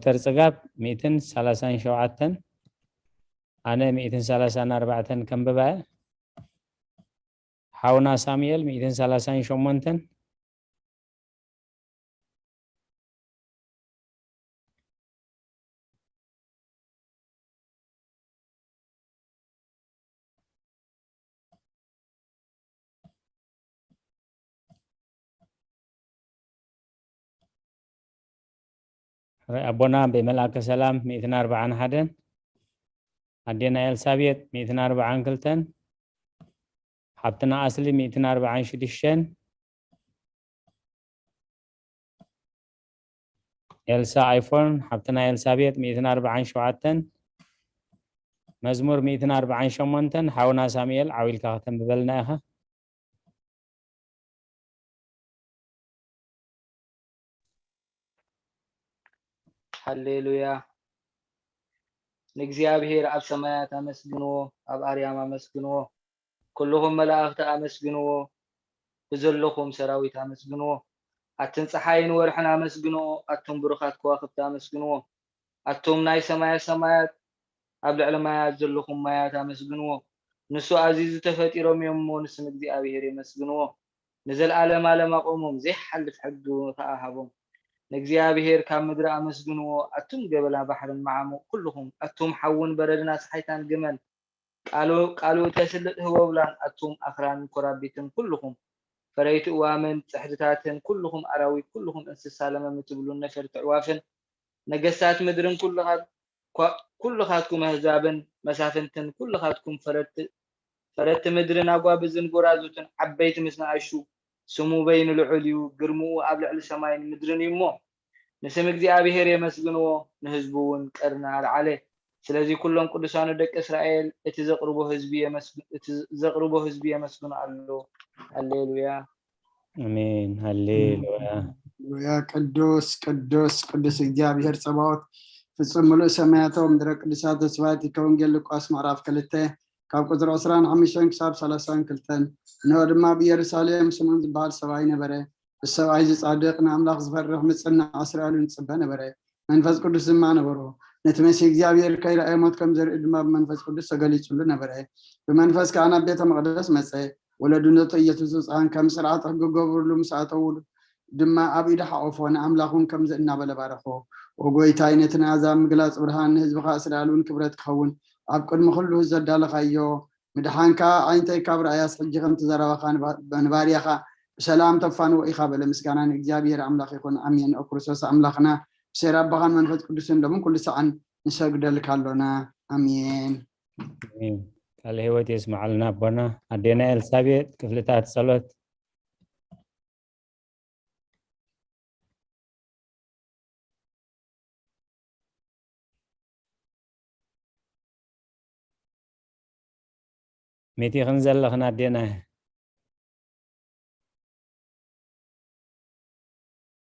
ዶክተር ጽጋብ ሚእትን ሰላሳን ሸውዓተን፣ ኣነ ሚእትን ሰላሳን ኣርባዕተን ከንብባ እየ። ሓውና ሳሙኤል ሚእትን ሰላሳን ሸሞንተን፣ ኣቦና ብመልኣከ ሰላም ሚእትን ኣርባዓን ሓደን፣ ኣዴና ኤልሳቤጥ ሚእትን ኣርባዓን ክልተን፣ ሓብትና ኣስሊ ሚእትን ኣርባዓን ሽዱሽተን፣ ኤልሳ ኣይፎን፣ ሓብትና ኤልሳቤጥ ሚእትን ኣርባዓን ሸውዓተን፣ መዝሙር ሚእትን ኣርባዓን ሸሞንተን፣ ሓውና ሳሙኤል ዓው ኢልካ ከተንብበልና ኢኻ። ሃሌሉያ። ንእግዚኣብሔር ኣብ ሰማያት ኣመስግንዎ፣ ኣብ ኣርያም ኣመስግንዎ። ኩልኹም መላእኽቲ ኣመስግንዎ፣ ብዘለኹም ሰራዊት ኣመስግንዎ። ኣትን ጸሓይን ወርሕን ኣመስግንዎ፣ ኣቱም ብሩኻት ከዋኽብቲ ኣመስግንዎ። ኣቱም ናይ ሰማያ ሰማያት፣ ኣብ ልዕሊ ማያት ዘለኹም ማያት ኣመስግንዎ። ንሱ ኣዚዙ ተፈጢሮም እዮም እሞ ንስም እግዚኣብሔር የመስግንዎ። ንዘለዓለም ዓለም ኣቆሞም፣ ዘይሓልፍ ሕጊ ከኣ ሃቦም። ንእግዚኣብሔር ካብ ምድሪ ኣመስግንዎ፣ ኣቱም ገበላ ባሕርን መዓሙቕ ኩልኹም፣ ኣቱም ሓውን በረድን ኣስሓይታን ግመን፣ ቃሉ ቃሉ ተስልጥ ህቦብላን፣ ኣቱም ኣኽራንን ኮራቢትን ኩልኹም፣ ፈረይቲ እዋምን ጽሕድታትን ኩልኹም ኣራዊት፣ ኩልኹም እንስሳ ለመም እትብሉን ነፈርቲ ኣዕዋፍን፣ ነገስታት ምድርን ኩልኻት- ኳ- ኩልኻትኩም ኣህዛብን መሳፍንትን፣ ኩልኻትኩም ፈረድቲ ፈረድቲ ምድርን ኣጓብዝን ጎራዙትን፣ ዓበይቲ ምስ ንኣሽቱ፣ ስሙ በይኑ ልዑል እዩ፣ ግርምኡ ኣብ ልዕሊ ሰማይን ምድርን እዩ እሞ፣ ንስም እግዚኣብሔር የመስግንዎ፣ ንህዝቡ እውን ቀርኒ ኣልዓለ። ስለዚ ኩሎም ቅዱሳኑ ደቂ እስራኤል እቲ ዘቕርቦ ህዝቢ የመስግ- እቲ ዘቕርቦ ህዝቢ የመስግኑ ኣሎ። ሃሌሉያ። ኣሜን። ሃሌሉያ። ያ ቅዱስ ቅዱስ ቅዱስ እግዚኣብሔር ጸባኦት፣ ፍጹም ምሉእ ሰማያት ምድረ ቅዱሳት ተስፋ እቲ ከወንጌል ሉቃስ ምዕራፍ ክልተ ካብ ቁጽሪ ዕስራን ሓሙሽተን ክሳብ ሰላሳን ክልተን። እንሆ ድማ ኣብ ኢየሩሳሌም ስምዖን ዝበሃል ሰብኣይ ነበረ። እዚ ሰብኣይ እዚ ጻድቕ፣ ንኣምላኽ ዝፈርሕ፣ ምጽናዕ እስራኤል እውን ዝጽበ ነበረ። መንፈስ ቅዱስ ድማ ነበሮ። ነቲ መሲህ እግዚኣብሔር ከይረኣየ ሞት ከም ዘርኢ ድማ ብመንፈስ ቅዱስ ተገሊጹሉ ነበረ። ብመንፈስ ከኣ ናብ ቤተ መቕደስ መጸ። ወለዱ ነቲ ኢየሱስ ብፁዓን ከም ስርዓት ሕጊ ክገብርሉ ምስ ኣተውሉ ድማ ኣብ ኢዱ ሓቆፎ፣ ንኣምላኽ እውን ከምዚ እናበለ ባረኾ። ኦ ጎይታይ፣ ነቲ ንኣሕዛብ ምግላጽ ብርሃን፣ ንህዝብኻ እስራኤል እውን ክብረት ክኸውን ኣብ ቅድሚ ኩሉ ዘዳለኻዮ ምድሓንካ ኣዒንተይ ካብ ረኣያስ፣ ሕጂ ከምቲ ዘረባኻ ንባ- ንባርያኻ ብሰላም ተፋንዎ ኢኻ በለ። ምስጋና ንእግዚኣብሔር ኣምላኽ ይኹን፣ ኣሜን። ኦ ክርስቶስ ኣምላኽና፣ ብሴር ኣቦኻን መንፈስ ቅዱስን ሎምን ኩሉ ሰዓን ንሰግደልካ ኣሎና። ኣሜን። ኣሜን። ቃለ ህይወት የስምዓልና ኣቦና። ኣዴና ኤልሳቤጥ ክፍልታት ጸሎት። ሜቲኽን ዘለኽን ኣዴና።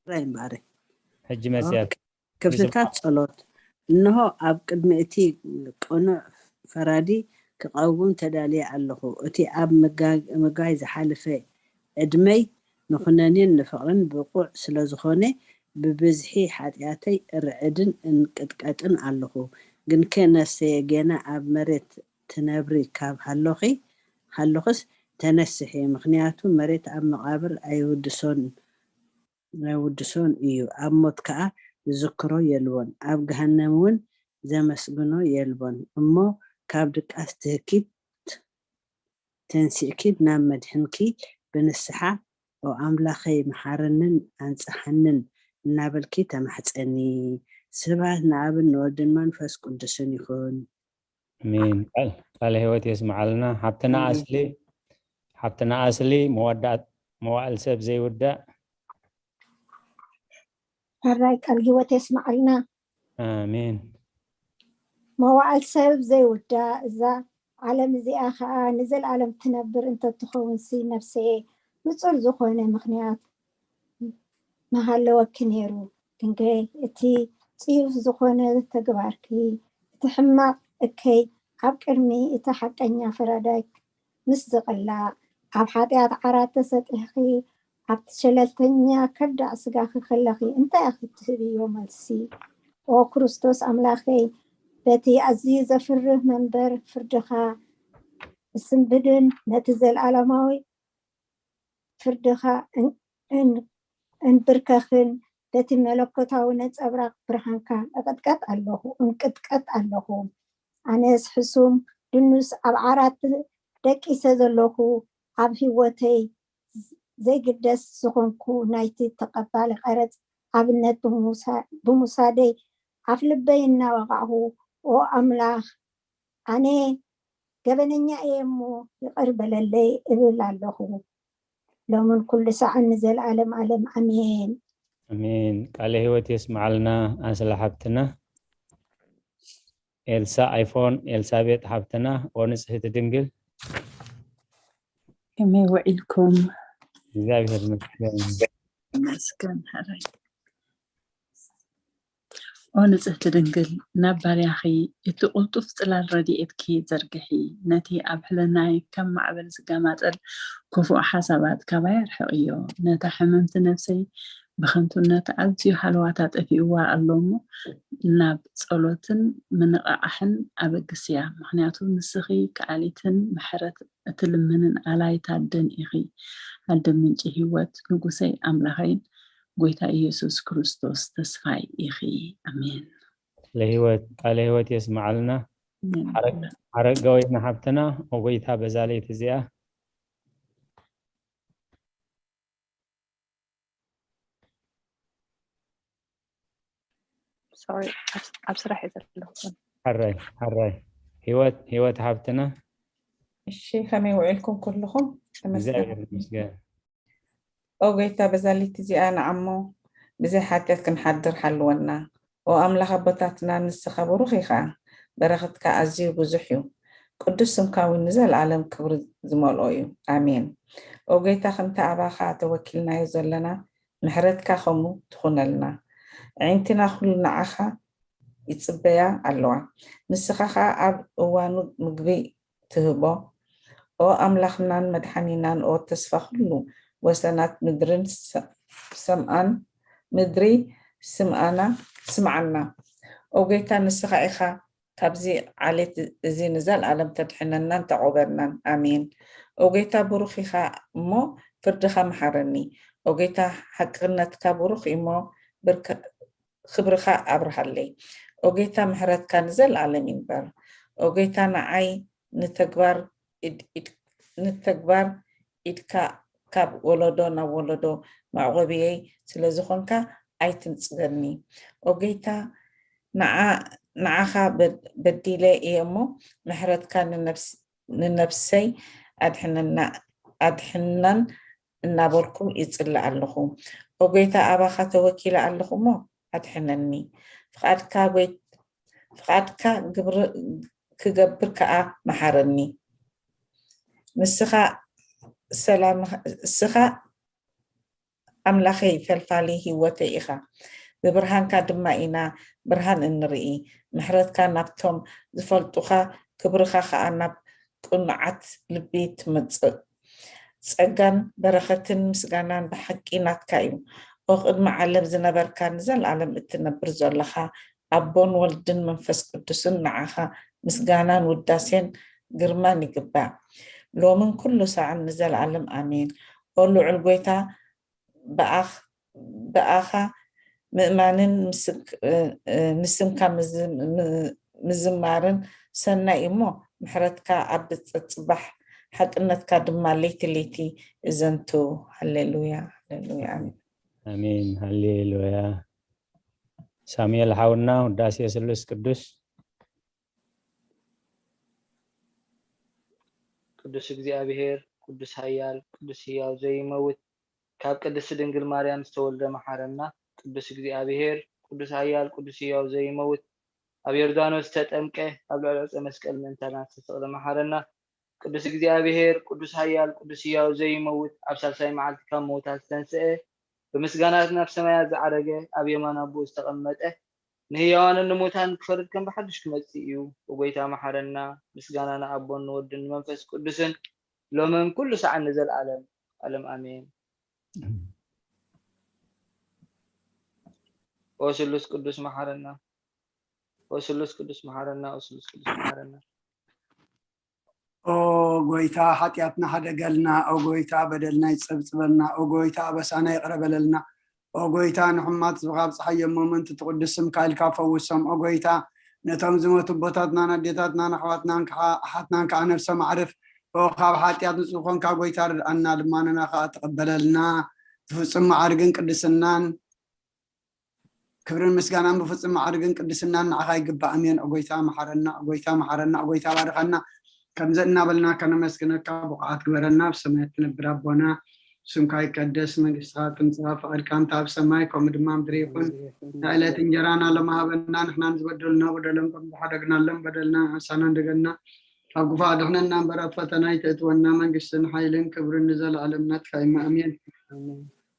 ራይ እምበኣር ሕጂ መፅያ። ክፍልታት ጸሎት። እንሆ ኣብ ቅድሚ እቲ ቅኑዕ ፈራዲ ክቐውም ተዳልየ ኣለኹ። እቲ ኣብ ምጋ- ምጋይ ዝሓለፈ ዕድመይ ንኹነኔን ንፍቕርን ብቑዕ ስለ ዝኾነ ብብዝሒ ሓጢኣተይ እርዕድን እንቅጥቀጥን ኣለኹ። ግንከ ነፍሰየ ጌና ኣብ መሬት ትነብሪ ካብ ሃሎኺ ሃሎኽስ ተነስሒ፣ ምኽንያቱ መሬት ኣብ መቓብር ኣይውድሶን ኣይውድሶን እዩ፣ ኣብ ሞት ከኣ ዝዝክሮ የልቦን፣ ኣብ ገሃነም እውን ዘመስግኖ የልቦን። እሞ ካብ ድቃስ ትህኪት ተንሲእኪ ናብ መድሕንኪ ብንስሓ ኦ ኣምላኸይ መሓረንን ኣንጽሓንን እናበልኪ ተማሕጸኒ። ስብሐት ንኣብን ንወልድን መንፈስ ቅዱስን ይኹን። ኣሜን። ቃል ቃለ ህይወት የስምዓልና። ሓብትና ኣስሊ ሓብትና ኣስሊ መወዳእት መዋእል ሰብ ዘይውዳእ። ሕራይ ቃል ህይወት የስምዓልና። ኣሜን። መዋእል ሰብ ዘይውዳእ፣ እዛ ዓለም እዚኣ ኸኣ ንዘለኣለም ትነብር እንተትኸውን ሲ ነፍሰየ ንጹር ዝኾነ ምኽንያት ምሃለወኪ ነይሩ። ግንከ እቲ ጽዩፍ ዝኾነ ተግባርኪ፣ እቲ ሕማቕ እከይ ኣብ ቅድሚ እቲ ሓቀኛ ፈራዳይ ምስ ዝቕላዕ፣ ኣብ ሓጢኣት ዓራት ተሰጢሕኺ ኣብቲ ሸለልተኛ ከዳዕ ስጋኺ ከለኺ እንታይ ኢኺ ትህብዮ መልሲ? ኦ ክርስቶስ ኣምላኸይ፣ በቲ ኣዝዩ ዘፍርህ መንበር ፍርድኻ እስንብድን ነቲ ዘለኣለማዊ ፍርድኻ እን- እን- እንብርከኽን በቲ መለኮታዊ ነጸብራቕ ብርሃንካ እቕጥቀጥ ኣለኹ፣ እንቅጥቀጥ ኣለኹ። ኣነስ ሕሱም ድኑስ ኣብ ዓራት ደቂሰ ዘለኹ፣ ኣብ ህይወተይ ዘይግደስ ዝኾንኩ ናይቲ ተቐባሊ ቀረጽ ኣብነት ብምውሳ- ብምውሳደይ ኣፍ ልበይ እናወቓዕኹ፣ ኦ ኣምላኽ፣ ኣነ ገበነኛ እየ እሞ ይቕር በለለይ እብል ኣለኹ። ሎምን ኩሉ ሳዕን ንዘለኣለም ኣለም ኣሜን። ኣሜን። ቃለ ህይወት የስምዓልና ኣስላ ሓብትና። ኤልሳ ኣይፎን፣ ኤልሳቤጥ ሓብትና፣ ኦ ንጽህቲ ድንግል። ከመይ ውዒልኩም? እግዚኣብሔር ይመስገን። ይመስገን ሕራይ። ኦ ንጽህቲ ድንግል፣ ናብ ባርያኺ እቲ ቅልጡፍ ጽላል ረድኤትኪ ዘርግሒ፣ ነቲ ኣብ ሕልናይ ከም ማዕበል ዝገማጠል ክፉእ ሓሳባት ካባይ ኣርሕቕዮ። ነታ ሕምምቲ ነፍሰይ ብኸንቱነት ኣዝዩ ሃለዋታ ጠፊእዋ ኣሎ እሞ፣ ናብ ጸሎትን ምንቕቓሕን ኣበግስያ። ምኽንያቱ ንስኺ ከኣሊትን ምሕረት እትልምንን ኣላይት ኣደን ኢኺ። ኣደ ምንጪ ህይወት፣ ንጉሰይ ኣምላኸይን ጎይታ ኢየሱስ ክርስቶስ ተስፋይ ኢኺ። ኣሜን። ለህይወት ቃለ ህይወት የስምዓልና። ኣሜን። ሓረግ- ሓረጋዊት ንሓብትና፣ ኦ ጎይታ በዛ ለይቲ እዚኣ። ሶሪ፣ ኣብ- ኣብ ስራሕ እየ ዘለኹ። ሓራይ ሓራይ። ህይወት ህይወት ሓብትና። እሺ፣ ከመይ ውዒልኩም ኩልኹም? ተመስገን። እግዚኣብሔር ይመስገን። ኦ ጎይታ፣ በዛ ለይቲ እዚኣ ንዓሞ ብዘይ ሓጢኣት ክንሓድር ሓልወና። ኦ ኣምላኽ ኣቦታትና፣ ንስኻ ብሩኽ ኢኻ፣ በረኸትካ ኣዝዩ ብዙሕ እዩ። ቅዱስ ስምካ እውን ንዘለኣለም ክብሪ ዝመልኦ እዩ። ኣሜን። ኦ ጎይታ፣ ከምቲ ኣባኻ ተወኪልናዮ ዘለና፣ ምሕረትካ ከምኡ ትኹነልና። ኣዒንትና ኩሉ ንዓኻ ይጽበያ ኣለዋ። ንስኻ ኸኣ ኣብ እዋኑ ምግቢ ትህቦ። ኦ ኣምላኽናን መድሓኒናን፣ ኦ ተስፋ ኩሉ ወሰናት ምድርን ሰ- ሰምኣን ምድሪ ስምኣና ስምዓና። ኦ ጎይታ ንስኻ ኢኻ ካብዚ ዓሌት እዚ ንዘለኣለም ተድሕነናን ተቆበርናን። ኣሜን። ኦ ጎይታ ብሩኽ ኢኻ እሞ ፍርድኻ መሓረኒ። ኦ ጎይታ ሓቅነትካ ብሩኽ እሞ ብርከ- ክብርኻ ኣብርሃለይ። ኦ ጎይታ ምሕረትካ ንዘለኣለም ይንበር። ኦ ጎይታ ንዓይ ንተግባር ኢድ- ኢድ- ንተግባር ኢድካ ካብ ወለዶ ናብ ወለዶ መዕቆብየይ ስለ ዝኾንካ ኣይትንጽገኒ። ኦ ጎይታ ንዓ- ንዓኻ በድ- በዲለ እየ እሞ ምሕረትካ ንነብስ- ንነብሰይ ኣድሕነና ኣድሕነን እናበልኩ ይጽሊ ኣለኹ። ኦ ጎይታ ኣባኻ ተወኪለ ኣለኹ እሞ ኣድሕነኒ። ፍቓድካ ጎይ- ፍቓድካ ግብር ክገብር ከኣ መሓረኒ። ንስኻ ሰላም እስኻ ኣምላኸይ ፈልፋሊ ህይወተይ ኢኻ። ብብርሃንካ ድማ ኢና ብርሃን እንርኢ። ምሕረትካ ናብቶም ዝፈልጡኻ ክብርኻ ኸኣ ናብ ቅኑዓት ልቢ ትመጽእ። ጸጋን በረኸትን ምስጋናን ብሓቂ ናትካ እዩ። ኦ ቅድሚ ዓለም ዝነበርካ ንዘለኣለም እትነብር ዘለኻ ኣቦን ወልድን መንፈስ ቅዱስን ንዓኻ ምስጋናን ውዳሴን ግርማን ይግባእ። ሎምን ኩሉ ሳዕን ንዘለኣለም ኣሜን። ኦ ልዑል ጎይታ ብኣኽ- ብኣኻ ምእማንን ምስክ- ንስምካ ምዝ- ም- ምዝማርን ሰናይ እሞ ምሕረትካ ኣብ ብፅባሕ ሓቅነትካ ድማ ለይቲ ለይቲ እዘንቱ። ሃሌሉያ ሃሌሉያ ኣሜን። ኣሜን ሃሌሉያ። ሳሙኤል ሓውና ውዳሴ ስሉስ ቅዱስ። ቅዱስ እግዚኣብሔር ቅዱስ ኃያል ቅዱስ ሕያው ዘይመውት ካብ ቅድስት ድንግል ማርያም ዝተወልደ መሓረና። ቅዱስ እግዚኣብሔር ቅዱስ ኃያል ቅዱስ ሕያው ዘይመውት ኣብ ዮርዳኖስ ዝተጠምቀ ኣብ ልዕሊ ዕፀ መስቀል ምእንታና ዝተሰቕለ መሓረና። ቅዱስ እግዚኣብሔር ቅዱስ ኃያል ቅዱስ ሕያው ዘይመውት ኣብ ሳልሳይ መዓልቲ ካብ ምውታት ዝተንስአ ብምስጋና ናብ ሰማያት ዝዓረገ ኣብ የማን ኣቦኡ ዝተቐመጠ ንህያዋንን ንሙታን ክፈርድ ከም ብሓድሽ ክመጽእ እዩ። ብጎይታ መሓረና። ምስጋና ንኣቦን ንወድን ንመንፈስ ቅዱስን ሎምን ኩሉ ሰዓን ንዘለኣለም ኣለም ኣሜን። ኦ ስሉስ ቅዱስ መሓረና። ኦ ስሉስ ቅዱስ መሓረና፣ ኦ ስሉስ ቅዱስ መሓረና። ኦ ጎይታ፣ ሓጢኣትና ሓደገልና። ኦ ጎይታ፣ በደልና ይጸብጽበልና። ኦ ጎይታ፣ ኣበሳና ይቕረ በለልና። ኦ ጎይታ፣ ንሕሙማት ህዝብኻ ኣብጽሓዮም፣ እሞ ምእንቲ ትቕዱስ ስምካ ኢልካ ፈውሶም። ኦ ጎይታ፣ ነቶም ዝሞቱ ኣቦታትናን ኣዴታትናን ኣሕዋትናን ከዓ ኣሓትናን ከዓ ነፍሶም ኣዕርፍ። ኦ ካብ ሓጢኣት ንጹህ ኮንካ ጎይታ ርድኣና፣ ልማኖና ከዓ ተቐበለልና። ብፍጹም መዓርግን ቅድስናን ክብርን ምስጋናን ብፍጹም መዓርግን ቅድስናን ንዓኻ ይግባእ። ኣሜን። ኦ ጎይታ መሓረና፣ ኦ ጎይታ መሓረና፣ ኦ ጎይታ ባርኸና። ከምዚ እናበልና ከነመስግነካ ብቑዓት ግበረና። ኣብ ሰማያት ትነብር ኣቦና፣ ስምካ ይቀደስ፣ መንግስትኻ ትምጻእ፣ ፍቓድካ እንተ ኣብ ሰማይ ከምኡ ድማ ምድሪ ይኹን። ናይ ዕለት እንጀራና ሎም ሃበና፣ ንሕና ንዝበደሉና በደሎም ከም ዝሓደግናሎም በደልና ንሓሳና እንደገና፣ ካብ ክፉእ ኣድሕነና እምበር ኣብ ፈተና ኣይተእትወና፣ መንግስትን ሓይልን ክብርን ንዘለኣለም ናትካ እዩ። ኣሜን።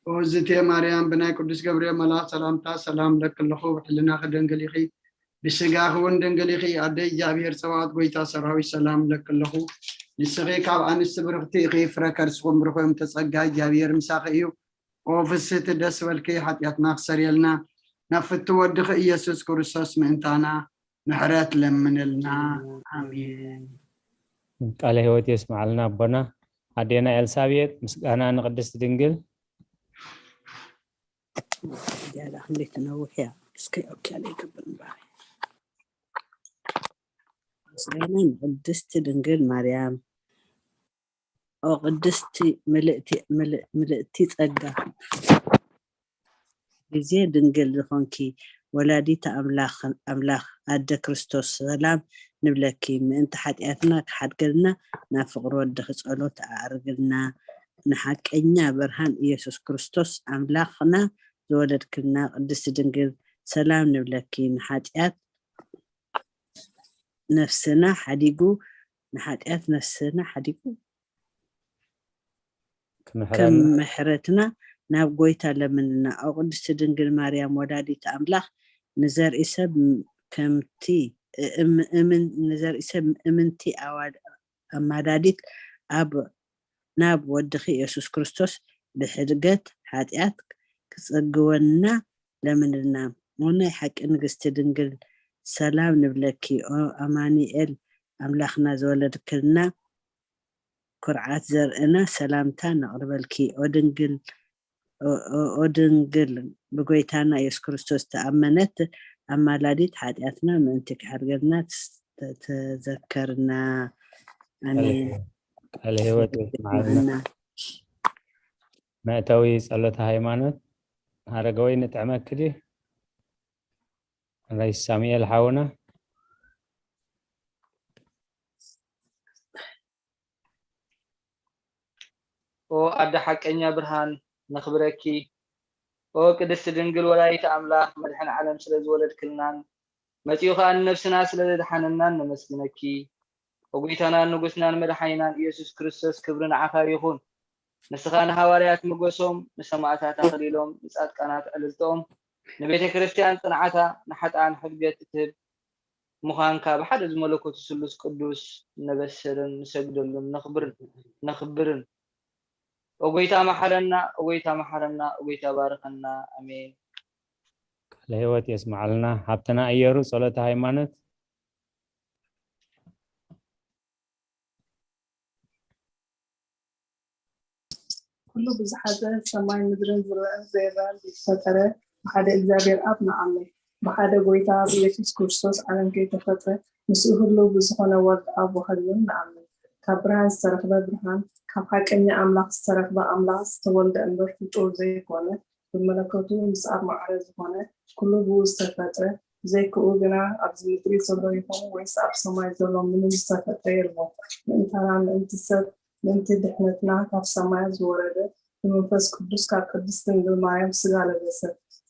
ኦ ዝቴ ማርያም፣ ብናይ ቅዱስ ገብርኤል መልኣኽ ሰላምታ ሰላም ለኪ ኣለኹ፣ ብሕልናኺ ድንግል ኢኺ፣ ብስጋኺ እውን ድንግል ኢኺ። ኣደ እግዚኣብሔር ጸባኦት፣ ጎይታ ሰራዊት ሰላም ለኪ ኣለኹ። ንስኺ ካብ ኣንስቲ ብርኽቲ ኢኺ፣ ፍረ ከርስኹም ብሩኽ እዮም፣ ተጸጋ እግዚኣብሔር ምሳኺ እዩ። ኦ ፍስህቲ ደስ በልኪ፣ ሓጢኣትና ክሰርየልና፣ ናብ ፍቱ ወድኺ ኢየሱስ ክርስቶስ ምእንታና ምሕረት ለምንልና። ኣሜን። ቃለ ህይወት የስምዓልና ኣቦና። ኣዴና ኤልሳቤጥ ምስጋና ንቅድስት ድንግል። ያላ እንዴት ነው ውሕያ እስከ ኦኬ ላይ ገበር ባሪ ምስጋና ንቅድስት ድንግል ማርያም። ኦ ቅድስቲ ምልእቲ ምልእ- ምልእቲ ጸጋ ግዜ ድንግል ዝኾንኪ ወላዲት ኣምላኽ ኣምላኽ ኣደ ክርስቶስ ሰላም ንብለኪ። ምእንቲ ሓጢኣትና ክሓድገልና ናብ ፍቕሪ ወድኺ ጸሎት ኣዕርግልና። ንሓቀኛ ብርሃን ኢየሱስ ክርስቶስ ኣምላኽና ዝወለድክልና ቅድስቲ ድንግል ሰላም ንብለኪ። ንሓጢኣት ነፍስና ሓዲጉ ንሓጢኣት ነፍስና ሓዲጉ ከም ክምሕረና ምሕረትና ናብ ጎይታ ለምንና። ኦ ቅድስቲ ድንግል ማርያም ወላዲት ኣምላኽ ንዘርኢ ሰብ ከምቲ እም- እምን- ንዘርኢ ሰብ እምንቲ ኣዋ- ኣማዳዲት ኣብ ናብ ወድኺ የሱስ ክርስቶስ ብሕድገት ሓጢኣት ክጸግወና ለምንልና። ኦ ናይ ሓቂ ንግስቲ ድንግል ሰላም ንብለኪ። ኦ ኣማኑኤል ኣምላኽና ዝወለድክልና ኩርዓት ዘርእና ሰላምታ ነቕርበልኪ። ኦ ድንግል ኦ ድንግል ብጎይታና ኢየሱስ ክርስቶስ ተኣመነት ኣማላዲት ሓጢኣትና ምእንቲ ክሕርገልና ተዘከርና። ኣሜን። ቃለ ህይወት ይስምዓልና። መእተዊ ጸሎተ ሃይማኖት ሃረገወይ ንጥዕመኪ ድዩ? ራይ ሳሙኤል ሓውና። ኦ ኣደ ሓቀኛ ብርሃን ነኽብረኪ። ኦ ቅድስቲ ድንግል ወላዲተ ኣምላኽ መድሕን ዓለም ስለ ዝወለድክልናን መጺኡ ኸኣ ንነፍስና ስለ ዘድሓነናን ነመስግነኪ። ኦ ጎይታናን ንጉስናን መድሓኒናን ኢየሱስ ክርስቶስ ክብሪ ንዓኻ ይኹን። ንስኻ ንሃዋርያት ሞገሶም፣ ንሰማእታት ኣኽሊሎም፣ ንጻድቃናት ዕልልትኦም፣ ንቤተ ክርስቲያን ጽንዓታ፣ ንሓጥኣን ሕድገት እትህብ ምዃንካ ብሓደ ዝመለኮቱ ስሉስ ቅዱስ ነበስርን ንሰግደሉን ነኽብርን ነኽብርን። ኦ ጎይታ መሓረና፣ ኦ ጎይታ መሓረና፣ ኦ ጎይታ ባርኸና። ኣሜን። ቃለ ህይወት የስምዓልና። ሃብትና ኣየሩ ጸሎተ ሃይማኖት። ኩሉ ብዝሓዘ ሰማይ ምድርን ዝረኣን ዘይረኣን ብዝፈጠረ ብሓደ እግዚኣብሔር ኣብ ንኣምን። ብሓደ ጎይታ ብኢየሱስ ክርስቶስ ዓለም ከይተፈጥረ ምስኡ ህልው ብዝኾነ ወልድ ኣብ ዋህድ እውን ንኣምን። ካብ ብርሃን ዝተረኽበ ብርሃን፣ ካብ ሓቀኛ ኣምላኽ ዝተረኽበ ኣምላኽ ዝተወልደ እምበር ፍጡር ዘይኮነ፣ ብመለኮቱ ምስ ኣብ ማዕረ ዝኾነ ኩሉ ብኡ ዝተፈጥረ፣ ብዘይክኡ ግና ኣብዚ ምድሪ ዘሎ ይኹን ወይስ ኣብ ሰማይ ዘሎ ምንም ዝተፈጥረ የልቦን። ምእንታና ምእንቲ ሰብ ምእንቲ ድሕነትና ካብ ሰማያት ዝወረደ ብመንፈስ ቅዱስ ካብ ቅድስት ድንግል ማርያም ስጋ ለበሰ፣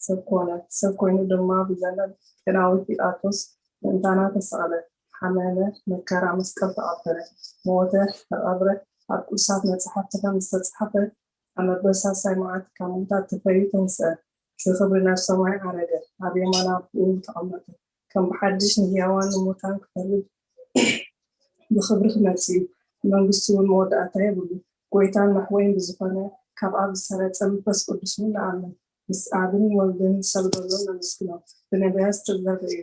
ሰብ ኮነ። ሰብ ኮይኑ ድማ ብዘመን ጴንጣዊ ጲላጦስ ምእንታና ተሰቕለ፣ ሓመመ፣ መከራ መስቀል ተቐበለ፣ ሞተ፣ ተቐብረ፣ ኣብ ቅዱሳት መጻሕፍቲ ከም ዝተጻሕፈ ኣብ መበሳሳይ መዓልቲ ካብ ምዉታት ተፈልዩ ተንስአ፣ ብኽብሪ ናብ ሰማይ ዓረገ፣ ኣብ የማን ኣቦኡ ተቐመጠ፣ ከም ብሓድሽ ንህያዋን ንሙታን ክፈርድ ብኽብሪ ክመጽእ እዩ፣ ንመንግስቱ እውን መወዳእታ የብሉን። ጎይታን መሕወይን ብዝኾነ ካብ ኣብ ዝሰረጸ መንፈስ ቅዱስ እውን ንኣምን፣ ምስ ኣብን ወልድን ንሰግደሉን ነመስግኖ፣ ብነቢያት ዝተዛረበ እዩ።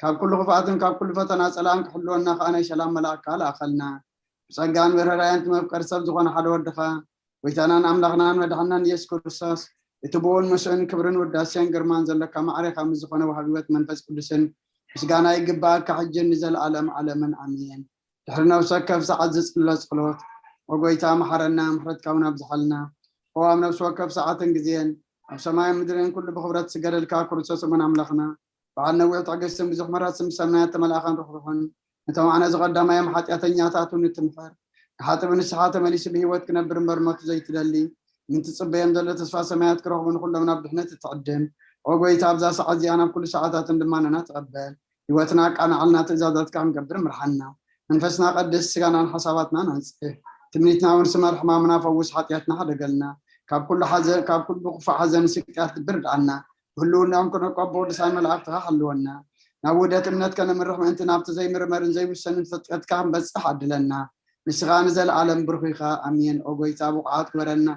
ካብ ኩሉ ክፍኣትን ካብ ኩሉ ፈተና ጸላእን ክሕልወና ከኣ ናይ ሰላም መልኣክካ ለኣኸልና። ብጸጋን ብርህራያን እቲ መፍቀሪ ሰብ ዝኾነ ሓደ ወድኻ፣ ጎይታናን ኣምላኽናን መድሓናን ኢየሱስ ክርስቶስ፣ እቲ ብኡን ምስእን ክብርን ውዳሴን ግርማን ዘለካ ማዕሬኻ ምስ ዝኾነ ወሃቢ ህይወት መንፈስ ቅዱስን ምስጋና ይግባኣካ፣ ሕጅን ንዘለኣለም ዓለምን ኣሜን። ድሕሪ ነፍሲ ወከፍ ሰዓት ዝጽሎ ጸሎት፣ "ኦ ጎይታ፣ መሓረና፣ ምሕረትካ እውን ኣብዝሓልና። ኦ ኣብ ነፍሲ ወከፍ ሰዓትን ግዜን፣ ኣብ ሰማይን ምድርን ኩሉ ብኽብረት ዝስገደልካ ክርስቶስ እሙን ኣምላኽና፣ በዓል ነዊሕ ትዕግስትን ብዙሕ ምሕረት፣ ምስ ሰማያት ተመልኣኻን ርሕሩሕን፣ ነቶም ኣዕናዚ ቀዳማዮም ሓጢኣተኛታት እውን እትምሕር፣ ንሓጥእ ብንስሓ ተመሊሱ ብህይወት ክነብር እምበር ሞቱ ዘይትደሊ፣ ምእንቲ ትጽበዮም ዘሎ ተስፋ ሰማያት ክረኽቡ ንኹሎም ናብ ድሕነት እትዕድም፣ ኦ ጎይታ፣ ኣብዛ ሰዓት እዚኣ ናብ ኩሉ ሰዓታትን ልማኖና ተቐበል። ህይወትና ኣቃናዕልና፣ ትእዛዛትካ ክንገብር ምርሓና። መንፈስና ቀድስ፣ ስጋናን ሓሳባትናን ኣንጽህ። ትምኒትና እውን ስመር፣ ሕማምና ፈውስ፣ ሓጢኣትና ሓደገልና። ካብ ኩሉ ሓዘ-፣ ካብ ኩሉ ክፉእ ሓዘን ስቅያት ልቢ ርድኣና። ብህልውናኦም ክነቆ ብቅዱሳን መላእክትኻ ሓልወና። ናብ ውህደት እምነት ከነምርሕ ምእንቲ ናብቲ ዘይምርመርን ዘይውሰንን ፍልጠትካ ክንበጽሕ ኣድለና። ንስኻ ንዘለኣለም ብሩኽ ኢኻ። ኣሜን። ኦ ጎይታ፣ ብቑዓት ግበረና።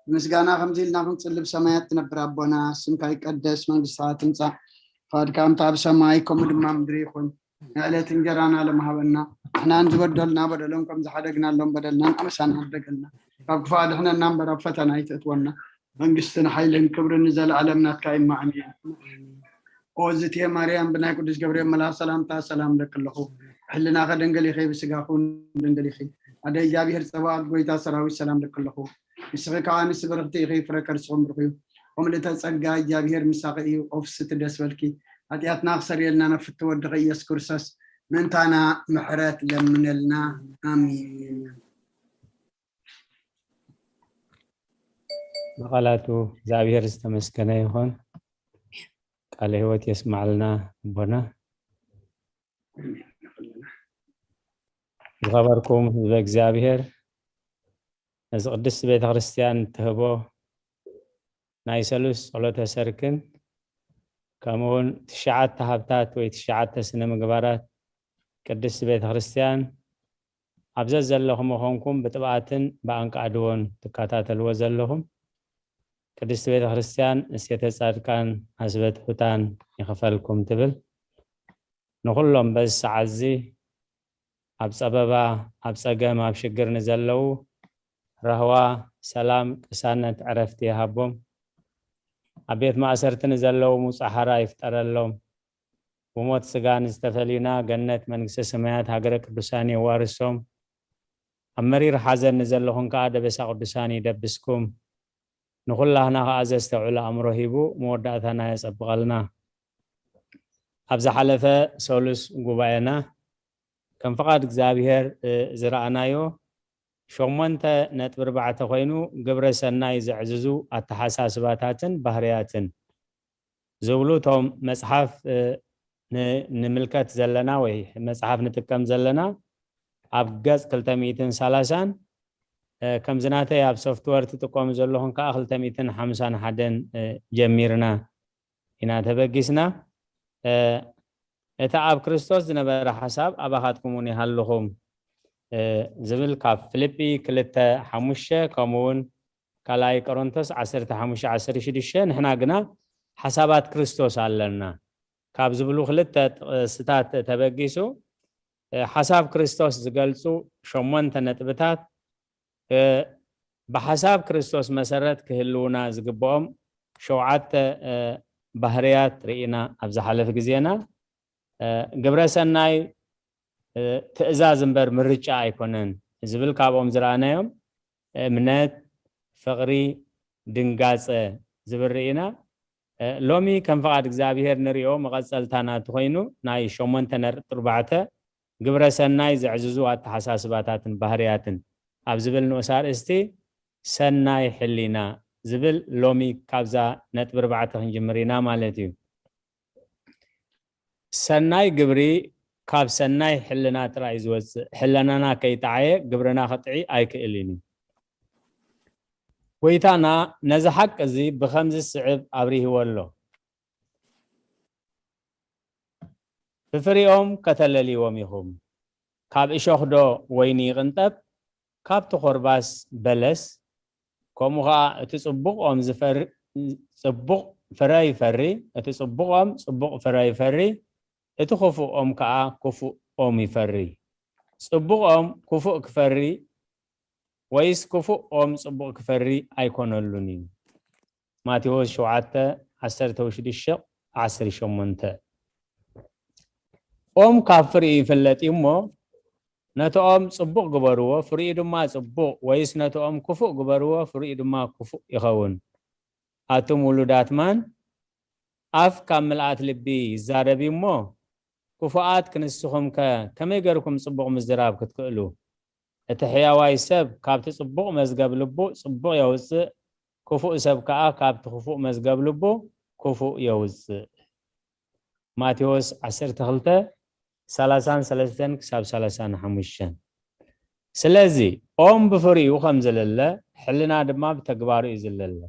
ብምስጋና ከምዚ ኢልና ክንጽልብ ሰማያት ትነብር ኣቦና፣ ስምካ ይቀደስ፣ መንግስትኻ ትምጻእ፣ ፍቓድካ ከምቲ ኣብ ሰማይ ከምኡ ድማ ምድሪ ይኹን። ንዕለት እንጀራና ሎም ሃበና። ንሕናን ዝበደሉና በደሎም ከም ዝሓደግናሎም በደልናን ኣበሳና ሓደገልና። ካብ ክፉእ ኣድሕነና እምበር ኣብ ፈተና ኣይትእትወና። መንግስትን ሓይልን ክብርን ንዘለኣለም ናትካ እዩ። ኣሜን። ኦ ዝትየ ማርያም፣ ብናይ ቅዱስ ገብርኤል መልኣኽ ሰላምታ ሰላም እለኪ ኣለኹ። ሕልናኸ ድንግል ኢኺ፣ ብስጋኹ እውን ድንግል ኢኺ። ኣደ እግዚኣብሔር ጸባኦት፣ ጎይታ ሰራዊት፣ ሰላም እለኪ ኣለኹ። ንስኺ ከኣ ኣንስቲ ብርኽቲ ኢኺ፣ ፍረ ከርስኺ እውን ብሩኽ እዩ። ኦ ምልእተ ጸጋ፣ እግዚኣብሔር ምሳኺ እዩ። ኦ ፍስቲ ደስ በልኪ፣ ሓጢኣትና ክሰርየልና ናብ ፍትው ወድኺ ኢየሱስ ክርስቶስ ምእንታና ምሕረት ለምነልና። ኣሜን። ብቓላቱ እግዚኣብሔር ዝተመስገነ ይኹን። ቃለ ህይወት የስማዕልና ኣቦና። ዝኸበርኩም ህዝበ እግዚኣብሔር፣ ነዚ ቅድስቲ ቤተ ክርስቲያን እትህቦ ናይ ሰሉስ ጸሎተ ሰርክን ከምኡውን ትሽዓተ ሃብታት ወይ ትሽዓተ ስነ ምግባራት ቅድስቲ ቤተ ክርስቲያን ኣብ ዘዘለኹም ምዃንኩም ብጥብኣትን ብኣንቃዕድዎን ትከታተልዎ ዘለኹም ቅድስቲ ቤተ ክርስቲያን እሴተ ጻድቃን ሐስበ ትሑታን ይኽፈልኩም ትብል። ንኹሎም በዚ ሰዓት እዚ ኣብ ጸበባ፣ ኣብ ጸገም፣ ኣብ ሽግር ንዘለዉ ራህዋ፣ ሰላም፣ ቅሳነት፣ ዕረፍቲ ይሃቦም። ኣብ ቤት ማእሰርቲ ንዘለዉ ምውጻእ ሓራ ይፍጠረሎም። ብሞት ስጋ ንዝተፈልዩና ገነት መንግስተ ሰማያት ሃገረ ቅዱሳን የዋርሶም። ኣብ መሪር ሓዘን ንዘለኹም ከኣ ደበሳ ቅዱሳን ይደብስኩም። ንኹላህና ከኣ ዘስተውዕል ኣእምሮ ሂቡ መወዳእታና የጸብቐልና። ኣብ ዝሓለፈ ሰሉስ ጉባኤና ከም ፍቓድ እግዚኣብሔር፣ እ፣ ዝረኣናዮ ሸሞንተ ነጥቢ ኣርባዕተ ኮይኑ ግብረ ሰናይ ዘዕዝዙ ኣተሓሳስባታትን ባህርያትን ዝብሉ እቶም መጽሓፍ፣ እ፣ ን-፣ ንምልከት ዘለና ወይ መጽሓፍ ንጥቀም ዘለና ኣብ ገጽ ክልተ ሚእትን ሰላሳን፣ እ፣ ከምዚ ናተይ ኣብ ሶፍትወር ትጥቀሙ ዘለኹም ከኣ ክልተ ሚእትን ሓምሳን ሓደን፣ እ፣ ጀሚርና ኢና ተበጊስና። እ፣ እቲ ኣብ ክርስቶስ ዝነበረ ሓሳብ ኣባኻትኩም እውን ይሃልኹም፣ እ፣ ዝብል ካብ ፊልጲ ክልተ ሓሙሽተ ከምኡ እውን ካልኣይ ቆሮንቶስ ዓሰርተ ሓሙሽተ ዓሰርተ ሽዱሽተ፣ ንሕና ግና ሓሳባት ክርስቶስ ኣለና ካብ ዝብሉ ክልተ ጥቕስታት ተበጊሱ፣ እ፣ ሓሳብ ክርስቶስ ዝገልጹ ሸሞንተ ነጥብታት፣ እ፣ ብሓሳብ ክርስቶስ መሰረት ክህልውና ዝግብኦም ሸውዓተ፣ እ፣ ባህርያት ርኢና ኣብ ዝሓለፈ ግዜና። እ፣ ግብረ ሰናይ፣ እ፣ ትእዛዝ እምበር ምርጫ ኣይኮነን ዝብል ካብኦም ዝረኣናዮም እምነት፣ ፍቕሪ፣ ድንጋጸ ዝብል ርኢና። እ፣ ሎሚ ከም ፍቓድ እግዚኣብሔር ንሪኦ መቐጸልታ ናቱ ኮይኑ ናይ ሸሞንተ ነጥቢ ኣርባዕተ ግብረ ሰናይ ዘዕዝዙ ኣተሓሳስባታትን ባህርያትን ኣብ ዝብል ንኡስ ኣርእስቲ ሰናይ ሕሊና ዝብል ሎሚ ካብዛ ነጥቢ ኣርባዕተ ክንጅምር ኢና ማለት እዩ። ሰናይ ግብሪ ካብ ሰናይ ሕልና ጥራይ እዩ ዝወጽእ። ሕለናና ከይጠዓየ ግብርና ክጥዒ ኣይክእልን እዩ። ጎይታና ነዚ ሓቂ እዚ ብኸምዚ ዝስዕብ ኣብሪህዎ ኣሎ። ብፍሪኦም ከተለልይዎም ኢኹም። ካብ እሾኽ ዶ ወይኒ ይቕንጠብ? ካብቲ ኮርባስ በለስ? ከምኡ ኸኣ እቲ ጽቡቕ ኦም ዝፈሪ-፣ ጽቡቕ ፍረ ይፈሪ፣ እቲ ጽቡቕ ኦም ጽቡቕ ፍረ ይፈሪ፣ እቲ ክፉእ ኦም ከኣ ክፉእ ኦም ይፈሪ። ጽቡቕ ኦም ክፉእ ክፈሪ ወይስ ክፉእ ኦም ጽቡቕ ክፈሪ ኣይኮነሉን እዩ። ማቴዎስ ሸውዓተ፣ ዓሰርተ ሽዱሽተ፣ ዓሰርተ ሸሞንተ። ኦም ካብ ፍሪኡ ይፍለጥ እዩ እሞ፣ ነቲ ኦም ጽቡቕ ግበርዎ፣ ፍሪኡ ድማ ጽቡቕ፣ ወይስ ነቲ ኦም ክፉእ ግበርዎ፣ ፍሪኡ ድማ ክፉእ ይኸውን። ኣቱም ውሉዳት ማን፣ ኣፍ ካብ ምልኣት ልቢ ይዛረብ እዩ እሞ፣ ክፉኣት ክንስኹምከ ከመይ ገርኩም ጽቡቕ ምዝራብ ክትክእሉ? እቲ ሕያዋይ ሰብ ካብቲ ጽቡቕ መዝገብ ልቡ ጽቡቕ የውጽእ፣ ክፉእ ሰብ ከኣ ካብቲ ክፉእ መዝገብ ልቡ ክፉእ የውጽእ። ማቴዎስ ዓሰርተ ክልተ፣ ሰላሳን ሰለስተን ክሳብ ሰላሳን ሓሙሽተን። ስለዚ ኦም ብፍሪኡ ከም ዝልለ፣ ሕልና ድማ ብተግባሩ እዩ ዝልለ።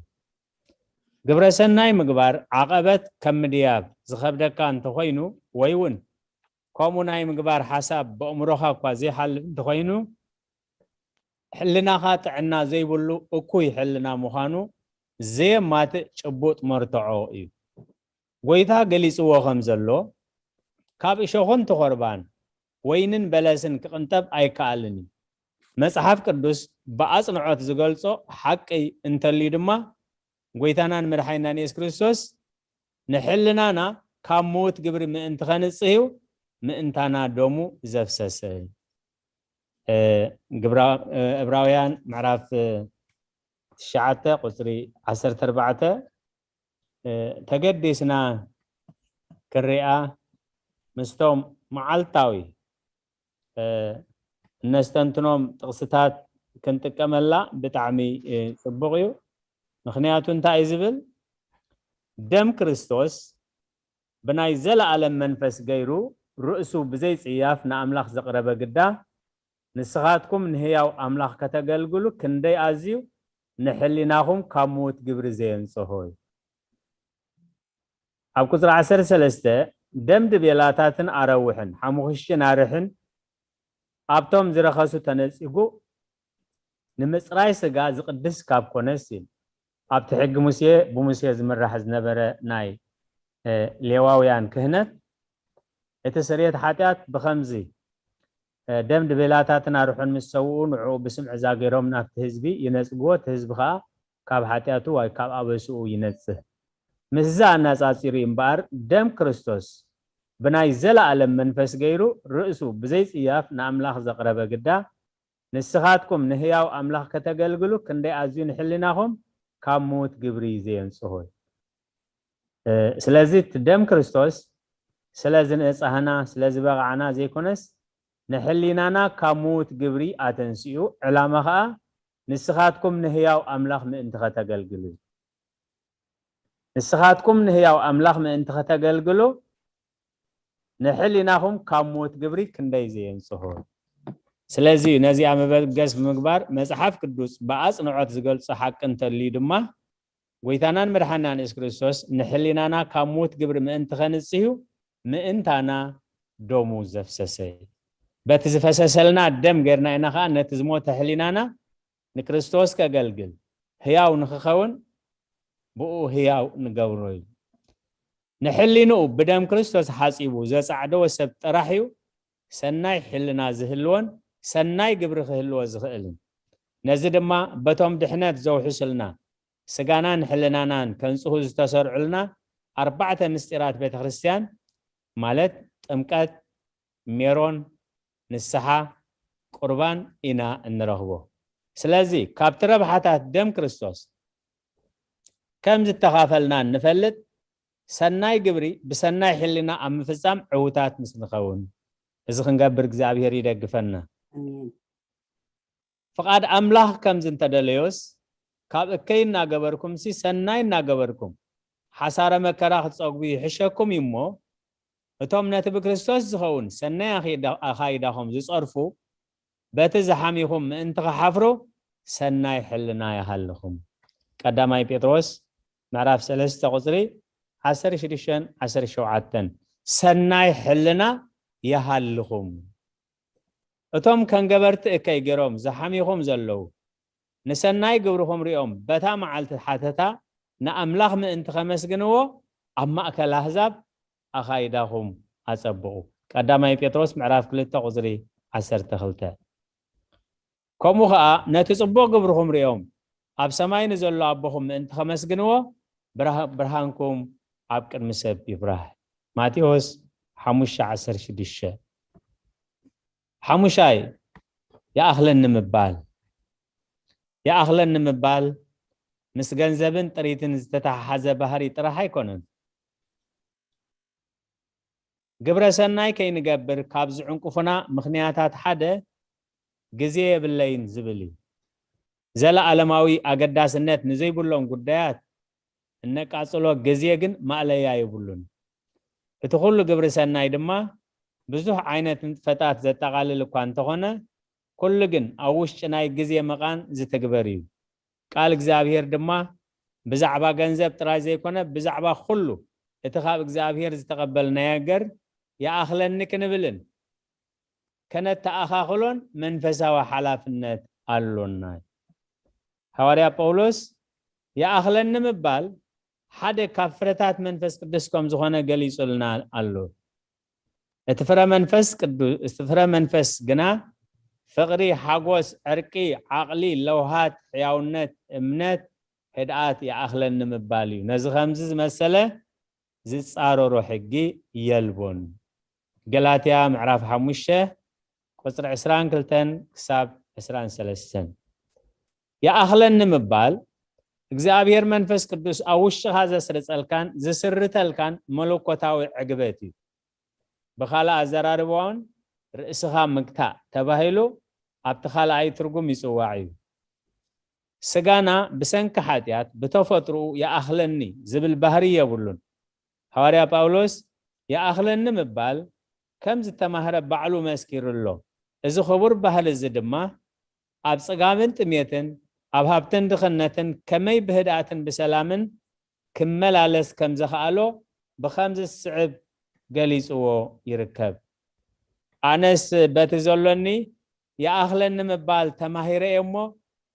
ግብረ ሰናይ ምግባር ዓቐበት ከም ምድያብ ዝኸብደካ እንተኾይኑ፣ ወይ እውን ከምኡ ናይ ምግባር ሓሳብ በእምሮኻ እኳ ዘይሓልፍ እንተኾይኑ፣ ሕልናኻ ጥዕና ዘይብሉ እኩይ ሕልና ምዃኑ ዘየማትእ ጭቡጥ መርትዖ እዩ። ጎይታ ገሊጽዎ ከም ዘሎ፣ ካብ እሾኽን ተኾርባን ወይንን በለስን ክቕንጠብ ኣይከኣልን እዩ። መጽሓፍ ቅዱስ ብኣጽንዖት ዝገልጾ ሓቂ እንተልዩ ድማ፣ ጎይታናን መድሓኒናን የሱስ ክርስቶስ ንሕልናና ካብ ምዉት ግብሪ ምእንቲ ኸንጽህ እዩ፣ ምእንታና ደሙ ዘፍሰሰ። እ፣ ግብራ-፣ እ፣ ዕብራውያን ምዕራፍ፣ እ፣ ትሽዓተ ቁጽሪ ዓሰርተ ኣርባዕተ፣ እ፣ ተገዲስና ክርኣ ምስቶም መዓልታዊ፣ እ፣ እነስተንትኖም ጥቕስታት ክንጥቀመላ ብጣዕሚ፣ እ፣ ጽቡቕ እዩ። ምኽንያቱ እንታይ እዩ ዝብል? ደም ክርስቶስ ብናይ ዘለኣለም መንፈስ ገይሩ ርእሱ ብዘይጽያፍ ንኣምላኽ ዘቕረበ ግዳ፣ ንስኻትኩም ንህያው ኣምላኽ ከተገልግሉ ክንደይ ኣዝዩ ንሕሊናኹም ካብ ምዉት ግብሪ ዘየንጽሆ እዩ። ኣብ ቁጽሪ ዓሰርተ ሰለስተ፣ ደም ድቤላታትን ኣረውሕን ሓሙኽሽቲ ናርሕን ኣብቶም ዝረኸሱ ተነጺጉ፣ ንምጽራይ ስጋ ዝቕድስ ካብ ኮነስ ኢሉ። ኣብቲ ሕጊ ሙሴ፣ ብሙሴ ዝምራሕ ዝነበረ ናይ፣ እ፣ ሌዋውያን ክህነት፣ እቲ ስርየት ሓጢኣት ብኸምዚ፣ እ፣ ደም ድቤላታትን ኣርሑን ምስ ሰውኡ፣ ንዕኡ ብስም ዕዛ ገይሮም ናብቲ ህዝቢ ይነጽግዎ፣ እቲ ህዝቢ ኸኣ ካብ ሓጢኣቱ ወይ ካብ ኣበስኡ ይነጽህ። ምስዚ ኣነጻጺሩ እዩ እምበኣር፣ ደም ክርስቶስ ብናይ ዘለኣለም መንፈስ ገይሩ ርእሱ ብዘይጽያፍ ንኣምላኽ ዘቕረበ ግዳ፣ ንስኻትኩም ንህያው ኣምላኽ ከተገልግሉ ክንደይ ኣዝዩ ንሕሊናኹም ካብ ምዉት ግብሪ ዘየንጽሆ እዩ። እ፣ ስለዚ እቲ ደም ክርስቶስ ስለ ዝነጻህና፣ ስለ ዝበቕዓና ዘይኮነስ፣ ንሕሊናና ካብ ምዉት ግብሪ ኣተንሲኡ፣ ዕላማ ኸኣ ንስኻትኩም ንህያው ኣምላኽ ምእንቲ ኸተገልግሉ እዩ። ንስኻትኩም ንህያው ኣምላኽ ምእንቲ ኸተገልግሉ፣ ንሕሊናኹም ካብ ምዉት ግብሪ ክንደይ ዘየንጽሆ። ስለዚ ነዚኣ መበገስ ብምግባር፣ መጽሓፍ ቅዱስ ብኣጽንዖት ዝገልጾ ሓቂ እንተልዩ ድማ፣ ጎይታናን መድሓናን የሱስ ክርስቶስ ንሕሊናና ካብ ምዉት ግብሪ ምእንቲ ኸንጽህ እዩ፣ ምእንታና ደሙ ዘፍሰሰ። በቲ ዝፈሰሰልና ደም ጌርና ኢና ኸኣ ነቲ ዝሞተ ሕሊናና ንክርስቶስ ከገልግል፣ ህያው ንኽኸውን ብኡ ህያው ንገብሮ እዩ። ንሕሊንኡ ብደም ክርስቶስ ሓጺቡ ዘጻዕደወ ሰብ ጥራሕ እዩ ሰናይ ሕልና ዝህልዎን ሰናይ ግብሪ ክህልዎ ዝኽእልን። ነዚ ድማ በቶም ድሕነት ዘውሕሱልና ስጋናን ሕልናናን ከንጽሁ ዝተሰርዑልና ኣርባዕተ ምስጢራት ቤተ ክርስቲያን፣ ማለት ጥምቀት፣ ሜሮን፣ ንስሓ፣ ቁርባን ኢና እንረኽቦ። ስለዚ ካብቲ ረብሓታት ደም ክርስቶስ ከም ዝተኻፈልና እንፈልጥ፣ ሰናይ ግብሪ ብሰናይ ሕልና ኣብ ምፍጻም ዕዉታት ምስ ንኸውን፣ እዚ ክንገብር እግዚኣብሔር ይደግፈና። ኣሜን። ፍቓድ ኣምላኽ ከምዚ እንተደለዮስ፣ ካብ እከይ እናገበርኩምሲ ሰናይ እናገበርኩም ሓሳረ መከራ ክትጸግቡ ይሕሸኩም እዩ እሞ፣ እቶም ነቲ ብክርስቶስ ዝኸውን ሰናይ ኣኺዳ-፣ ኣኻይዳኹም ዝጸርፉ፣ በቲ ዝሓሚኹም ምእንቲ ኽሓፍሩ ሰናይ ሕልና ይሃልኹም። ቀዳማይ ጴጥሮስ ምዕራፍ ሰለስተ ቁጽሪ ዓሰርተ ሽዱሽተን ዓሰርተ ሸውዓተን፣ ሰናይ ሕልና ይሃልኹም። እቶም ከም ገበርቲ እከይ ገይሮም ዝሓሚኹም ዘለዉ፣ ንሰናይ ግብርኹም ሪኦም በታ መዓልቲ ሓተታ ንኣምላኽ ምእንቲ ኸመስግንዎ ኣብ ማእከል ኣህዛብ ኣኻይዳኹም ኣጸብቑ። ቀዳማይ ጴጥሮስ ምዕራፍ ክልተ ቁጽሪ ዓሰርተ ክልተ። ከምኡ ኸኣ ነቲ ጽቡቕ ግብርኹም ርእዮም ኣብ ሰማይ ንዘሎ ኣቦኹም ምእንቲ ከመስግንዎ ብርሃ- ብርሃንኩም ኣብ ቅድሚ ሰብ ይብራህ። ማቴዎስ ሓሙሽተ ዓሰርተ ሽዱሽተ። ሓሙሻይ፣ ይኣኽለኒ ምባል። ይኣኽለኒ ምባል ምስ ገንዘብን ጥሪትን ዝተተሓሓዘ ባህሪ ጥራሕ ኣይኮነን። ግብረ ሰናይ ከይንገብር ካብ ዝዕንቅፉና ምኽንያታት ሓደ ግዜ የብለይን ዝብል እዩ። ዘለኣለማዊ ኣገዳስነት ንዘይብሎም ጉዳያት እነቃጽሎ ግዜ ግን ማእለያ የብሉን። እቲ ኩሉ ግብሪ ሰናይ ድማ ብዙሕ ዓይነት ንጥፈታት ዘጠቓልል እኳ እንተኾነ ኩሉ ግን ኣብ ውሽጢ ናይ ግዜ መቓን ዝትግበር እዩ። ቃል እግዚኣብሔር ድማ ብዛዕባ ገንዘብ ጥራይ ዘይኮነ ብዛዕባ ኩሉ እቲ ካብ እግዚኣብሔር ዝተቐበልናዮ ነገር ይኣኽለኒ ክንብልን ከነተኣኻኽሎን መንፈሳዊ ሓላፍነት ኣሎና። ሃዋርያ ጳውሎስ ይኣኽለኒ ምባል ሓደ ካብ ፍረታት መንፈስ ቅዱስ ከም ዝኾነ ገሊጹልና ኣሎ። እቲ ፍረ መንፈስ ቅዱስ እቲ ፍረ መንፈስ ግና ፍቕሪ፣ ሓጎስ፣ ዕርቂ፣ ዓቕሊ፣ ለውሃት፣ ሕያውነት፣ እምነት፣ ህድኣት ይኣኽለኒ ምባል እዩ። ነዚ ከምዚ ዝመሰለ ዝጻረሮ ሕጊ የልቦን። ገላትያ ምዕራፍ ሓሙሽተ ቁጽሪ ዕስራን ክልተን ክሳብ ዕስራን ሰለስተን። ይኣኽለኒ ምባል እግዚኣብሔር መንፈስ ቅዱስ ኣብ ውሽጥኻ ዘስርጸልካን ዝስርተልካን መለኮታዊ ዕግበት እዩ። ብኻልእ ኣዘራርባውን ርእስኻ ምግታእ ተባሂሉ ኣብቲ ካልኣይ ትርጉም ይጽዋዕ እዩ። ስጋና ብሰንኪ ሓጢኣት ብተፈጥሮኡ ይኣኽለኒ ዝብል ባህሪ የብሉን። ሃዋርያ ጳውሎስ ይኣኽለኒ ምባል ከም ዝተማህረ ባዕሉ መስኪሩ ኣሎ። እዚ ክቡር ባህሊ እዚ ድማ ኣብ ጽጋብን ጥሜትን ኣብ ሃብትን ድኽነትን ከመይ ብህድኣትን ብሰላምን ክመላለስ ከም ዘኽኣሎ ብኸምዚ ዝስዕብ ገሊጽዎ ይርከብ። ኣነስ በቲ ዘሎኒ ይኣኽለኒ ምባል ተማሂረ እየ እሞ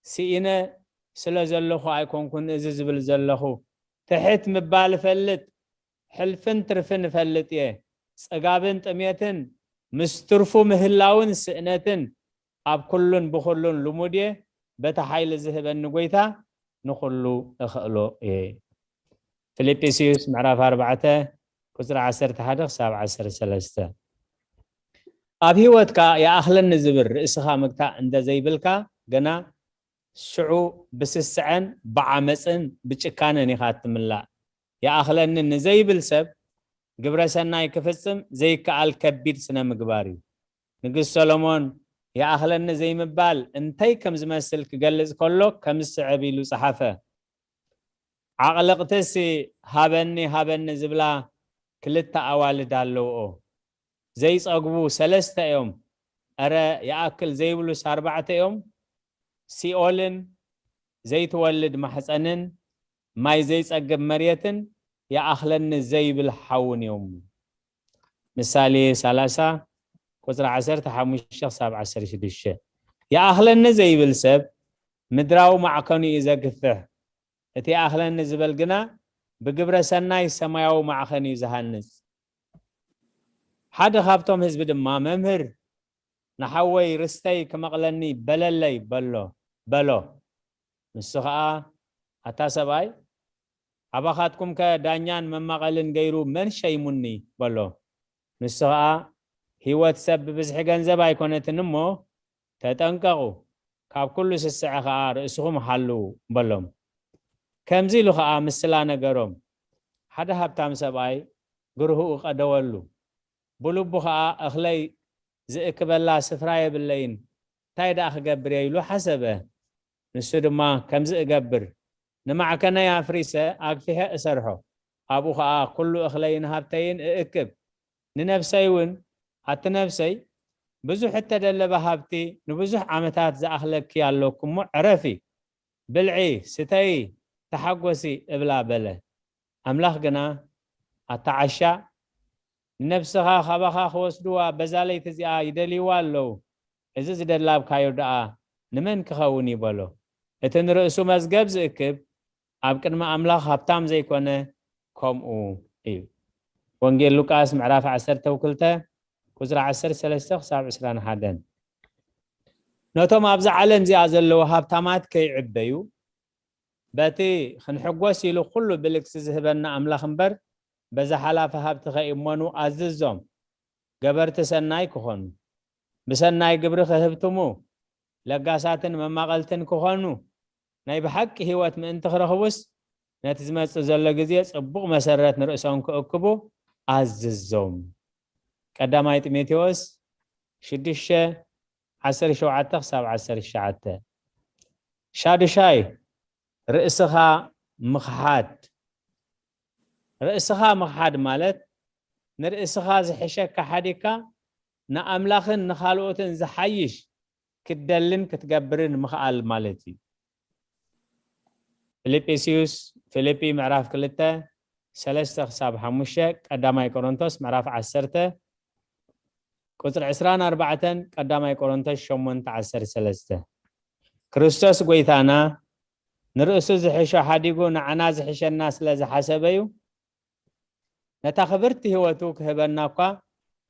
ስኢነ ስለ ዘለኹ ኣይኮንኩን እዚ ዝብል ዘለኹ። ትሕት ምባል እፈልጥ፣ ሕልፍን ትርፍን እፈልጥ እየ። ጽጋብን ጥሜትን ምስ ትርፉ ምህላውን ስእነትን ኣብ ኩሉን ብኹሉን ልሙድ እየ። በቲ ሓይሊ ዝህበኒ ጎይታ ንኹሉ እኽእሎ እየ። ፊልጵስዩስ ምዕራፍ ኣርባዕተ ቁጽሪ ዓሰርተ ሓደ ክሳብ ዓሰርተ ሰለስተ። ኣብ ህይወትካ ይኣኽለኒ ዝብል ርእስኻ ምግታእ እንተ ዘይብልካ ግና ሽዑ ብስስዐን ብዓመጽን ብጭካነን ኢኻ እትምላእ። ይኣኽለኒ ንዘይብል ሰብ ግብረ ሰናይ ክፍጽም ዘይከኣል ከቢድ ስነ ምግባር እዩ። ንጉስ ሰሎሞን ይኣኽለኒ ዘይምባል እንታይ ከም ዝመስል ክገልጽ ከሎ ከም ዝስዕብ ኢሉ ጸሓፈ። ዓቕልቕትስ ሃበኒ ሃበኒ ዝብላ ክልተ ኣዋልድ ኣለውኦ። ዘይጸግቡ ሰለስተ እዮም፣ እረ ይኣክል ዘይብሉስ ኣርባዕተ እዮም። ሲኦልን ዘይትወልድ ማሕፀንን ማይ ዘይጸግብ መሬትን ይኣኽለኒ ዘይብል ሓውን እዮም። ምሳሌ ሰላሳ ቁጽሪ ዓሰርተ ሓሙሽተ ክሳብ ዓሰርተ ሽዱሽተ። ይኣኽለኒ ዘይብል ሰብ ምድራዊ ማዕከኑ እዩ ዘግፍሕ፣ እቲ ይኣኽለኒ ዝበል ግና ብግብረ ሰናይ ሰማያዊ ማዕኸን እዩ ዝሃንጽ። ሓደ ካብቶም ህዝቢ ድማ መምህር ንሓወይ ርስተይ ክመቕለኒ በለለይ በሎ በሎ። ንሱ ኸኣ ኣታ ሰብኣይ ኣባኻትኩምከ ዳኛን መማቐልን ገይሩ መን ሸይሙኒ በሎ። ንሱ ኸኣ ህይወት ሰብ ብብዝሒ ገንዘብ ኣይኮነትን እሞ ተጠንቀቑ፣ ካብ ኩሉ ስስዐ ኸኣ ርእስኹም ሓልዉ በሎም። ከምዚ ኢሉ ኸኣ ምስላ ነገሮም። ሓደ ሃብታም ሰብኣይ ግርህኡ ቀደወሉ። ብልቡ ኸኣ እኽለይ ዝእክበላ ስፍራ የብለይን፣ እንታይ ደኣ ክገብር እየ ኢሉ ሓሰበ። ንሱ ድማ ከምዚ እገብር፣ ንማዕከነይ ኣፍሪሰ ኣግፊሐ እሰርሖ፣ ኣብኡ ኸኣ ኩሉ እኽለይን ሃብተይን እእክብ። ንነፍሰይ እውን ኣቲ ነፍሰይ ብዙሕ እተደለበ ሃብቲ ንብዙሕ ዓመታት ዝኣኽለኪ ኣለኩ እሞ ዕረፊ፣ ብልዒ፣ ስተዪ፣ ተሓጎሲ እብላ በለ። ኣምላኽ ግና ኣታ ዓሻ ንነፍስኻ ካባኻ ክወስድዋ በዛ ለይቲ እዚኣ ይደልይዋ ኣለዉ፣ እዚ ዝደላብካዮ ደኣ ንመን ክኸውን እዩ በሎ። እቲ ንርእሱ መዝገብ ዝእክብ ኣብ ቅድሚ ኣምላኽ ሃብታም ዘይኮነ ከምኡ እዩ። ወንጌል ሉቃስ ምዕራፍ ዓሰርተ ክልተ ቁጽሪ ዓሰርተ ሰለስተ ክሳብ ዕስራን ሓደን። ነቶም ኣብዛ ዓለም እዚኣ ዘለዉ ሃብታማት ከይዕበዩ፣ በቲ ክንሕጎስ ኢሉ ኩሉ ብልግሲ ዝህበና ኣምላኽ እምበር፣ በዛ ሓላፊ ሃብቲ ከይእመኑ ኣዝዞም። ገበርቲ ሰናይ ክኾኑ፣ ብሰናይ ግብሪ ክህብትሙ፣ ለጋሳትን መማቐልትን ክኾኑ፣ ናይ ብሓቂ ህይወት ምእንቲ ክረኽቡስ፣ ነቲ ዝመጽእ ዘሎ ግዜ ጽቡቕ መሰረት ንርእሶም ክእክቡ ኣዝዞም። ቀዳማይ ጢሞቴዎስ ሽዱሽተ፣ ዓሰርተ ሸውዓተ ክሳብ ዓሰርተ ትሽዓተ። ሻዱሻይ፣ ርእስኻ ምኽሓድ። ርእስኻ ምኽሓድ ማለት፣ ንርእስኻ ዝሕሸካ ሓዲግካ፣ ንኣምላኽን ንኻልኦትን ዝሓይሽ ክትደልን ክትገብርን ምኽኣል ማለት እዩ። ፊልጵስዩስ፣ ፊልጲ ምዕራፍ ክልተ፣ ሰለስተ ክሳብ ሓሙሽተ፣ ቀዳማይ ቆሮንቶስ ምዕራፍ ዓሰርተ፣ ቁጽሪ ዕስራን ኣርባዕተን፣ ቀዳማይ ቆሮንቶስ ሸሞንተ ዓሰርተ ሰለስተ። ክርስቶስ ጐይታና ንርእሱ ዝሕሾ ሓዲጉ ንዓና ዝሕሸና ስለ ዝሓሰበ እዩ። ነታ ክብርቲ ህይወቱ ክህበና እኳ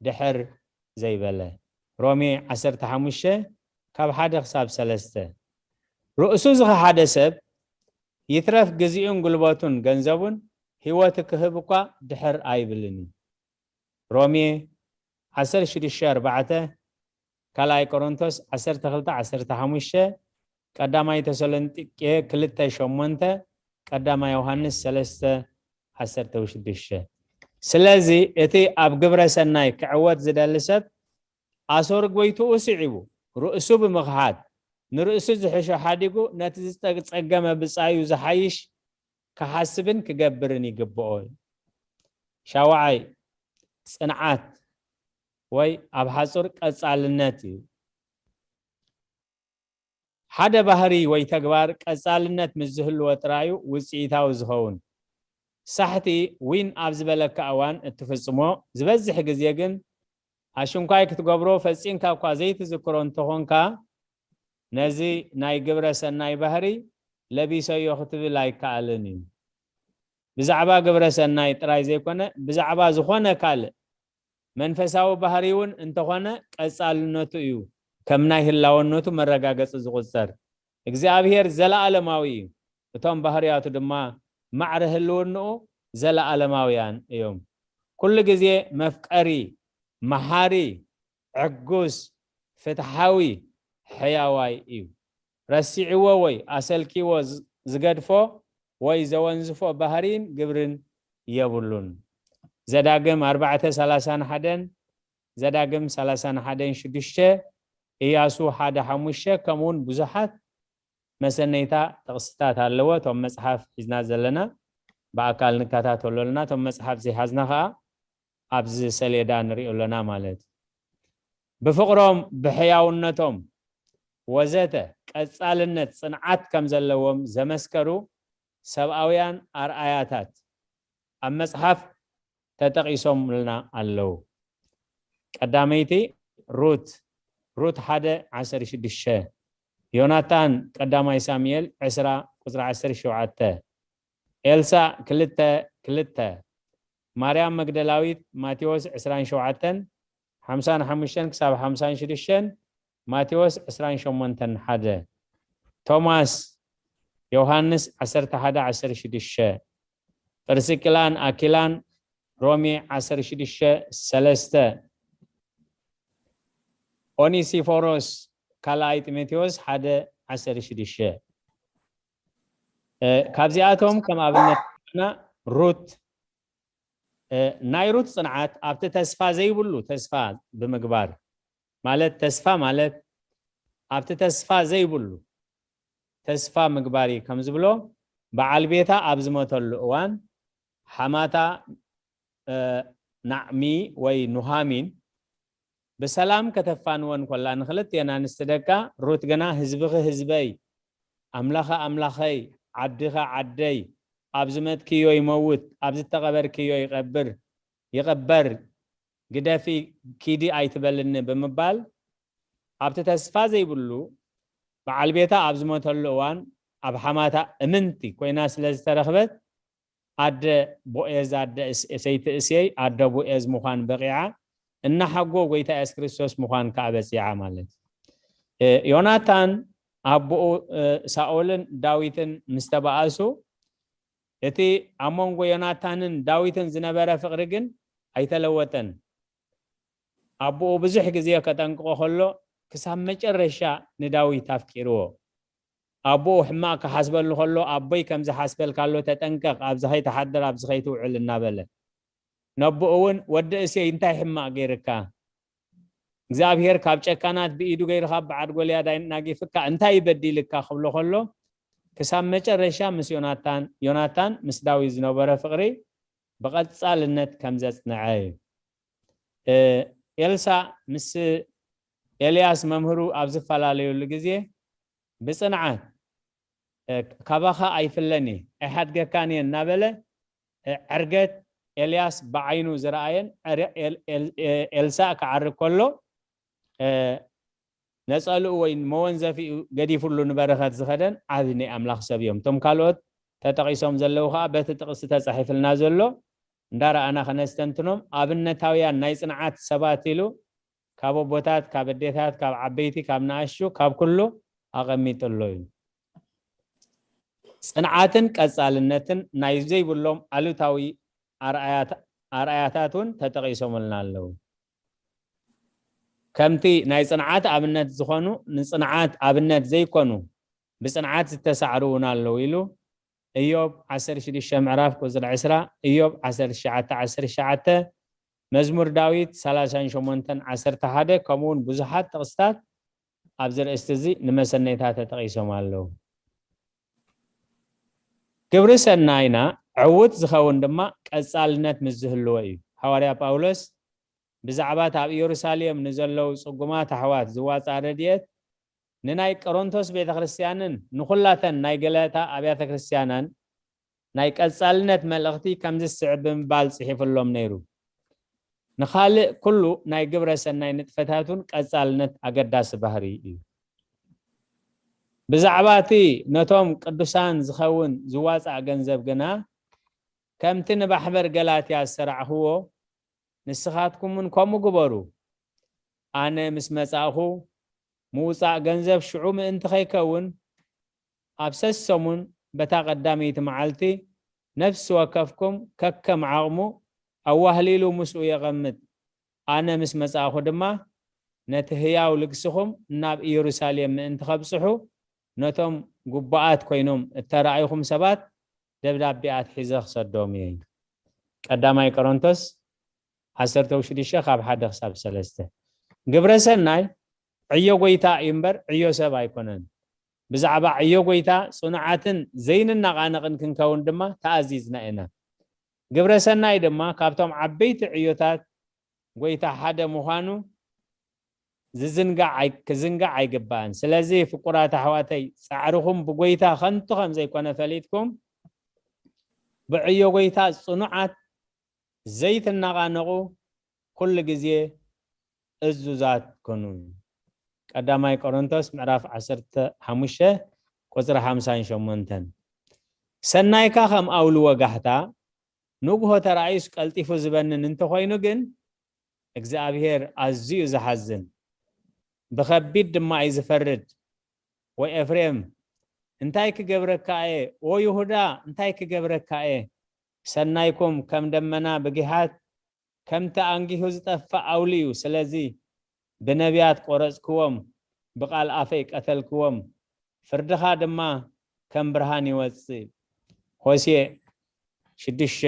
ድሕር ዘይበለ። ሮሜ ዓሰርተ ሓሙሽተ ካብ ሓደ ክሳብ ሰለስተ። ርእሱ ዝኸሓደ ሰብ ይትረፍ ግዜኡን ጉልበቱን ገንዘቡን ህይወቱ ክህብ እኳ ድሕር ኣይብልን እዩ። ሮሜ ዓሰርተ ሽዱሽተ ኣርባዕተ፣ ካልኣይ ቆሮንቶስ ዓሰርተ ክልተ ዓሰርተ ሓሙሽተ፣ ቀዳማይ ተሰሎንቄ ክልተ ሸሞንተ፣ ቀዳማይ ዮሃንስ ሰለስተ ዓሰርተ ሽዱሽተ። ስለዚ እቲ ኣብ ግብረ ሰናይ ክዕወት ዝደሊ ሰብ ኣሰር ጎይትኡ ስዒቡ፣ ርእሱ ብምኽሓድ፣ ንርእሱ ዝሕሾ ሓዲጉ፣ ነቲ ዝጸገመ ብጻዩ ዝሓይሽ ክሓስብን ክገብርን ይግብኦ እዩ። ሻውዓይ፣ ጽንዓት ወይ ኣብ ሓጹር ቀጻልነት እዩ። ሓደ ባህሪ ወይ ተግባር ቀጻልነት ምስ ዝህልዎ ጥራዩ ውጽኢታዊ ዝኸውን። ሳሕቲ ዊን ኣብ ዝበለካ እዋን እትፍጽሞ፣ ዝበዝሕ ግዜ ግን ኣሽንኳይ ክትገብሮ ፈጺምካ እኳ ዘይትዝክሮ እንተኾንካ፣ ነዚ ናይ ግብረ ሰናይ ባህሪ ለቢሰዮ ክትብል ኣይከኣልን እዩ። ብዛዕባ ግብረ ሰናይ ጥራይ ዘይኮነ፣ ብዛዕባ ዝኾነ ካልእ መንፈሳዊ ባህሪ እውን እንተኾነ ቀጻልነቱ እዩ ከም ናይ ህላወነቱ መረጋገጺ ዝቑጸር። እግዚኣብሔር ዘለኣለማዊ እዩ፣ እቶም ባህርያቱ ድማ ማዕረ ህልውንኡ ዘለኣለማውያን እዮም። ኩሉ ግዜ መፍቀሪ፣ መሓሪ፣ ዕጉስ፣ ፍትሓዊ፣ ሕያዋይ እዩ። ረሲዕዎ ወይ ኣሰልኪዎ ዝ-፣ ዝገድፎ ወይ ዘወንዝፎ ባህሪን ግብርን የብሉን። ዘዳግም ኣርባዕተ ሰላሳን ሓደን፣ ዘዳግም ሰላሳን ሓደን ሽዱሽተ፣ ኢያሱ ሓደ ሓሙሽተ፣ ከምኡውን ብዙሓት መሰነይታ ጥቕስታት ኣለዎ። እቶም መጽሓፍ ሒዝና ዘለና ብኣካል ንከታተሎ ኣለና። እቶም መጽሓፍ ዘይሓዝና ኸኣ ኣብዚ ሰሌዳ ንሪኦ ኣለና ማለት እዩ። ብፍቕሮም፣ ብሕያውነቶም ወዘተ ቀጻልነት፣ ጽንዓት ከም ዘለዎም ዘመስከሩ ሰብኣውያን ኣርኣያታት ኣብ መጽሓፍ ተጠቒሶምልና ኣለዉ። ቀዳመይቲ ሩት፣ ሩት ሓደ ዓሰርተ ሽዱሽተ፣ ዮናታን ቀዳማይ ሳሙኤል ዕስራ ቁጽሪ ዓሰርተ ሸውዓተ፣ ኤልሳእ ክልተ ክልተ፣ ማርያም መግደላዊት ማቴዎስ ዕስራን ሸውዓተን ሓምሳን ሓሙሽተን ክሳብ ሓምሳን ሽዱሽተን፣ ማቴዎስ ዕስራን ሸሞንተን ሓደ፣ ቶማስ ዮሃንስ ዓሰርተ ሓደ ዓሰርተ ሽዱሽተ፣ ጵርስቅላን ኣኪላን ሮሜ ዓሰርተ ሽዱሽተ ሰለስተ፣ ኦኒሲፎሮስ ካልኣይ ጢሞቴዎስ ሓደ ዓሰርተ ሽዱሽተ። እ፣ ካብዚኣቶም ከም ኣብነት ና ሩት፣ እ፣ ናይ ሩት ጽንዓት ኣብቲ ተስፋ ዘይብሉ ተስፋ ብምግባር፣ ማለት ተስፋ ማለት ኣብቲ ተስፋ ዘይብሉ ተስፋ ምግባር እዩ ከም ዝብሎ፣ በዓል ቤታ ኣብ ዝሞተሉ እዋን ሓማታ፣ እ፣ ናዕሚ ወይ ኑሃሚን ብሰላም ከተፋንወን ኮላ፣ ንክልቴን ኣንስቲ ደቃ፣ ሩት ግና ህዝብኺ ህዝበይ፣ ኣምላኸ ኣምላኸይ፣ ዓድኸ ዓደይ፣ ኣብ ዝመትክዮ ይመውት፣ ኣብ ዝተቐበርክዮ ይቐብር፣ ይቐበር፣ ግደፊ ኪዲ ኣይትበልኒ ብምባል፣ ኣብቲ ተስፋ ዘይብሉ በዓል ቤታ ኣብ ዝሞተሉ እዋን ኣብ ሓማታ እምንቲ ኮይና ስለ ዝተረኽበት፣ ኣደ ቦኤዝ፣ ኣደ እስ-፣ ሰይቲ እሴይ ኣደ ቦኤዝ ምዃን በቒዓ፣ እናሓጎ ጎይታ የሱስ ክርስቶስ ምዃን ከኣ በጺዓ ማለት። እ፣ ዮናታን ኣቦኡ፣ እ፣ ሳኦልን ዳዊትን ምስ ተባኣሱ፣ እቲ ኣብ መንጎ ዮናታንን ዳዊትን ዝነበረ ፍቕሪ ግን ኣይተለወጠን። ኣቦኡ ብዙሕ ግዜ ከጠንቅቖ ከሎ፣ ክሳብ መጨረሻ ንዳዊት ኣፍቂርዎ። ኣቦኡ ሕማቕ ክሓስበሉ ከሎ፣ "ኣቦይ ከም ዝሓስበልካ ኣሎ፣ ተጠንቀቕ፣ ኣብዚ ከይትሓድር፣ ኣብዚ ከይትውዕል" እናበለ። ነቦኡ እውን፣ "ወዲ እሴይ፣ እንታይ ሕማቕ ገይርካ? እግዚኣብሄር ካብ ጨካናት ብኢዱ ገይሩ ካብ በዓል ጎልያድ ኣይናጊፍካ፣ እንታይ በዲልካ?" ክብሎ ከሎ፣ ክሳብ መጨረሻ ምስ ዮናታን፣ ዮናታን ምስ ዳዊት ዝነበረ ፍቕሪ ብቐጻልነት ከም ዘጽንዐ እዩ። እ፣ ኤልሳ ምስ ኤልያስ መምህሩ ኣብ ዝፈላለዩሉ ግዜ፣ ብጽንዓት፣ እ፣ "ካባኻ ኣይፍለን እየ፣ ኣይሓድገካን እየ" እናበለ፣ እ፣ ዕርገት ኤልያስ ብዓይኑ ዝረኣየን ዕር-፣ ኤል-፣ ኤል-፣ ኤ-፣ ኤልሳእ ክዓርግ ከሎ፣ እ፣ ነጸልኡ ወይ መወንዘፊኡ ገዲፍሉ ንበረኸት ዝኸደን ዓቢ ናይ ኣምላኽ ሰብ እዮም። እቶም ካልኦት ተጠቒሶም ዘለዉ ኸኣ በቲ ጥቕሲ ተጻሒፍልና ዘሎ እንዳረኣና ከነስተንትኖም፣ ኣብነታውያን ናይ ጽንዓት ሰባት ኢሉ ካብ ኣቦታት፣ ካብ ኣዴታት፣ ካብ ዓበይቲ፣ ካብ ንኣሽቱ፣ ካብ ኩሉ ኣቐሚጡ ኣሎ እዩ። ጽንዓትን ቀጻልነትን ናይ ዘይብሎም ኣሉታዊ ኣርኣያት-፣ ኣርኣያታት እውን ተጠቒሶምልና ኣለዉ። ከምቲ ናይ ጽንዓት ኣብነት ዝኾኑ፣ ንጽንዓት ኣብነት ዘይኮኑ፣ ብጽንዓት ዝተሳዕሩ እውን ኣለዉ ኢሉ። እዮብ ዓሰርተ ሽዱሽተ ምዕራፍ ቁጽሪ ዕስራ፣ እዮብ ዓሰርተ ትሽዓተ ዓሰርተ ትሽዓተ፣ መዝሙር ዳዊት ሰላሳን ሸሞንተን ዓሰርተ ሓደ፣ ከምኡ እውን ብዙሓት ጥቕስታት ኣብዚ ርእስቲ እዚ ንመሰነይታ ተጠቒሶም ኣለዉ። ግብሪ ሰናይና ዕዉት ዝኸውን ድማ ቀጻልነት ምስ ዝህልዎ እዩ። ሃዋርያ ጳውሎስ ብዛዕባ እታ ኣብ ኢየሩሳሌም ንዘለዉ ጽጉማት ኣሕዋት ዝዋጻእ ረድኤት፣ ንናይ ቆሮንቶስ ቤተ ክርስቲያንን ንኹላተን ናይ ገላትያ ኣብያተ ክርስቲያናን ናይ ቀጻልነት መልእኽቲ ከምዚ ዝስዕብ ብምባል ጽሒፉሎም ነይሩ። ንኻልእ ኩሉ ናይ ግብረ ሰናይ ንጥፈታት እውን ቀጻልነት ኣገዳሲ ባህሪ እዩ። ብዛዕባ እቲ ነቶም ቅዱሳን ዝኸውን ዝዋጻእ ገንዘብ ግና፣ ከምቲ ንማሕበር ገላትያ ዝሰራዕኽዎ፣ ንስኻትኩም እውን ከምኡ ግበሩ። ኣነ ምስ መጻእኹ፣ ምውጻእ ገንዘብ ሽዑ ምእንቲ ከይከውን፣ ኣብ ሰሰሙን በታ ቀዳመይቲ መዓልቲ ነፍሲ ወከፍኩም ከከም ዓቕሙ ኣዋህሊሉ ምስኡ የቐምጥ። ኣነ ምስ መጻእኹ ድማ፣ ነቲ ህያው ልግስኹም ናብ ኢየሩሳሌም ምእንቲ ከብጽሑ፣ ነቶም ግቡኣት ኮይኖም እተራእይኹም ሰባት ደብዳቤ ኣትሒዘ ክሰዶም እየ። ቀዳማይ ቆሮንቶስ ዓሰርተ ሽዱሽተ ካብ ሓደ ክሳብ ሰለስተ። ግብረ ሰናይ ዕዮ ጎይታ እዩ እምበር ዕዮ ሰብ ኣይኮነን። ብዛዕባ ዕዮ ጎይታ ጽኑዓትን ዘይንነቓነቕን ክንከውን ድማ ተኣዚዝና ኢና። ግብረ ሰናይ ድማ ካብቶም ዓበይቲ ዕዮታት ጎይታ ሓደ ምዃኑ ዝዝንጋዕ ኣይ-፣ ክዝንጋዕ ኣይግባእን። ስለዚ ፍቁራት ኣሕዋተይ፣ ጻዕርኹም ብጎይታ ከንቱ ከም ዘይኮነ ፈሊጥኩም፣ ብዕዮ ጎይታ ጽኑዓት፣ ዘይትነቓነቑ፣ ኩሉ ግዜ እዙዛት ኩኑ። ቀዳማይ ቆሮንቶስ ምዕራፍ ዓሰርተ ሓሙሽተ ቁጽሪ ሓምሳን ሸሞንተን። ሰናይካ ከም ኣውሊ ወጋሕታ ንግሆ ተራእዩስ ቀልጢፉ ዝበንን እንተኾይኑ ግን፣ እግዚኣብሔር ኣዝዩ ዝሓዝን፣ ብኸቢድ ድማ እዩ ዝፈርድ። ወይ ኤፍሬም፣ እንታይ ክገብረካ እየ? ኦ ይሁዳ፣ እንታይ ክገብረካ እየ? ሰናይኩም ከም ደመና ብጊሓት፣ ከምቲ ኣንጊሁ ዝጠፍእ ኣውሊ እዩ። ስለዚ ብነቢያት ቆረጽክዎም፣ ብቓል ኣፈይ ቀተልክዎም፣ ፍርድኻ ድማ ከም ብርሃን ይወጽእ። ሆሴዕ ሽዱሽተ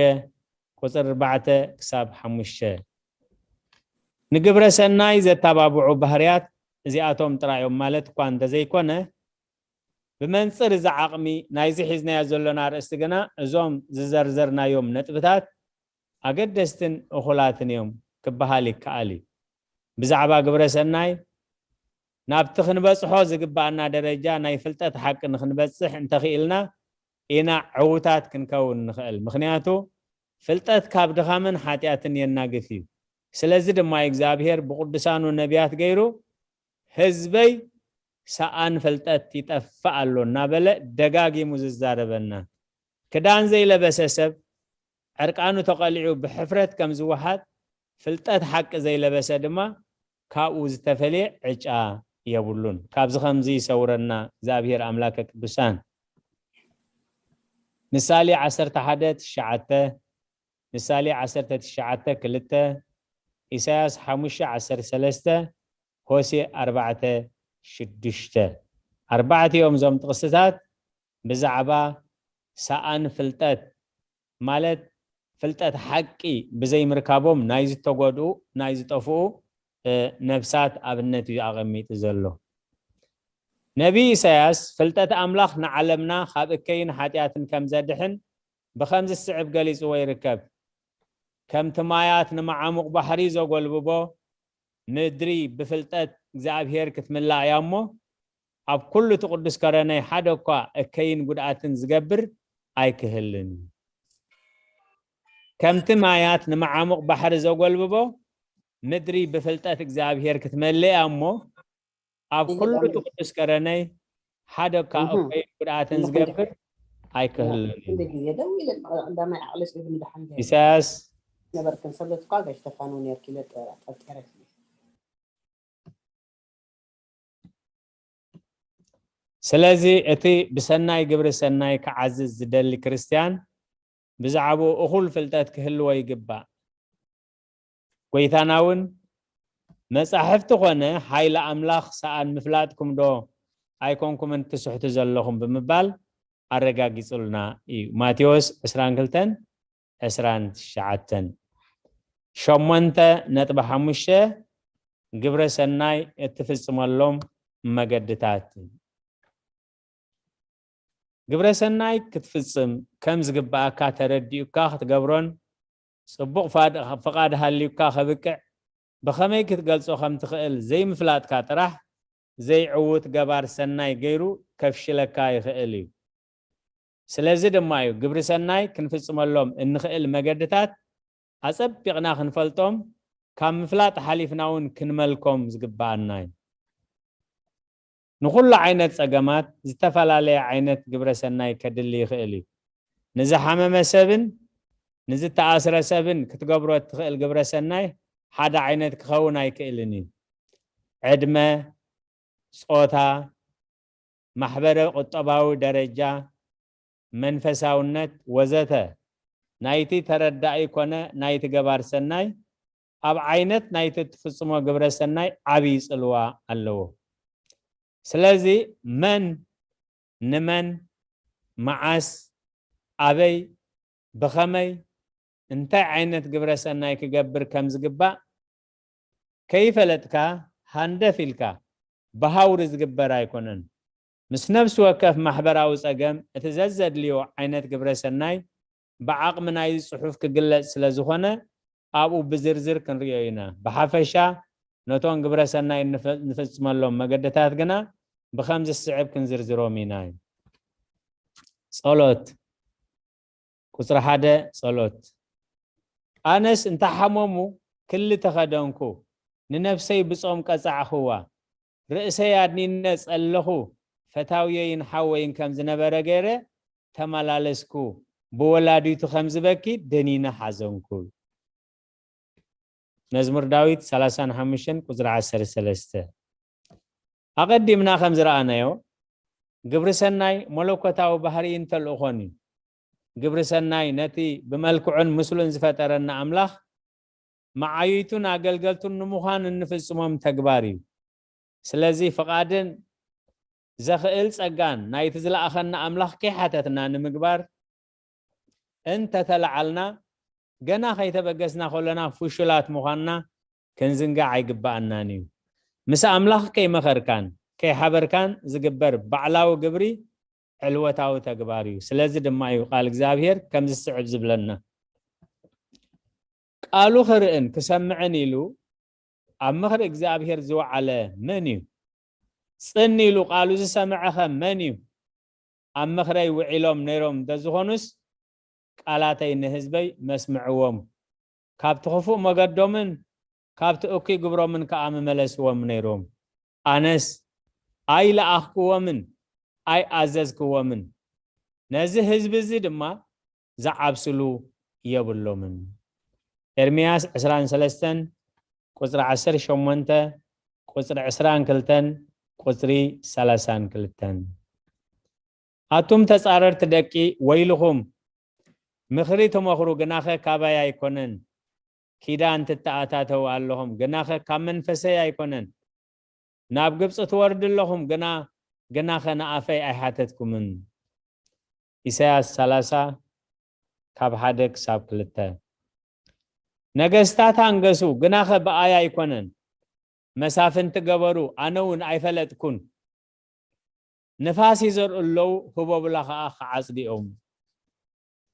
ቁጽሪ ኣርባዕተ ክሳብ ሓሙሽተ። ንግብረ ሰናይ ዘተባብዑ ባህርያት እዚኣቶም ጥራይ እዮም ማለት እኳ እንተዘይኮነ፣ ብመንጽር እዚ ዓቕሚ ናይዚ ሒዝናዮ ዘሎና ኣርእስቲ ግና፣ እዞም ዝዘርዘርናዮም ነጥብታት ኣገደስትን እኹላትን እዮም ክበሃል ይከኣል እዩ። ብዛዕባ ግብረ ሰናይ ናብቲ ክንበጽሖ ዝግባኣና ደረጃ ናይ ፍልጠት ሓቂ ንክንበጽሕ እንተኽኢልና ኢና ዕዉታት ክንከውን ንኽእል። ምኽንያቱ ፍልጠት ካብ ድኻምን ሓጢኣትን የናግፍ እዩ። ስለዚ ድማ እግዚኣብሔር ብቅዱሳኑ ነቢያት ገይሩ፣ "ህዝበይ ሰኣን ፍልጠት ይጠፍእ ኣሎ" እናበለ ደጋጊሙ ዝዛረበና። ክዳን ዘይለበሰ ሰብ ዕርቃኑ ተቐሊዑ ብሕፍረት ከም ዝወሓጥ፣ ፍልጠት ሓቂ ዘይለበሰ ድማ ካብኡ ዝተፈልየ ዕጫ የብሉን። ካብዚ ከምዚ ይሰውረና እግዚኣብሔር ኣምላከ ቅዱሳን። ምሳሌ ዓሰርተ ሓደ ትሽዓተ፣ ምሳሌ ዓሰርተ ትሽዓተ ክልተ፣ ኢሳያስ ሓሙሽተ ዓሰርተ ሰለስተ፣ ሆሴ ኣርባዕተ ሽዱሽተ። ኣርባዕቲኦም እዞም ጥቕስታት ብዛዕባ ሰኣን ፍልጠት፣ ማለት ፍልጠት ሓቂ ብዘይምርካቦም ናይ ዝተጎድኡ፣ ናይ ዝጠፍኡ፣ እ፣ ነፍሳት ኣብነት እዩ ኣቐሚጡ ዘሎ። ነቢይ ኢሳያስ ፍልጠት ኣምላኽ ንዓለምና ካብ እከይን ሓጢኣትን ከም ዘድሕን ብኸምዚ ዝስዕብ ገሊጽዎ ይርከብ። ከምቲ ማያት ንመዓሙቕ ባሕሪ ዘጎልብቦ፣ ምድሪ ብፍልጠት እግዚኣብሔር ክትምላእ እያ እሞ፣ ኣብ ኩሉ እቲ ቅዱስ ከረነይ ሓደ እኳ እከይን ጉድኣትን ዝገብር ኣይክህልን እዩ። ከምቲ ማያት ንመዓሙቕ ባሕሪ ዘጎልብቦ፣ ምድሪ ብፍልጠት እግዚኣብሔር ክትመልእ እያ እሞ፣ ኣብ ኩሉ እቲ ቅዱስ ከረነይ ሓደ እኳ እከይን ጉድኣትን ዝገብር ኣይክህልን እዩ። ኢሳያስ ነበርክን ሰብለት እኳ ጋሽ ተፋነው ነርኪ ለጠራ ጠርጠረት ስለዚ እቲ ብሰናይ ግብሪ ሰናይ ክዓዝዝ ዝደሊ ክርስትያን ብዛዕባኡ እኹል ፍልጠት ክህልዎ ይግባእ። ጎይታና እውን መጻሕፍቲ ኾነ ሓይሊ ኣምላኽ ሰኣን ምፍላጥኩም ዶ ኣይኮንኩምን ትስሕቱ ዘለኹም ብምባል ኣረጋጊጹልና እዩ። ማቴዎስ ዕስራን ክልተን ዕስራን ትሽዓተን። ሸሞንተ ነጥቢ ሓሙሽተ ግብረ ሰናይ እትፍጽመሎም መገድታት። ግብረ ሰናይ ክትፍጽም ከም ዝግባኣካ ተረዲኡካ ክትገብሮን ጽቡቕ ፋድ-፣ ፍቓድ ሃልዩካ ከብቅዕ ብኸመይ ክትገልጾ ከም ትኽእል ዘይምፍላጥካ ጥራሕ ዘይዕዉት ገባር ሰናይ ገይሩ ከፍሽለካ ይኽእል እዩ። ስለዚ ድማ እዩ ግብሪ ሰናይ ክንፍጽመሎም እንኽእል መገድታት ኣጸቢቕና ክንፈልጦም፣ ካብ ምፍላጥ ሓሊፍና እውን ክንመልኮም ዝግባኣና እዩ። ንኹሉ ዓይነት ጸገማት ዝተፈላለየ ዓይነት ግብረ ሰናይ ከድሊ ይኽእል እዩ። ንዝሓመመ ሰብን ንዝተኣስረ ሰብን ክትገብሮ እትኽእል ግብረ ሰናይ ሓደ ዓይነት ክኸውን ኣይክእልን እዩ። ዕድመ፣ ጾታ፣ ማሕበረ ቁጠባዊ ደረጃ፣ መንፈሳውነት ወዘተ ናይቲ ተረዳኢ ኮነ ናይቲ ገባር ሰናይ ኣብ ዓይነት ናይቲ እትፍጽሞ ግብረ ሰናይ ዓብዪ ጽልዋ ኣለዎ። ስለዚ መን ንመን፣ መዓስ፣ ኣበይ፣ ብኸመይ፣ እንታይ ዓይነት ግብረ ሰናይ ክገብር ከም ዝግባእ ከይፈለጥካ ሃንደፍ ኢልካ ብሃውሪ ዝግበር ኣይኮነን። ምስ ነፍሲ ወከፍ ማሕበራዊ ጸገም እቲ ዘዘድልዮ ዓይነት ግብረ ሰናይ ብዓቕሚ ናይዚ ጽሑፍ ክግለጽ ስለ ዝኾነ ኣብኡ ብዝርዝር ክንርእዮ ኢና። ብሓፈሻ ነቶም ግብረ ሰናይ እንፈ-፣ እንፍጽመሎም መገድታት ግና ብኸምዚ ዝስዕብ ክንዝርዝሮም ኢና። ጸሎት። ቁጽሪ ሓደ ጸሎት። ኣነስ እንተሓመሙ ክሊ ተኸደንኩ፣ ንነፍሰይ ብጾም ቀጻዕኽዋ። ርእሰይ ኣድኒነ ጸለኹ፣ ፈታውየይን ሓወይን ከም ዝነበረ ገይረ ተመላለስኩ፣ ብወላዲቱ ከም ዝበኪ ደኒነ ሓዘንኩ። መዝሙር ዳዊት ሰላሳን ሓሙሽተን ቁጽሪ ዓሰርተ ሰለስተ። ኣቐዲምና ከም ዝረኣናዮ፣ ግብሪ ሰናይ መለኮታዊ ባህርይን ተልእኾን እዩ። ግብሪ ሰናይ ነቲ ብመልክዑን ምስሉን ዝፈጠረና ኣምላኽ መዓይይቱን ኣገልገልቱን ንምዃን እንፍጽሞም ተግባር እዩ። ስለዚ ፍቓድን ዘኽእል ጸጋን ናይቲ ዝለኣኸና ኣምላኽ ከይሓተትና ንምግባር እንተተለዓልና፣ ገና ከይተበገስና ከሎና ፍሹላት ምዃንና ክንዝንጋዕ ኣይግብኣናን እዩ። ምስ ኣምላኽ ከይመኸርካን ከይሓበርካን ዝግበር ባዕላዊ ግብሪ ዕልወታዊ ተግባር እዩ። ስለዚ ድማ እዩ ቃል እግዚኣብሔር ከምዚ ዝስዕብ ዝብለና፣ ቃሉ ክርእን ክሰምዕን ኢሉ ኣብ ምኽሪ እግዚኣብሔር ዝወዓለ መን እዩ? ጽን ኢሉ ቃሉ ዝሰምዐኸ መን እዩ? ኣብ ምኽረይ ውዒሎም ነይሮም እንተዝኾኑስ፣ ቃላተይ ንህዝበይ መስምዕዎም፣ ካብቲ ክፉእ መገዶምን ካብቲ እኩይ ግብሮምን ከኣ ምመለስዎም ነይሮም። ኣነስ ኣይለኣኽክዎምን ኣይኣዘዝክዎምን፣ ነዚ ህዝቢ እዚ ድማ ዝዓብስሉ የብሎምን። ኤርምያስ ዕስራን ሰለስተን ቁጽሪ ዓሰርተ ሸሞንተ፣ ቁጽሪ ዕስራን ክልተን፣ ቁጽሪ ሰላሳን ክልተን። ኣቱም ተጻረርቲ ደቂ፣ ወይልኹም! ምኽሪ ትመኽሩ፣ ግናኸ ካባይ ኣይኮነን። ኪዳን ትተኣታተዉ ኣለኹም፣ ግናኸ ካብ መንፈሰይ ኣይኮነን። ናብ ግብጺ ትወርዱ ኣለኹም፣ ግና፣ ግናኸ ንኣፈይ ኣይሓተትኩምን። ኢሳያስ ሰላሳ ካብ ሓደ ክሳብ ክልተ። ነገስታት ኣንገሱ፣ ግናኸ ብኣይ ኣይኮነን። መሳፍንቲ ገበሩ፣ ኣነ እውን ኣይፈለጥኩን። ንፋስ ይዘርኡ ኣለዉ፣ ህቦብላ ኸኣ ክዓጽዱ እዮም።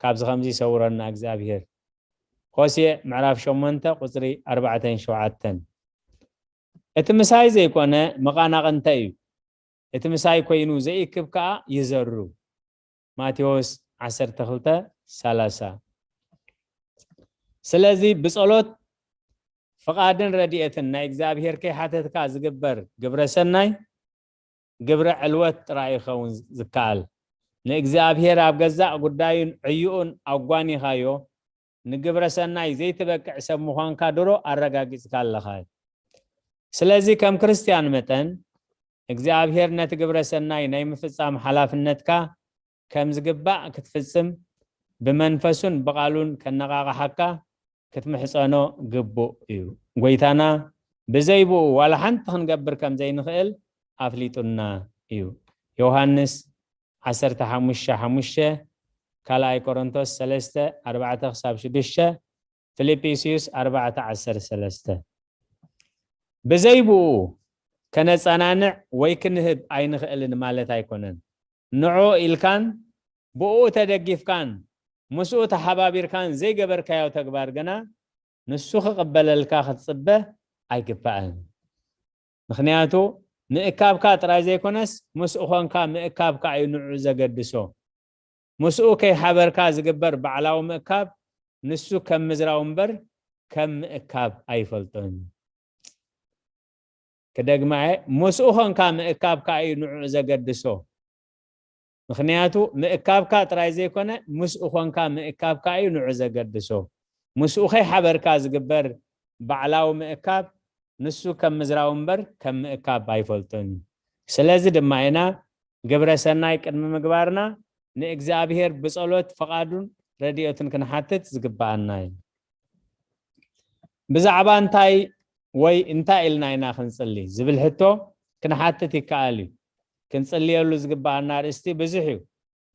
ካብዚ ከምዚ ይሰውረና እግዚኣብሔር። ሆሴዕ ምዕራፍ ሸሞንተ ቁጽሪ ኣርባዕተን ሸውዓተን። እቲ ምሳይ ዘይኮነ መቓናቕንተ እዩ። እቲ ምሳይ ኮይኑ ዘይእክብ ከኣ ይዘሩ። ማቴዎስ ዓሰርተ ክልተ ሰላሳ። ስለዚ ብጸሎት ፍቓድን ረድኤትን ናይ እግዚኣብሔር ከይሓተትካ ዝግበር ግብረ ሰናይ ግብረ ዕልወት ጥራይ ይኸውን ዝከኣል። ንእግዚኣብሔር ኣብ ገዛእ ጉዳዩን ዕዩኡን ኣጓኒኻዮ፣ ንግብረ ሰናይ ዘይትበቅዕ ሰብ ምዃንካ ድሮ ኣረጋጊጽካ ኣለኻ። ስለዚ ከም ክርስትያን መጠን እግዚኣብሔር ነቲ ግብረ ሰናይ ናይ ምፍጻም ሓላፍነትካ ከም ዝግባእ ክትፍጽም ብመንፈሱን ብቓሉን ከነቓቕሓካ ክትምሕጸኖ ግቡእ እዩ። ጐይታና ብዘይ ብኡ ዋላ ሓንቲ ክንገብር ከም ዘይንኽእል ኣፍሊጡና እዩ። ዮሃንስ ዓሰርተ ሓሙሽተ ሓሙሽተ፣ ካልኣይ ቆሮንቶስ ሰለስተ ኣርባዕተ ክሳብ ሽዱሽተ፣ ፊልጵስዩስ ኣርባዕተ ዓሰርተ ሰለስተ። ብዘይ ብኡ ከነጸናንዕ ወይ ክንህብ ኣይንኽእልን ማለት ኣይኮነን። ንዑ ኢልካን ብኡ ተደጊፍካን ምስኡ ተሓባቢርካን ዘይገበርካዮ ተግባር ግና ንሱ ክቕበለልካ ክትጽበ ኣይግባእን። ምኽንያቱ ምእካብካ ጥራይ ዘይኮነስ ምስኡ ኾንካ ምእካብካ እዩ ንዑ ዘገድሶ። ምስኡ ከይሓበርካ ዝግበር ባዕላዊ ምእካብ ንሱ ከም ምዝራው እምበር ከም ምእካብ ኣይፈልጦን። ክደግማ እየ፣ ምስኡ ኾንካ ምእካብካ እዩ ንዑ ዘገድሶ። ምኽንያቱ ምእካብካ ጥራይ ዘይኮነ ምስኡ ኾንካ ምእካብካ እዩ ንዑ ዘገድሶ። ምስኡ ከይሓበርካ ዝግበር ባዕላዊ ምእካብ ንሱ ከም ምዝራው እምበር ከም ምእካብ ኣይፈልጦን እዩ። ስለዚ ድማ ኢና ግብረ ሰናይ ቅድሚ ምግባርና ንእግዚኣብሔር ብጸሎት ፍቓዱን ረድኤቱን ክንሓትት ዝግብኣና እዩ። ብዛዕባ እንታይ ወይ እንታይ ኢልና ኢና ክንጽሊ ዝብል ሕቶ ክንሓትት ይከኣል እዩ። ክንጽልየሉ ዝግብኣና ኣርእስቲ ብዙሕ እዩ።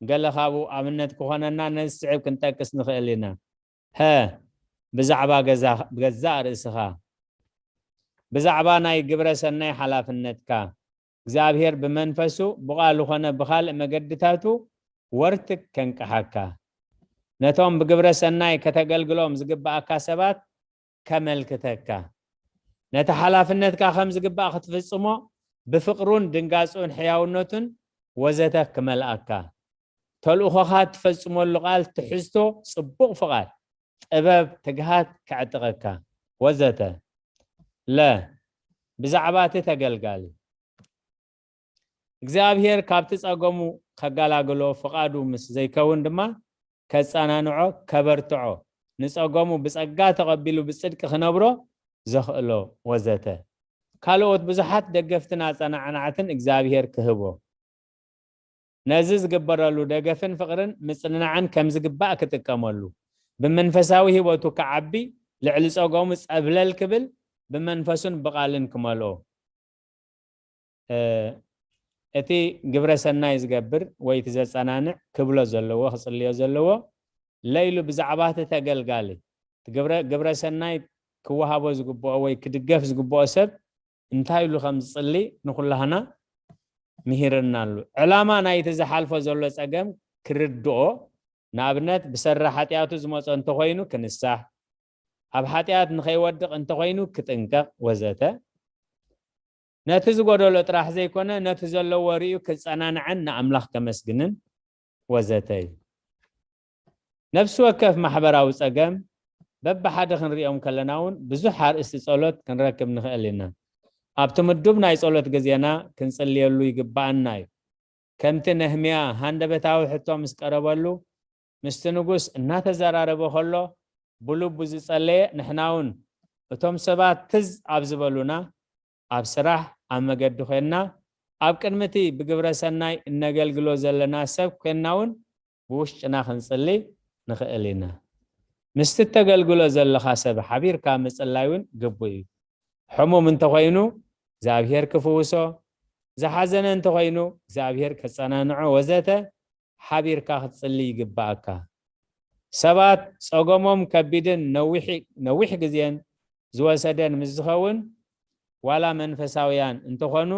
ገለ ካብኡ ኣብነት ክኾነና ነዚ ስዕብ ክንጠቅስ ንኽእል ኢና። ሀ፣ ብዛዕባ ገዛ-፣ ገዛእ ርእስኻ፣ ብዛዕባ ናይ ግብረ ሰናይ ሓላፍነትካ፣ እግዚኣብሔር ብመንፈሱ ብቓሉ ኾነ ብኻልእ መገድታቱ ወርትግ ከንቅሓካ፣ ነቶም ብግብረ ሰናይ ከተገልግሎም ዝግብኣካ ሰባት ከመልክተካ፣ ነቲ ሓላፍነትካ ከም ዝግባእ ክትፍጽሞ ብፍቕሩን ድንጋጽኡን ሕያውነቱን ወዘተ ክመልኣካ፣ ተልእኾኻ ትፈጽመሉ ቃል ትሕዝቶ ጽቡቕ ፍቓድ፣ ጥበብ፣ ትግሃት ከዕጥቐካ ወዘተ። ለ፣ ብዛዕባ እቲ ተገልጋሊ እግዚኣብሔር ካብቲ ጸገሙ ከገላግሎ ፍቓዱ ምስ ዘይከውን ድማ ከጸናንዖ፣ ከበርትዖ፣ ንጸገሙ ብጸጋ ተቐቢሉ ብጽድቂ ክነብሮ ዘኽእሎ ወዘተ። ካልኦት ብዙሓት ደገፍትን ኣጸናዕናዕትን እግዚኣብሔር ክህቦ፣ ነዚ ዝግበረሉ ደገፍን ፍቕርን ምጽንናዕን ከም ዝግባእ ክጥቀመሉ፣ ብመንፈሳዊ ህይወቱ ክዓቢ፣ ልዕሊ ጸገሙ ጸብለል ክብል፣ ብመንፈሱን ብቓልን ክመልኦ። እ፣ እቲ ግብረ ሰናይ ዝገብር ወይ እቲ ዘጸናንዕ ክብሎ ዘለዎ፣ ክጽልዮ ዘለዎ፣ ለይሉ ብዛዕባ እቲ ተገልጋሊ፣ እቲ ግብረ፣ ግብረ ሰናይ ክወሃቦ ዝግብኦ ወይ ክድገፍ ዝግብኦ ሰብ እንታይ ኢሉ ከም ዝጽሊ ንኹላህና ምሂርና ኣሉ። ዕላማ ናይቲ ዝሓልፎ ዘሎ ጸገም ክርድኦ፣ ንኣብነት ብሰሪ ሓጢኣቱ ዝመጾ እንተኾይኑ ክንሳሕ፣ ኣብ ሓጢኣት ንኸይወድቕ እንተኾይኑ ክጥንቀቕ ወዘተ። ነቲ ዝጎደሎ ጥራሕ ዘይኮነ፣ ነቲ ዘለዎ ርእዩ ክጸናንዐን ንኣምላኽ ከመስግንን ወዘተ እዩ። ነፍሲ ወከፍ ማሕበራዊ ጸገም በብሓደ ክንሪኦም ከለና እውን ብዙሕ ኣርእስቲ ጸሎት ክንረክብ ንኽእል ኢና። ኣብቲ ምዱብ ናይ ጸሎት ግዜና ክንጽልየሉ ይግብኣና እዩ። ከምቲ ነህምያ ሃንደበታዊ ሕቶ ምስ ቀረበሉ፣ ምስቲ ንጉስ እናተዘራረበ ከሎ፣ ብልቡ ዝጸለየ፣ ንሕና እውን እቶም ሰባት ትዝ ኣብ ዝበሉና፣ ኣብ ስራሕ፣ ኣብ መገዲ ኮይንና፣ ኣብ ቅድሚ እቲ ብግብረ ሰናይ እነገልግሎ ዘለና ሰብ ኮይንና እውን ብውሽጥና ክንጽሊ ንኽእል ኢና። ምስቲ እተገልግሎ ዘለኻ ሰብ ሓቢርካ ምጽላይ እውን ግቡእ እዩ። ሕሙም እንተኾይኑ እግዚኣብሔር ክፍውሶ፣ ዝሓዘነ እንተኾይኑ እግዚኣብሔር ከጸናንዖ ወዘተ ሓቢርካ ክትጽሊ ይግብኣካ። ሰባት ጸገሞም ከቢድን ነዊሕ ነዊሕ ግዜን ዝወሰደን ምስ ዝኸውን፣ ዋላ መንፈሳውያን እንተኾኑ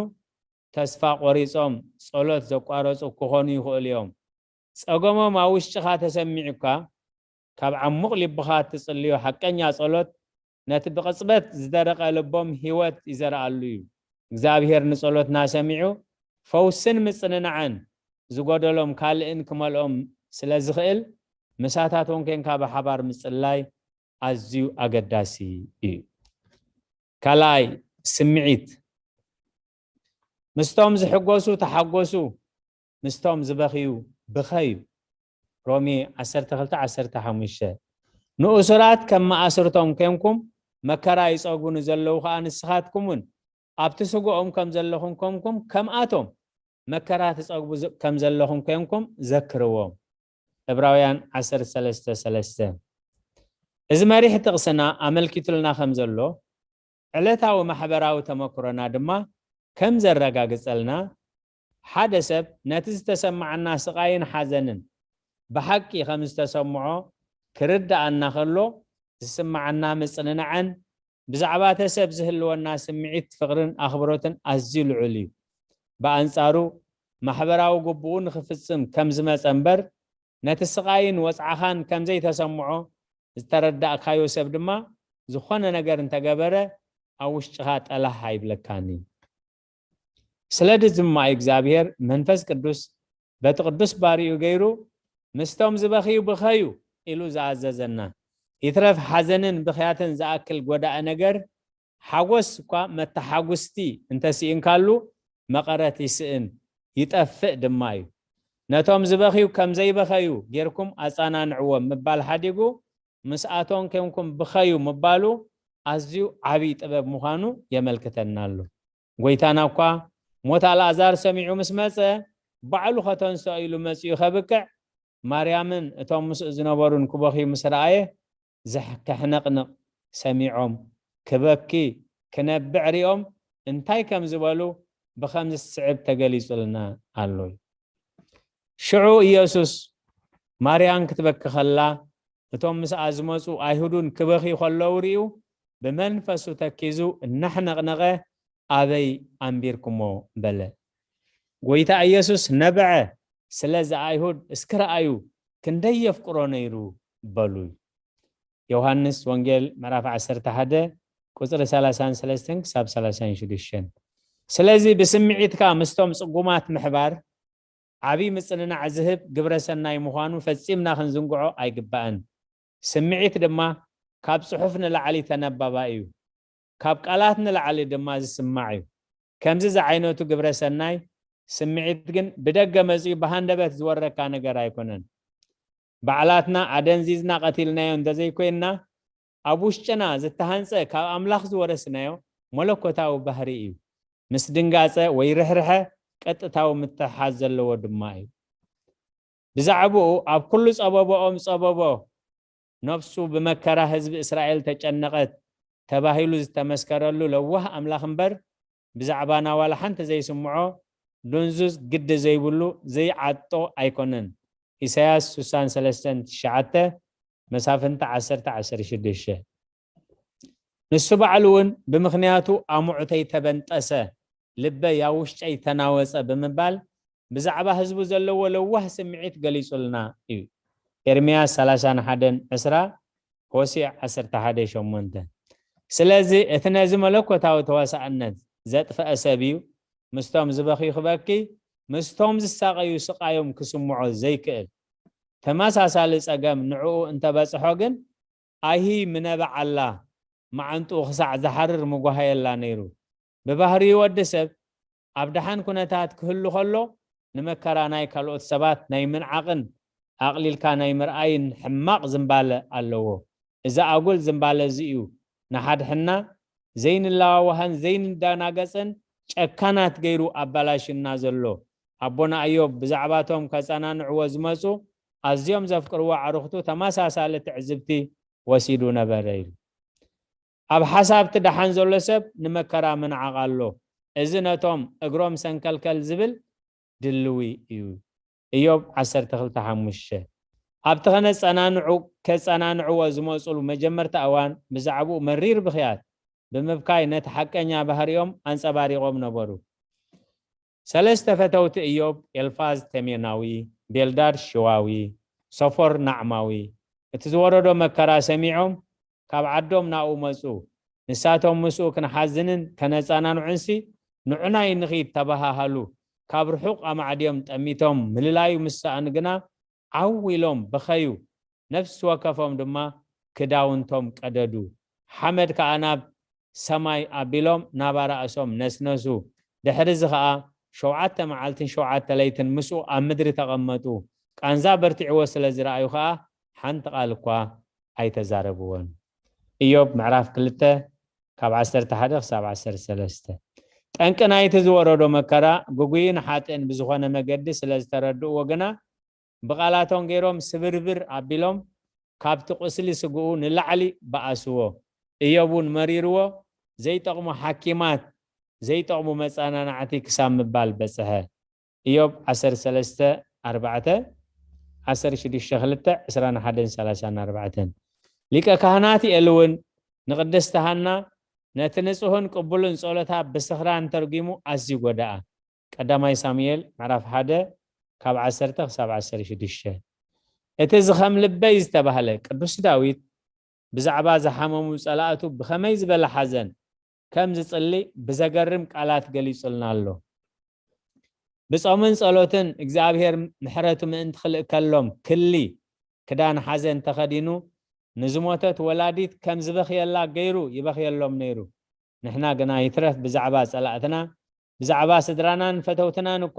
ተስፋ ቆሪጾም ጸሎት ዘቋረጹ ክኾኑ ይኽእሉ እዮም። ጸገሞም ኣብ ውሽጥኻ ተሰሚዑካ፣ ካብ ዓሙቕ ልብኻ እትጽልዮ ሓቀኛ ጸሎት ነቲ ብቕጽበት ዝደረቐ ልቦም ህይወት ይዘርኣሉ እዩ። እግዚኣብሔር ንጸሎትና ሰሚዑ ፈውስን ምጽንናዕን ዝጎደሎም ካልእን ክመልኦም ስለ ዝኽእል፣ ምሳታቶም ኬንካ ብሓባር ምጽላይ ኣዝዩ ኣገዳሲ እዩ። ካልኣይ፣ ስምዒት። ምስቶም ዝሕጎሱ ተሓጎሱ፣ ምስቶም ዝበኽዩ ብኸዩ። ሮሜ ዓሰርተ ክልተ ዓሰርተ ሓሙሽተ። ንእሱራት ከም መኣስርቶም ኬንኩም መከራ ይጸግቡ ንዘለዉ ኸኣ ንስኻትኩምን ኣብቲ ስግኦም ከም ዘለኹም ኮንኩም ከምኣቶም መከራ ትጸግቡ ዝ-፣ ከም ዘለኹም ኬንኩም ዘክርዎም። ዕብራውያን ዓሰርተ ሰለስተ ሰለስተ። እዚ መሪሕ ጥቕስና ኣመልኪቱልና ከም ዘሎ፣ ዕለታዊ ማሕበራዊ ተመክሮና ድማ ከም ዘረጋግጸልና፣ ሓደ ሰብ ነቲ ዝተሰማዓና ስቓይን ሓዘንን ብሓቂ ከም ዝተሰምዖ ክርድኣና ከሎ፣ ዝስማዓና ምጽንናዕን ብዛዕባ እቲ ሰብ ዝህልወና ስምዒት ፍቕርን ኣኽብሮትን ኣዝዩ ልዑል እዩ። ብኣንጻሩ፣ ማሕበራዊ ግቡኡ ንኽፍጽም ከም ዝመጸ እምበር፣ ነቲ ስቓይን ወጽዓኻን ከም ዘይተሰምዖ ዝተረዳእካዮ ሰብ ድማ፣ ዝኾነ ነገር እንተገበረ፣ ኣብ ውሽጥኻ ጠላህ ኣይብለካን እዩ። ስለዚ ድማ እዩ እግዚኣብሔር መንፈስ ቅዱስ በቲ ቅዱስ ባሪኡ ገይሩ፣ "ምስቶም ዝበኽዩ ብኸዩ" ኢሉ ዝኣዘዘና። ይትረፍ ሓዘንን ብኽያትን ዝኣክል ጎዳኢ ነገር፣ ሓጎስ እኳ መተሓጉስቲ እንተስኢንካሉ፣ መቐረት ይስእን፣ ይጠፍእ ድማ እዩ። ነቶም ዝበኽዩ ከም ዘይበኸዩ ጌርኩም ኣጸናንዕዎም ምባል ሓዲጉ፣ ምስኣቶም ኬንኩም ብኸዩ ምባሉ ኣዝዩ ዓብዪ ጥበብ ምዃኑ የመልክተና ኣሎ። ጎይታና እኳ ሞት ኣልኣዛር ሰሚዑ ምስ መጸ፣ ባዕሉ ኸተንስኦ ኢሉ መጺኡ ኸብቅዕ፣ ማርያምን እቶም ምስኡ ዝነበሩን ክበኽዩ ምስ ረኣየ፣ ዘሕ-፣ ከሕነቕንቕ ሰሚዖም፣ ክበኪ፣ ክነብዕ ሪኦም እንታይ ከም ዝበሉ ብኸምዚ ዝስዕብ ተገሊጹልና ኣሎ። ሽዑ ኢየሱስ ማርያን ክትበኪ ኸላ፣ እቶም ምስኣ ዝመጹ ኣይሁድን ክበኽዩ ኸለዉ ርእዩ፣ ብመንፈሱ ተኪዙ እናሕነቕነቐ፣ "ኣበይ ኣንቢርኩሞ?" በለ። ጎይታ ኢየሱስ ነበዐ፣ ስለዚ ኣይሁድ እስኪ ረኣዩ ክንደይ የፍቅሮ ነይሩ በሉ። ዮሃንስ ወንጌል ምዕራፍ ዓሰርተ ሓደ ቁጽሪ ሰላሳን ሰለስተን ክሳብ ሰላሳን ሽዱሽተን። ስለዚ ብስምዒትካ ምስቶም ጽጉማት ምሕባር ዓቢ ምጽንናዕ ዝህብ ግብረ ሰናይ ምዃኑ ፈጺምና ክንዝንግዖ ኣይግባእን። ስምዒት ድማ ካብ ጽሑፍ ንላዕሊ ተነባባይ እዩ። ካብ ቃላት ንላዕሊ ድማ ዝስማዕ እዩ። ከምዚ ዝዓይነቱ ግብረ ሰናይ ስምዒት ግን ብደገ መጺኡ ብሃንደበት ዝወረካ ነገር ኣይኮነን። ባዕላትና ኣደንዚዝና ቀቲልናዮ እንተዘይኮይንና፣ ኣብ ውሽጥና ዝተሃንጸ ካብ ኣምላኽ ዝወረስናዮ መለኮታዊ ባህሪ እዩ። ምስ ድንጋጸ ወይ ርሕርሐ ቀጥታዊ ምትሕሓዝ ዘለዎ ድማ እዩ። ብዛዕባኡ ኣብ ኩሉ ጸበቦኦም ጸበቦ፣ ነፍሱ ብመከራ ህዝቢ እስራኤል ተጨነቐት ተባሂሉ ዝተመስከረሉ ለዋህ ኣምላኽ እምበር፣ ብዛዕባና ዋላ ሓንቲ ዘይስምዖ ድንዙዝ ግዲ ዘይብሉ ዘይዓጦ ኣይኮነን። ኢሳያስ ስሳን ሰለስተን ትሽዓተ፣ መሳፍንቲ ዓሰርተ ዓሰርተ ሽዱሽተ። ንሱ ባዕሉ እውን ብምኽንያቱ ኣሙዕተይ ተበንጠሰ፣ ልበይ ኣብ ውሽጠይ ተናወጸ ብምባል ብዛዕባ ህዝቡ ዘለዎ ለዋህ ስምዒት ገሊጹልና እዩ። ኤርምያስ ሰላሳን ሓደን ዕስራ፣ ሆሴዕ ዓሰርተ ሓደ ሸሞንተ። ስለዚ እቲ ነዚ መለኮታዊ ተዋሳእነት ዘጥፈአ ሰብ እዩ ምስቶም ዝበኽዩ ክበኪ፣ ምስቶም ዝሳቐዩ ስቓዮም ክስምዖ ዘይክእል። ተመሳሳሊ ጸገም ንዕኡ እንተበጽሖ ግን ኣይሂ ምነበዓላ መዓንጥኡ ክሳዕ ዝሓርር ምጓሃየላ ነይሩ። ብባህርዩ ወዲ ሰብ ኣብ ደሓን ኩነታት ክህሉ ከሎ፣ ንመከራ ናይ ካልኦት ሰባት ናይ ምንዓቕን ኣቕሊልካ ናይ ምርኣይን ሕማቕ ዝንባለ ኣለዎ። እዚ ኣጉል ዝንባለ እዚ እዩ ንሓድሕና ዘይንለዋወሃን ዘይንደናገጽን ጨካናት ገይሩ ኣባላሽና ዘሎ። ኣቦና እዮብ ብዛዕባቶም ከጸናንዕዎ ዝመጹ ኣዝዮም ዘፍቅርዎ ኣዕሩኽቱ ተመሳሳሊ ትዕዝብቲ ወሲዱ ነበረ ኢሉ። ኣብ ሓሳብቲ ደሓን ዘሎ ሰብ ንመከራ ምንዓቕ ኣሎ። እዚ ነቶም እግሮም ሰንከልከል ዝብል ድልዊ እዩ። እዮብ ዓሰርተ ክልተ ሓሙሽተ። ኣብቲ ከነጸናንዑ-፣ ከጸናንዕዎ ዝመጹሉ መጀመርታ እዋን ብዛዕባኡ መሪር ብኽያት ብምብካይ ነቲ ሓቀኛ ባህሪኦም ኣንጸባሪቖም ነበሩ። ሰለስተ ፈተውቲ እዮብ፣ ኤልፋዝ ቴሜናዊ፣ ቤልዳድ ሽዋዊ፣ ሶፎር ናዕማዊ፣ እቲ ዝወረዶ መከራ ሰሚዖም ካብ ዓዶም ናብኡ መጹ። ንሳቶም ምስኡ ክንሓዝንን ከነጸናንዑንሲ ንዑናይ ንኺድ ተባሃሃሉ። ካብ ርሑቕ ኣማዕድዮም ጠሚቶም ምልላዩ ምስ ሰኣኑ ግና ዓው ኢሎም በኸዩ። ነፍሲ ወከፎም ድማ ክዳውንቶም ቀደዱ። ሓመድ ከኣ ናብ ሰማይ ኣቢሎም ናባራ ርእሶም ነስነሱ። ድሕርዚ ኸኣ ሸውዓተ መዓልትን ሸውዓተ ለይትን ምስኡ ኣብ ምድሪ ተቐመጡ። ቃንዛ በርቲዕዎ ስለ ዝረኣዩ ኸኣ ሓንቲ ቃል እኳ ኣይተዛረብዎን። እዮብ ምዕራፍ ክልተ ካብ ዓሰርተ ሓደ ክሳብ ዓሰርተ ሰለስተ። ጠንቂ ናይቲ ዝወረዶ መከራ ግጉይን ሓጥእን ብዝኾነ መገዲ ስለ ዝተረድእዎ ግና ብቓላቶም ገይሮም ስብርብር ኣቢሎም ካብቲ ቁስሊ ስግኡ ንላዕሊ በኣስዎ። እዮብ እውን መሪርዎ ዘይጠቕሙ ሓኪማት፣ ዘይጠቕሙ መጸናናዕቲ ክሳብ ምባል በጽሐ። እዮብ ዓሰርተ ሰለስተ ኣርባዕተ፣ ዓሰርተ ሽዱሽተ ክልተ፣ ዕስራን ሓደን ሰላሳን ኣርባዕተን። ሊቀ ካህናት ኤሊ እውን ንቅድስቲ ሃና ነቲ ንጹህን ቅቡልን ጸሎታ ብስኽራን ተርጒሙ ኣዝዩ ጎደኣ። ቀዳማይ ሳሙኤል ምዕራፍ ሓደ ካብ ዓሰርተ ክሳብ ዓሰርተ ሽዱሽተ። እቲ እዚ ከም ልበይ ዝተባህለ ቅዱስ ዳዊት ብዛዕባ ዝሓመሙ ጸላእቱ ብኸመይ ዝበለ ሓዘን ከም ዝጽሊ ብዘገርም ቃላት ገሊጹልና ኣሎ። ብጾምን ጸሎትን እግዚኣብሔር ምሕረቱ ምእንቲ ክልእከሎም ክሊ ክዳን ሓዘን ተኸዲኑ ንዝሞተት ወላዲት ከም ዝበኽየላ ገይሩ ይበኽየሎም ነይሩ። ንሕና ግና ይትረፍ ብዛዕባ ጸላእትና፣ ብዛዕባ ስድራናን ፈተውትናን እኳ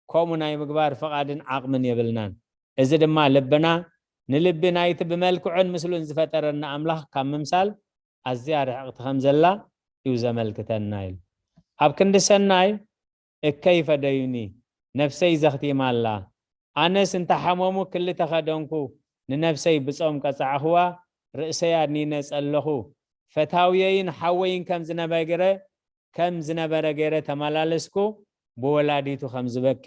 ከምኡ ናይ ምግባር ፍቓድን ዓቕምን የብልናን። እዚ ድማ ልብና ንልቢ ናይቲ ብመልክዑን ምስሉን ዝፈጠረና ኣምላኽ ካብ ምምሳል ኣዝያ ርሕቕቲ ከም ዘላ እዩ ዘመልክተና ኢሉ። ኣብ ክንዲ ሰናይ እከይ ፈደዩኒ፣ ነፍሰይ ዘኽቲማ ኣላ። ኣነስ እንተ ሓመሙ ክሊ ተኸደንኩ፣ ንነፍሰይ ብጾም ቀጻዕኽዋ፣ ርእሰይ ኣድኒነ ጸለኹ። ፈታውየይን ሓወይን ከም ዝነበረ፣ ከም ዝነበረ ገይረ ተመላለስኩ፣ ብወላዲቱ ከም ዝበኪ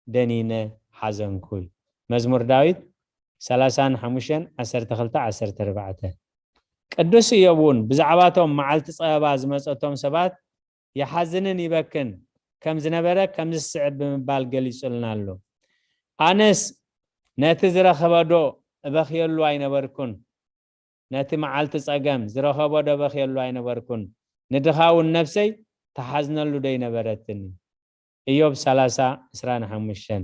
ደኒነ ሓዘንኩ። መዝሙር ዳዊት ሰላሳን ሓሙሽተን፣ ዓሰርተ ክልተ፣ ዓሰርተ ኣርባዕተ። ቅዱስ እዮብ እውን ብዛዕባቶም መዓልቲ ጸበባ ዝመጸቶም ሰባት ይሓዝንን ይበክን ከም ዝነበረ ከምዚ ዝስዕብ ብምባል ገሊጹልና ኣሎ። ኣነስ ነቲ ዝረኸበዶ እበኽየሉ ኣይነበርኩን፣ ነቲ መዓልቲ ጸገም ዝረኸቦዶ እበኽየሉ ኣይነበርኩን፣ ንድኻ እውን ነፍሰይ ተሓዝነሉ ዶ ኣይነበረትን? እዮብ ሰላሳ፣ ዕስራን ሓሙሽተን።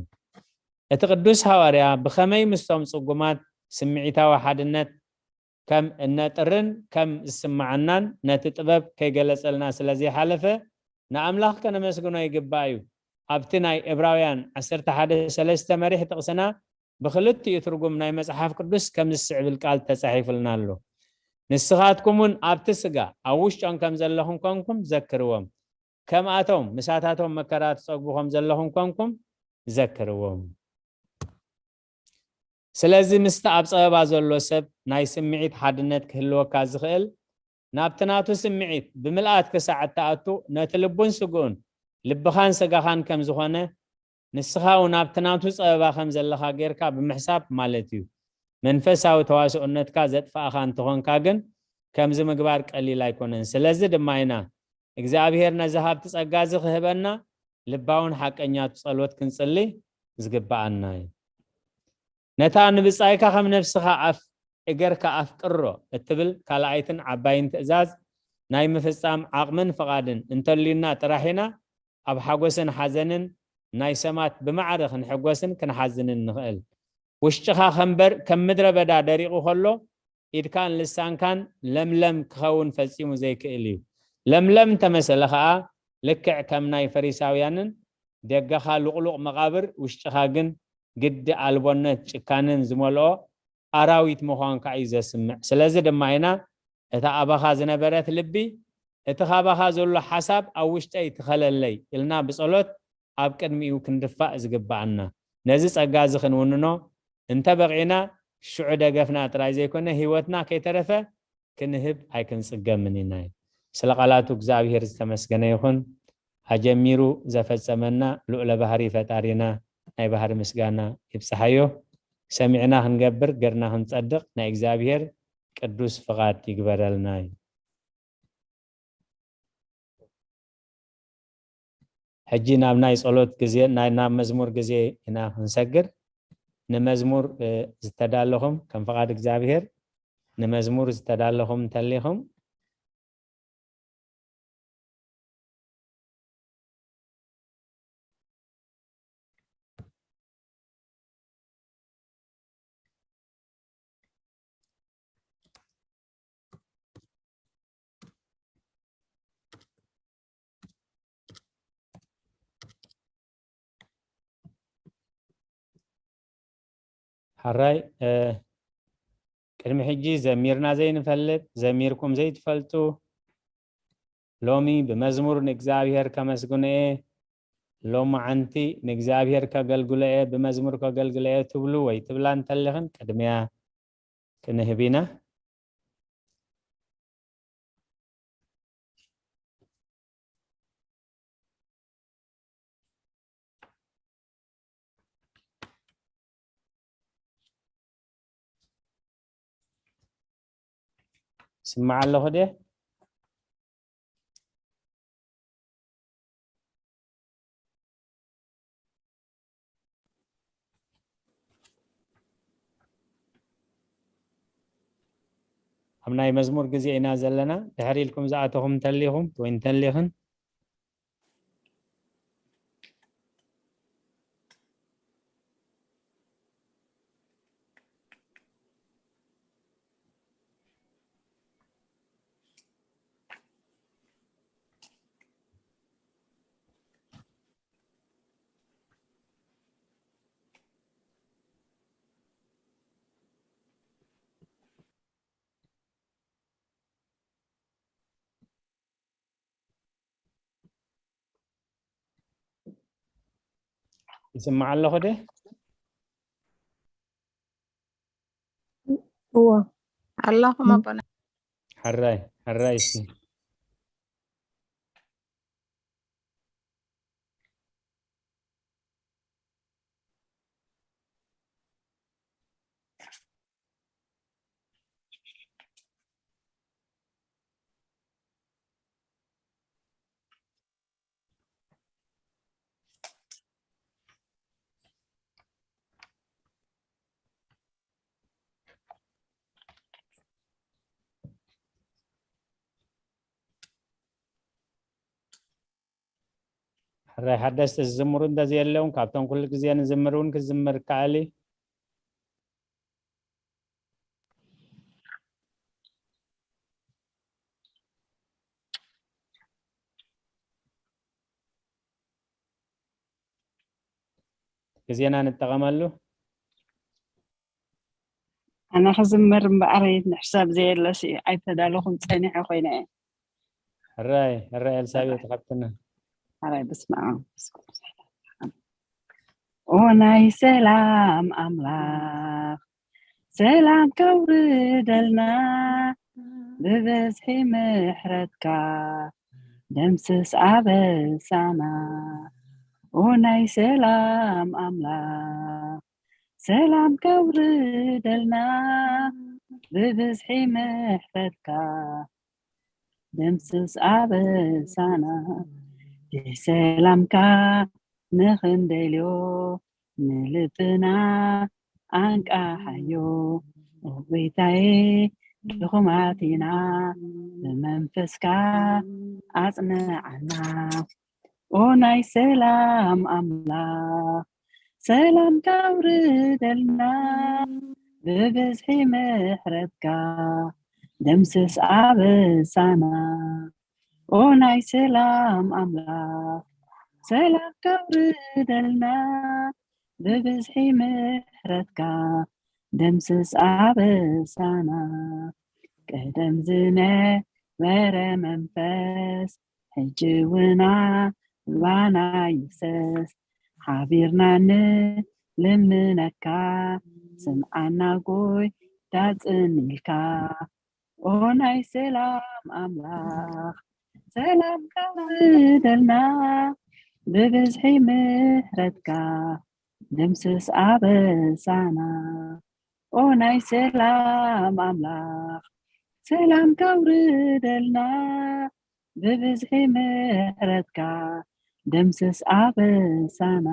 እቲ ቅዱስ ሃዋርያ ብኸመይ ምስቶም ጽጉማት ስምዒታዊ ሓድነት ከም እነጥርን ከም ዝስምዓናን ነቲ ጥበብ ከይገለጸልና ስለ ዘይሓለፈ ንኣምላኽ ከነመስግኖ ይግባእ እዩ። ኣብቲ ናይ ዕብራውያን ዓሰርተ ሓደ ሰለስተ መሪሕ ጥቕስና ብኽልቲኡ ትርጉም ናይ መጽሓፍ ቅዱስ ከምዚ ዝስዕብል ቃል ተጻሒፉልና ኣሎ። ንስኻትኩም እውን ኣብቲ ስጋ ኣብ ውሽጦም ከም ዘለኹም ኮንኩም ዘክርዎም። ከምኣቶም ምሳታቶም መከራ ትጸግቡ ከም ዘለኹም ኮንኩም ዘክርዎም። ስለዚ ምስቲ ኣብ ጸበባ ዘሎ ሰብ ናይ ስምዒት ሓድነት ክህልወካ ዝኽእል ናብቲ ናቱ ስምዒት ብምልኣት ክሳዕ እትኣቱ ነቲ ልቡን ስግኡን ልብኻን ስጋኻን ከም ዝኾነ ንስኻ እውን ኣብቲ ናቱ ጸበባ ከም ዘለኻ ጌርካ ብምሕሳብ ማለት እዩ። መንፈሳዊ ተዋስኦነትካ ዘጥፋእኻ እንተኾንካ ግን ከምዚ ምግባር ቀሊል ኣይኮነን። ስለዚ ድማ ኢና እግዚኣብሔር ነዚ ሃብቲ ጸጋ እዚ ክህበና ልባውን ሓቀኛ ጸሎት ክንጽሊ ዝግብኣና እዩ። ነታ ንብጻይካ ከም ነፍስኻ ኣፍ-፣ እገርካ ኣፍቅሮ እትብል ካልኣይትን ዓባይን ትእዛዝ ናይ ምፍጻም ዓቕምን ፍቓድን እንተልዩና ጥራሕ ኢና ኣብ ሓጎስን ሓዘንን ናይ ሰማት ብማዕረ ክንሕጎስን ክንሓዝንን ንኽእል። ውሽጥኻ ከምበር ከም ምድረ በዳ ደሪቑ ከሎ ኢድካን ልሳንካን ለምለም ክኸውን ፈጺሙ ዘይክእል እዩ። ለምለም እንተመሰለ ኸኣ ልክዕ ከም ናይ ፈሪሳውያንን ደገኻ ልቑሉቕ መቓብር ውሽጥኻ ግን ግዲ ኣልቦነት፣ ጭካንን ዝመልኦ ኣራዊት ምዃንካ እዩ ዘስምዕ። ስለዚ ድማ ኢና፣ "እታ ኣባኻ ዝነበረት ልቢ፣ እቲ ካባኻ ዘሎ ሓሳብ ኣብ ውሽጠይ ትኸለለይ" ኢልና ብጸሎት ኣብ ቅድሚኡ ክንድፋእ ዝግብኣና። ነዚ ጸጋ እዚ ክንውንኖ እንተ በቒዕና፣ ሽዑ ደገፍና ጥራይ ዘይኮነ፣ ህይወትና ከይተረፈ ክንህብ ኣይክንጽገምን ኢና። ስለ ቃላቱ እግዚኣብሔር ዝተመስገነ ይኹን። ኣጀሚሩ ዘፈጸመና ልዑለ ባህሪ ፈጣሪና ናይ ባህሪ ምስጋና ይብጽሓዮ። ሰሚዕና ክንገብር፣ ገርና ክንጸድቕ ናይ እግዚኣብሔር ቅዱስ ፍቓድ ይግበረልና እዩ። ሕጂ ናብ ናይ ጸሎት ግዜ፣ ናይ፣ ናብ መዝሙር ግዜ ኢና ክንሰግር። ንመዝሙር፣ እ፣ ዝተዳለኹም፣ ከም ፍቓድ እግዚኣብሔር ንመዝሙር ዝተዳለኹም እንተሊኹም፣ ሕራይ፣ እ፣ ቅድሚ ሕጂ ዘሚርና ዘይንፈልጥ፣ ዘሚርኩም ዘይትፈልጡ፣ ሎሚ ብመዝሙር ንእግዚኣብሔር ከመስግኖ እየ፣ ሎማዓንቲ ንእግዚኣብሔር ከገልግሎ እየ፣ ብመዝሙር ከገልግሎ እየ ትብሉ ወይ ትብላ እንተለኽን፣ ቅድሚያ ክንህብ ኢና። ስማዕ ኣለኹ ድየ? ኣብ ናይ መዝሙር ግዜ ኢና ዘለና። ድሕር ኢልኩም ዝኣተኹም እንተሊኹም ወይ እንተሊኽን፣ ይስማዕ ኣለኹ ደ? እዎ ኣለኹም ኣቦና። ሕራይ ሕራይ። እሺ፣ ሕራይ ሓደስቲ ዝዝምሩ እንተዘየለውን፣ ካብቶም ኩሉ ግዜ ንዝምር እውን ክዝምር ይከኣል እዩ። ግዜና ንጠቐመሉ። ኣነ ክዝምር እምበኣር ንሕሳብ ዘየለሲ ኣይተዳለኹም ጸኒሐ ኮይነ እየ። ሕራይ ሕራይ ኤልሳቤጥ ሓብትና። ሕራይ በስመ ኣብ ወመንፈስ ቅዱስ። ኦ ናይ ሰላም ኣምላኽ ሰላም ከውርደልና ብብዝሒ ምሕረትካ ደምስስ ኣበሳና። ኦ ናይ ሰላም ኣምላኽ ሰላም ከውርደልና ብብዝሒ ምሕረትካ ደምስስ ኣበሳና። ብሰላምካ ንኽንደልዮ ንልብና ኣንቃሓዮ። ኦ ጎይታዬ ድኹማት ኢና ብመንፈስካ ኣጽንዓና። ኦ ናይ ሰላም ኣምላኽ ሰላም ከውርደልና ብብዝሒ ምሕረትካ ደምስስ ኣበሳና። ኦ ናይ ሰላም ኣምላኽ ሰላም ከውርደልና ብብዝሒ ምሕረትካ ደምስስ ኣበሳና። ቀደም ዝነበረ መንፈስ ሕጂ እውን ኣባና ይፍሰስ። ሓቢርና ንልምነካ፣ ስምዓና ጎይታ ጽን ኢልካ። ኦ ናይ ሰላም ኣምላኽ፣ ሰላምካ ውርደልና፣ ብብዝሒ ምሕረትካ ደምስስ ኣበሳና። ኦ ናይ ሰላም ኣምላኽ፣ ሰላምካ ውርደልና፣ ብብዝሒ ምሕረትካ ደምስስ ኣበሳና።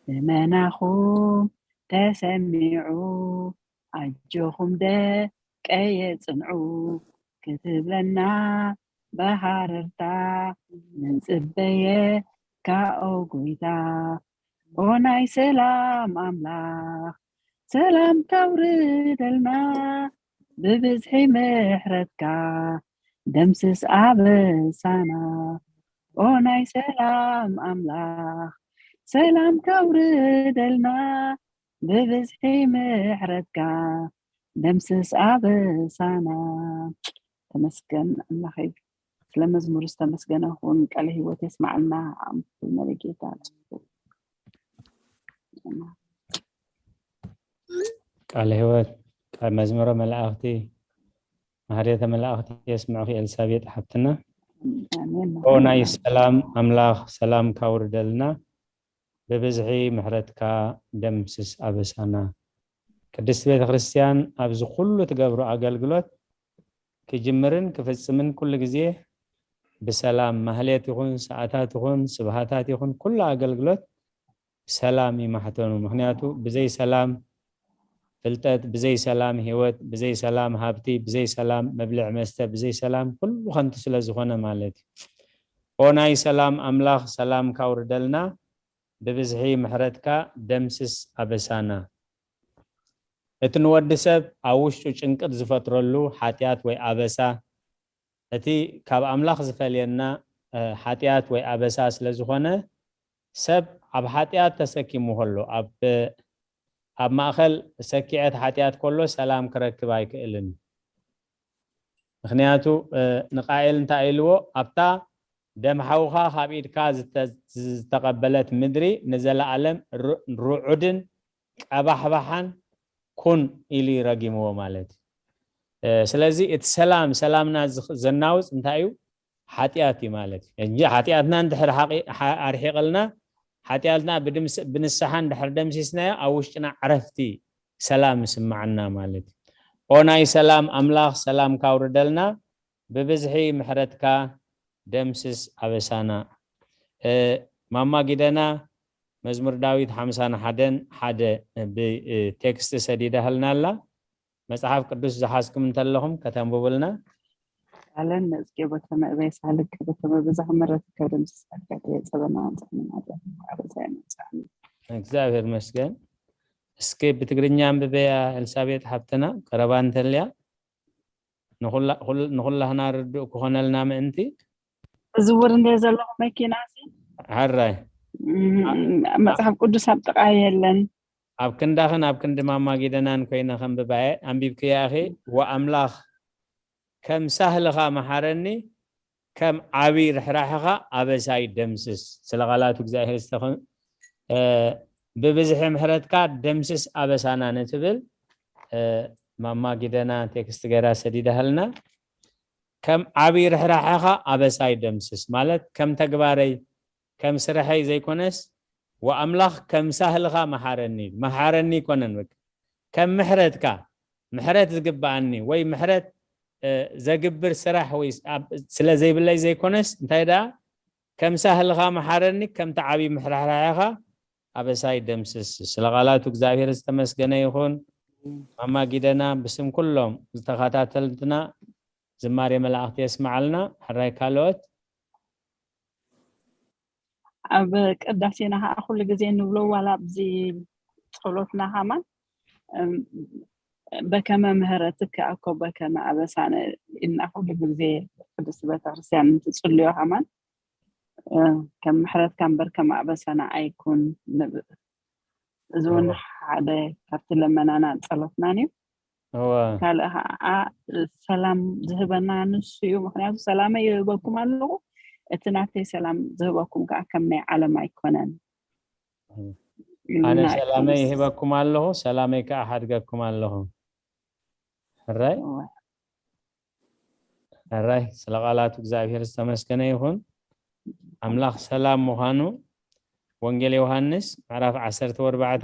ልመናኹም ተሰሚዑ፣ ኣጆኹም ደቀየ ጽንዑ ክትብለና ብሃረርታ ንጽበየካ ኦ ጎይታ። ኦ ናይ ሰላም ኣምላኽ፣ ሰላም ከውርደልና፣ ብብዝሒ ምሕረትካ ደምስስ ኣበሳና። ኦ ናይ ሰላም ኣምላኽ፣ ሰላም ከውርደልና፣ ብብዝሒ ምሕረትካ ደምስስ ኣበሳና። ተመስገን ኣምላኸይ፣ ስለ መዝሙር ዝተመስገነ ይኹን። ቃለ ህይወት የስማዓልና። ኣምስል መሪጌታ ቃለ ህይወት፣ ቃል መዝሙረ መላእኽቲ፣ ማህሌተ መላእኽቲ የስምዑኺ ኤልሳቤጥ ሓብትና። ኣሜን። ኦ ናይ ሰላም ኣምላኽ፣ ሰላም ካውርደልና፣ ብብዝሒ ምሕረትካ ደምስስ ኣበሳና። ቅድስቲ ቤተ ክርስቲያን ኣብዚ ኩሉ ትገብሮ ኣገልግሎት ክጅምርን ክፍጽምን ኩሉ ግዜ ብሰላም፣ ማህሌት ይኹን፣ ሰዓታት ይኹን፣ ስብሃታት ይኹን፣ ኩሉ ኣገልግሎት ሰላም ይማሕተኑ። ምኽንያቱ ብዘይ ሰላም ፍልጠት፣ ብዘይ ሰላም ህይወት፣ ብዘይ ሰላም ሃብቲ፣ ብዘይ ሰላም መብልዕ መስተ፣ ብዘይ ሰላም ኩሉ ከንቱ ስለ ዝኾነ ማለት እዩ። ኦ ናይ ሰላም ኣምላኽ፣ ሰላም ካውርደልና፣ ብብዝሒ ምሕረትካ ደምስስ ኣበሳና። እቲ ንወዲ ሰብ ኣብ ውሽጡ ጭንቅት ዝፈጥረሉ ሓጢኣት ወይ ኣበሳ፣ እቲ ካብ ኣምላኽ ዝፈልየና፣ እ፣ ሓጢኣት ወይ ኣበሳ ስለ ዝኾነ፣ ሰብ ኣብ ሓጢኣት ተሰኪሙ ከሎ፣ ኣብ፣ ኣብ ማእከል ሰኪዐት ሓጢኣት ከሎ ሰላም ክረክብ ኣይክእልን። ምኽንያቱ፣ እ፣ ንቃኤል እንታይ ኢልዎ? ኣብታ ደም ሓውኻ ካብ ኢድካ ዝተ-፣ ዝተቐበለት ምድሪ ንዘለኣለም ር-፣ ርዑድን ቀባሕባሓን ኩን ኢሉ ረጊምዎ ማለት እዩ። እ፣ ስለዚ እቲ ሰላም፣ ሰላምና ዝኽ-፣ ዘናውጽ እንታይ እዩ? ሓጢኣት እዩ ማለት እዩ። እንጂ ሓጢኣትና እንድሕር ሓቂ-፣ ሓ-፣ ኣርሒቕልና፣ ሓጢኣትና ብድምስ-፣ ብንስሓ እንድሕር ደምሲስናዮ፣ ኣብ ውሽጥና ዕረፍቲ፣ ሰላም ይስምዓና ማለት እዩ። ኦ ናይ ሰላም ኣምላኽ፣ ሰላምካ ኣውርደልና፣ ብብዝሒ ምሕረትካ ደምስስ ኣበሳና። እ፣ ማማ ጊደና መዝሙር ዳዊት ሓምሳን ሓደን ሓደ ብ-፣ እ፣ ቴክስት ሰዲዳህልና ኣላ። መጽሓፍ ቅዱስ ዝሓዝኩም እንተለኹም ከተንብቡልና። ቃለን መጽጌ ቦተመ እበይ ሳልከ ቦተመ ብዛህ ምሕረትከ ደምስስ ሓጢኣተየ ጸበና ኣንጻኒ ማርያም ኣበሳየ መጽሓኒ። እግዚኣብሔር ይመስገን። እስኪ ብትግርኛ ኣንብበያ ኤልሳቤጥ ሓብትና፣ ቀረባ እንተልያ ንኹላ-፣ ኩል-፣ ንኹላህና ርዱእ ክኾነልና ምእንቲ። እዝውር እንደ ዘለኹ መኪና ሲ ሓራይ ም-፣ መጽሓፍ ቅዱስ ኣብ ጥቓ የለን። ኣብ ክንዳኽን ኣብ ክንዲ ማማ ጊደናን ኮይነ ከንብባየ ኣንቢብክያ ኢኺ። ወኣምላኽ ከም ሳህልኻ መሓረኒ፣ ከም ዓቢ ርሕራሕኻ ኣበሳይ ደምስስ። ስለ ቃላቱ እግዚኣብሔር ዝተኸ-፣ እ፣ ብብዝሒ ምሕረትካ ደምስስ ኣበሳና ንትብል፣ እ፣ ማማ ጊደና ቴክስት ገይራ ሰዲዳህልና። ከም ዓቢ ርሕራሕኻ ኣበሳይ ደምስስ ማለት ከም ተግባረይ፣ ከም ስርሐይ ዘይኮነስ፣ ወኣምላኽ ከም ሳህልኻ መሓረኒ፣ መሓረኒ ይኮነን፣ በቃ ከም ምሕረትካ፣ ምሕረት ዝግብኣኒ ወይ ምሕረት፣ እ፣ ዘግብር ስራሕ ወይ ኣብ-፣ ስለ ዘይብለይ ዘይኮነስ፣ እንታይ ደኣ ከም ሳህልኻ መሓረኒ፣ ከምቲ ዓቢ ምሕራሕራሕኻ ኣበሳይ ደምስስ። ስለ ቃላቱ እግዚኣብሔር ዝተመስገነ ይኹን። ማማ ጊደና ብስም ኩሎም ዝተኸታተልትና ዝማሬ መላእኽቲ የስምዓልና። ሕራይ ካልኦት ኣብ ቅዳሴና ከዓ ኩሉ ግዜ እንብሎ ዋላ ኣብዚ ጸሎትና ከማን፣ እም፣ በከመ ምህረትከ ኣኮ በከመ ኣበሳነ ኢልና ኩሉ ግዜ ቅድስቲ ቤተክርስትያን እንትጽልዮ ከማን፣ እ፣ ከም ምሕረትካ እምበር ከም ኣበሳና ኣይኩን ንብ-፣ እዚ እውን ሓደ ካብቲ ለመናና ጸሎትናን እዩ። ካልእ ከዓ ሰላም ዝህበና ንሱ እዩ። ምክንያቱ ሰላመይ ይህበኩም ኣለኹ፣ እቲ ናተይ ሰላም ዝህበኩም ከዓ ከም ናይ ዓለም ኣይኮነን። ኣነ ሰላመይ ይህበኩም ኣለኹ፣ ሰላመይ ከዓ ሓድገኩም ኣለኹ። ሕራይ ሕራይ፣ ስለ ቃላቱ እግዚኣብሔር ዝተመስገነ ይኹን። ኣምላኽ ሰላም ምዃኑ ወንጌል ዮሃንስ ምዕራፍ ዓሰርተ ኣርባዕተ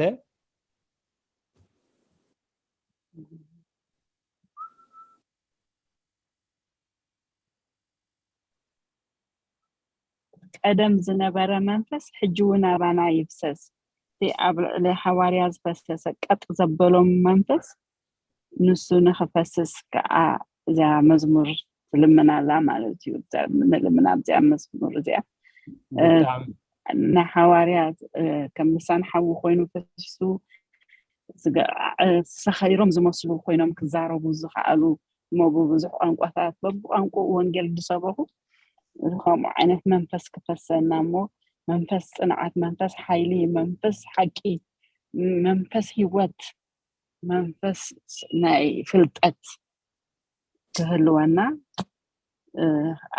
ቀደም ዝነበረ መንፈስ ሕጂ እውን ኣባና ይፍሰስ። እቲ ኣብ ልዕሊ ሃዋርያ ዝፈሰሰ ቀጥ ዘበሎም መንፈስ ንሱ ንኽፈስስ ከዓ እዚኣ መዝሙር ትልምናላ ማለት እዩ። ንልምና ኣብዚኣ መዝሙር እዚኣ ንሓዋርያ ከም ልሳን ሓዊ ኮይኑ ፈሲሱ ሰኸይሮም ዝመስሉ ኮይኖም ክዛረቡ ዝኸኣሉ እሞ ብብዙሕ ቋንቋታት በብቋንቋኡ ወንጌል ዝሰበኹ ከምኡ ዓይነት መንፈስ ክፈሰና እሞ መንፈስ ፅንዓት፣ መንፈስ ሓይሊ፣ መንፈስ ሓቂ፣ መንፈስ ህይወት፣ መንፈስ ናይ ፍልጠት ክህልወና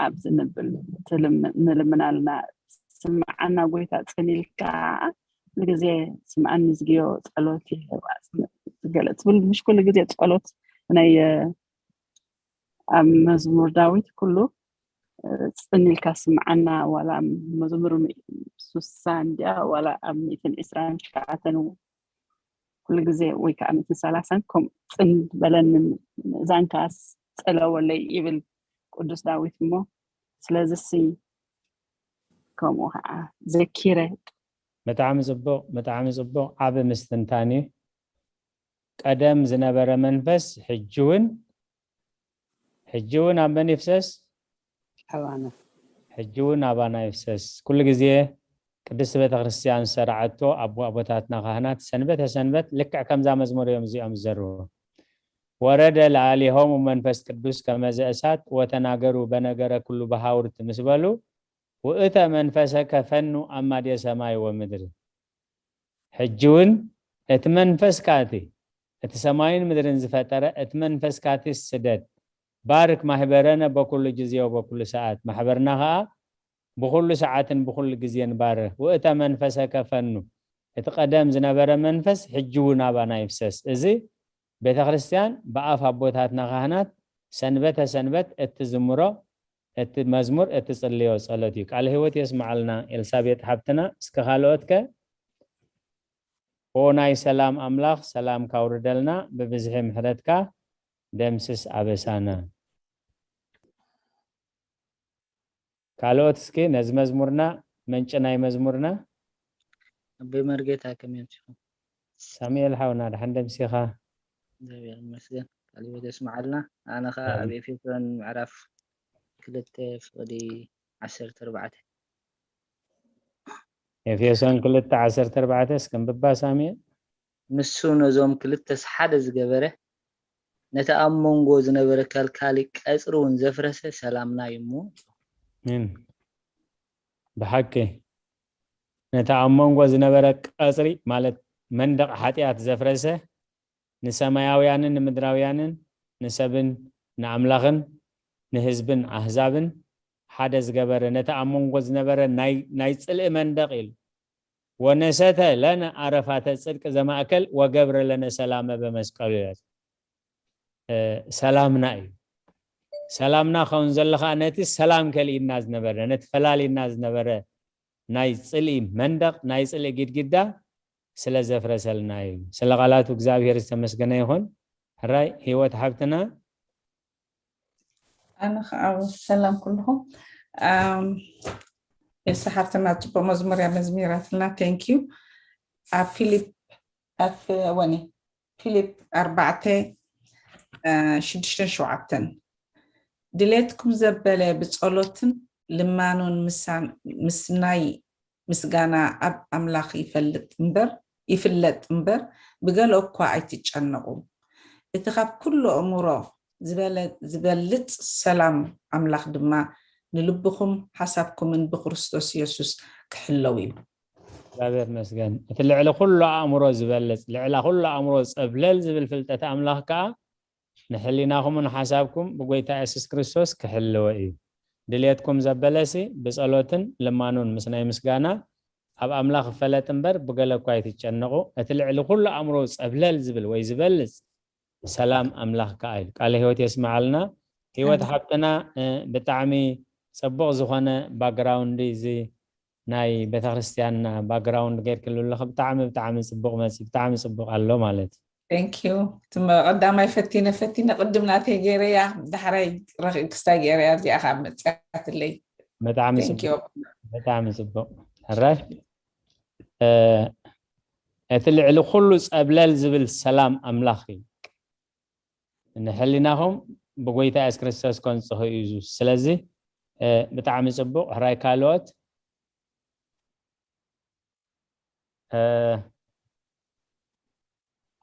ኣብዚ ንብል ንልምናልና። ስምዓና ጎይታ ፅን ኢልካ ግዜ ስምዓኒ ዝግዮ ጸሎት ይህባ ገለ ትብል ምሽ ኩሉ ግዜ ጸሎት ናይ ኣብ መዝሙር ዳዊት ኩሉ ፅን ኢልካ ስምዓና ዋላ መዝሙር ሱሳ እንዲያ ዋላ ኣብ ሚእትን ዕስራን ሸዓተን ኩሉ ግዜ ወይ ከዓ ሚእትን ሰላሳን ከም ፅን በለኒ እዛንካስ ፀለወለይ ይብል ቅዱስ ዳዊት እሞ ስለዚ ሲ ከምኡ ከዓ ዘኪረ ብጣዕሚ ፅቡቅ ብጣዕሚ ፅቡቅ ዓቢ ምስትንታን እዩ። ቀደም ዝነበረ መንፈስ ሕጂ እውን ሕጂ እውን ኣብ መን ይፍሰስ? ሕጂ እውን ኣባና ይፍሰስ። ኩሉ ግዜ ቅድስቲ ቤተ ክርስቲያን ዝሰርዓቶ ኣቦ ኣቦታትና ካህናት ሰንበተ ሰንበት ልክዕ ከምዛ መዝሙር እዮም እዚኦም ዝዘርቡ። ወረደ ለዓሊሆሙ መንፈስ ቅዱስ ከመዘ እሳት ወተናገሩ በነገረ ኩሉ በሃውርት ምስ በሉ ውእተ መንፈሰ ከፈኑ ኣማዴ ሰማይ ወምድር። ሕጂ እውን እቲ መንፈስካ እቲ እቲ ሰማይን ምድርን ዝፈጠረ እቲ መንፈስካ እቲ ስደድ። ባርክ ማህበረነ በኩሉ ጊዜ ወበኩሉ ሰዓት። ማሕበርና ከዓ ብኩሉ ሰዓትን ብኩሉ ግዜን ባርክ። ውእተ መንፈሰ ከፈኑ። እቲ ቀደም ዝነበረ መንፈስ ሕጂ እውን ኣባና ይፍሰስ። እዚ ቤተ ክርስቲያን ብኣፍ ኣቦታትና ካህናት ሰንበተ ሰንበት እትዝምሮ እቲ መዝሙር እትጽልዮ ጸሎት እዩ። ቃለ ህይወት የስምዓልና ኤልሳቤጥ ሓብትና። እስከ ካልኦት ከ? ኦ ናይ ሰላም ኣምላኽ ሰላም ካውርደልና ብብዝሒ ምሕረትካ ደምስስ ኣበሳና። ካልኦት እስኪ ነዚ መዝሙርና መንጭ ናይ መዝሙርና ኣቦይ መርጌታ ከመይ ኣምሲኹም? ሳሙኤል ሓውና ደሓን ደምሲኻ? እግዚኣብሔር ይመስገን። ቃለ ህይወት የስምዓልና። ኣነ ኸዓ ኣብ ኤፌሶን ምዕራፍ ክልተ ፍቕዲ ዓሰርተ ኣርባዕተ ኤፌሶን ክልተ ዓሰርተ ኣርባዕተ እስከ ኣንብባ ሳሙኤል። ንሱ ነዞም ክልተስ ሓደ ዝገበረ ነቲ ኣብ መንጎ ዝነበረ ከልካሊ ቀጽሪ እውን ዘፍረሰ ሰላምና እዩ እሞ። ብሓቂ ነቲ ኣብ መንጎ ዝነበረ ቀጽሪ ማለት መንደቕ ሓጢኣት ዘፍረሰ ንሰማያውያንን ንምድራውያንን ንሰብን ንኣምላኽን ንህዝብን ኣህዛብን ሓደ ዝገበረ ነቲ ኣብ መንጎ ዝነበረ ናይ ጽልኢ መንደቕ ኢሉ ወነሰተ ለነ ኣረፋተ ጽድቅ ዘማእከል ወገብረ ለነ ሰላመ በመስቀሉ ይላል። ሰላምና እዩ። ሰላምና ከውን ዘሎ ከዓ ነቲ ሰላም ከልኢና ዝነበረ ነቲ ፈላሊና ዝነበረ ናይ ጽልኢ መንደቕ ናይ ጽልኢ ግድግዳ ስለ ዘፍረሰልና እዩ። ስለ ቃላቱ እግዚኣብሔር ዝተመስገነ ይኹን። ሕራይ ህይወት ሓብትና ኣነ ከዓ ሰላም ኩልኹም። ኤልሳ ሓፍትና ጽቡቅ መዝሙር እያ መዝሚራትና። Thank you። ኣብ ፊሊፕ ኣብ ወኒ ፊሊፕ ኣርባዕተ ሽዱሽተን ሸውዓተን ድሌትኩም ዘበለ ብጸሎትን ልማኖን ምስናይ ምስጋና ኣብ ኣምላኽ ይፈልጥ እምበር ይፍለጥ እምበር ብገለ እኳ ኣይትጨነቑ። እቲ ካብ ኩሉ ኣእምሮ ዝበለ ዝበልጽ ሰላም ኣምላኽ ድማ ንልብኹም ሓሳብኩምን ብክርስቶስ የሱስ ክሕለው እዩ። እግዚኣብሔር ይመስገን። እቲ ልዕሊ ኩሉ ኣእምሮ ዝበልጽ፣ ልዕላ ኩሉ ኣእምሮ ጸብለል ዝብል ፍልጠት ኣምላኽ ከኣ ንሕሊናኹምን ሓሳብኩም ብጎይታ የሱስ ክርስቶስ ክሕልዎ እዩ። ድልየትኩም ዘበለሲ ብጸሎትን ልማኑን ምስ ናይ ምስጋና ኣብ ኣምላኽ ይፈለጥ እምበር ብገለ እኳ ኣይትጨነቑ። እቲ ልዕሊ ኩሉ ኣእምሮ ጸብለል ዝብል ወይ ዝበልጽ ሰላም ኣምላኽ ከኣ ኢሉ። ቃለ ህይወት የስምዓልና። ህይወት ኣሜን። ሓብትና፣ እ፣ ብጣዕሚ ጽቡቕ ዝኾነ ባክግራውንድ እዚ ናይ ቤተክርስትያንና ባክግራውንድ ጌርክሉ ኣለኺ። ብጣዕሚ፣ ብጣዕሚ ጽቡቕ መጺ፣ ብጣዕሚ ጽቡቕ ኣሎ ማለት እዩ። Thank you። እቲ መ-፣ ቀዳማይ ፈቲነ፣ ፈቲነ ቅድም ናተይ ገይረያ፣ ዳሕራይ ረኺብ ክስታይ ገይረያ፣ እዚኣ ከዓ መጽያትለይ። ብጣዕሚ Thank ጽቡቕ፣ you። ብጣዕሚ ጽቡቕ። ሕራይ። እ፣ እቲ ልዕሊ ኩሉ ጸብለል ዝብል ሰላም ኣምላኽ እዩ። ንሕሊናኹም ብጎይታ የሱስ ክርስቶስ ከንጽሆ እዩ። ስለዚ፣ እ፣ ብጣዕሚ ጽቡቕ። ሕራይ ካልኦት፣ እ፣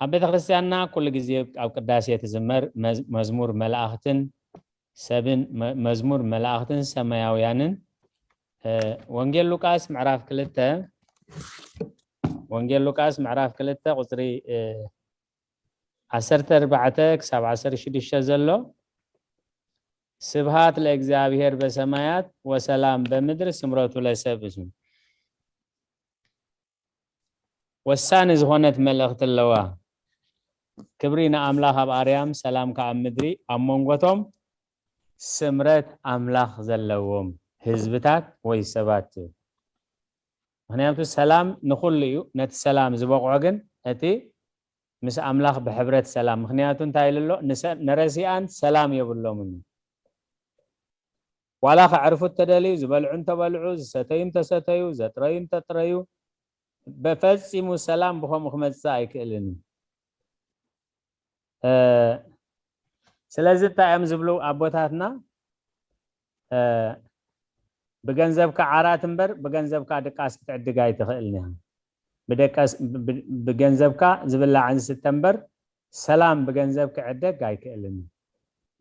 ኣብ ቤተክርስትያንና ኩሉ ግዜ ኣብ ቅዳሴ ትዝመር መዝ-፣ መዝሙር መላእኽትን ሰብን፣ መ-፣ መዝሙር መላእኽትን ሰማያውያንን፣ እ፣ ወንጌል ሉቃስ ምዕራፍ ክልተ፣ ወንጌል ሉቃስ ምዕራፍ ክልተ ቁጽሪ፣ እ፣ ዓሰርተ ኣርባዕተ ክሳብ ዓሰርተ ሽዱሽተ ዘሎ፣ "ስብሃት ለእግዚኣብሔር በሰማያት ወሰላም በምድር ስምረቱ ለሰብ" እዩ። ወሳኒ ዝኾነት መልእኽቲ ኣለዋ። "ክብሪ ንኣምላኽ ኣብ ኣርያም፣ ሰላም ከኣ ኣብ ምድሪ፣ ኣብ መንጎቶም ስምረት ኣምላኽ ዘለዎም ህዝብታት ወይ ሰባት" እዩ። ምኽንያቱ ሰላም ንኹሉ እዩ። ነቲ ሰላም ዝበቕዖ ግን እቲ ምስ ኣምላኽ ብሕብረት ሰላም። ምኽንያቱ እንታይ ኢሉ ኣሎ? ንሰ-፣ ንረሲኣን ሰላም የብሎምን እዩ። ዋላ ከዕርፉ እተደልዩ፣ ዝበልዑ እንተበልዑ፣ ዝሰተዩ እንተሰተዩ፣ ዘጥረዩ እንተጥረዩ፣ በፈጺሙ ሰላም ብኸምኡ ክመጽእ ኣይክእልን እዩ። እ፣ ስለዚ እንታይ እዮም ዝብሉ ኣቦታትና? እ፣ "ብገንዘብካ ዓራት እምበር ብገንዘብካ ድቃስ ክትዕድግ ኣይትኽእልን ኢኻ። ብደቀስ-፣ ብ-፣ ብ-፣ ብገንዘብካ ዝብላዕን ዝስተ እምበር ሰላም ብገንዘብ ክዕደግ ኣይክእልን እዩ።"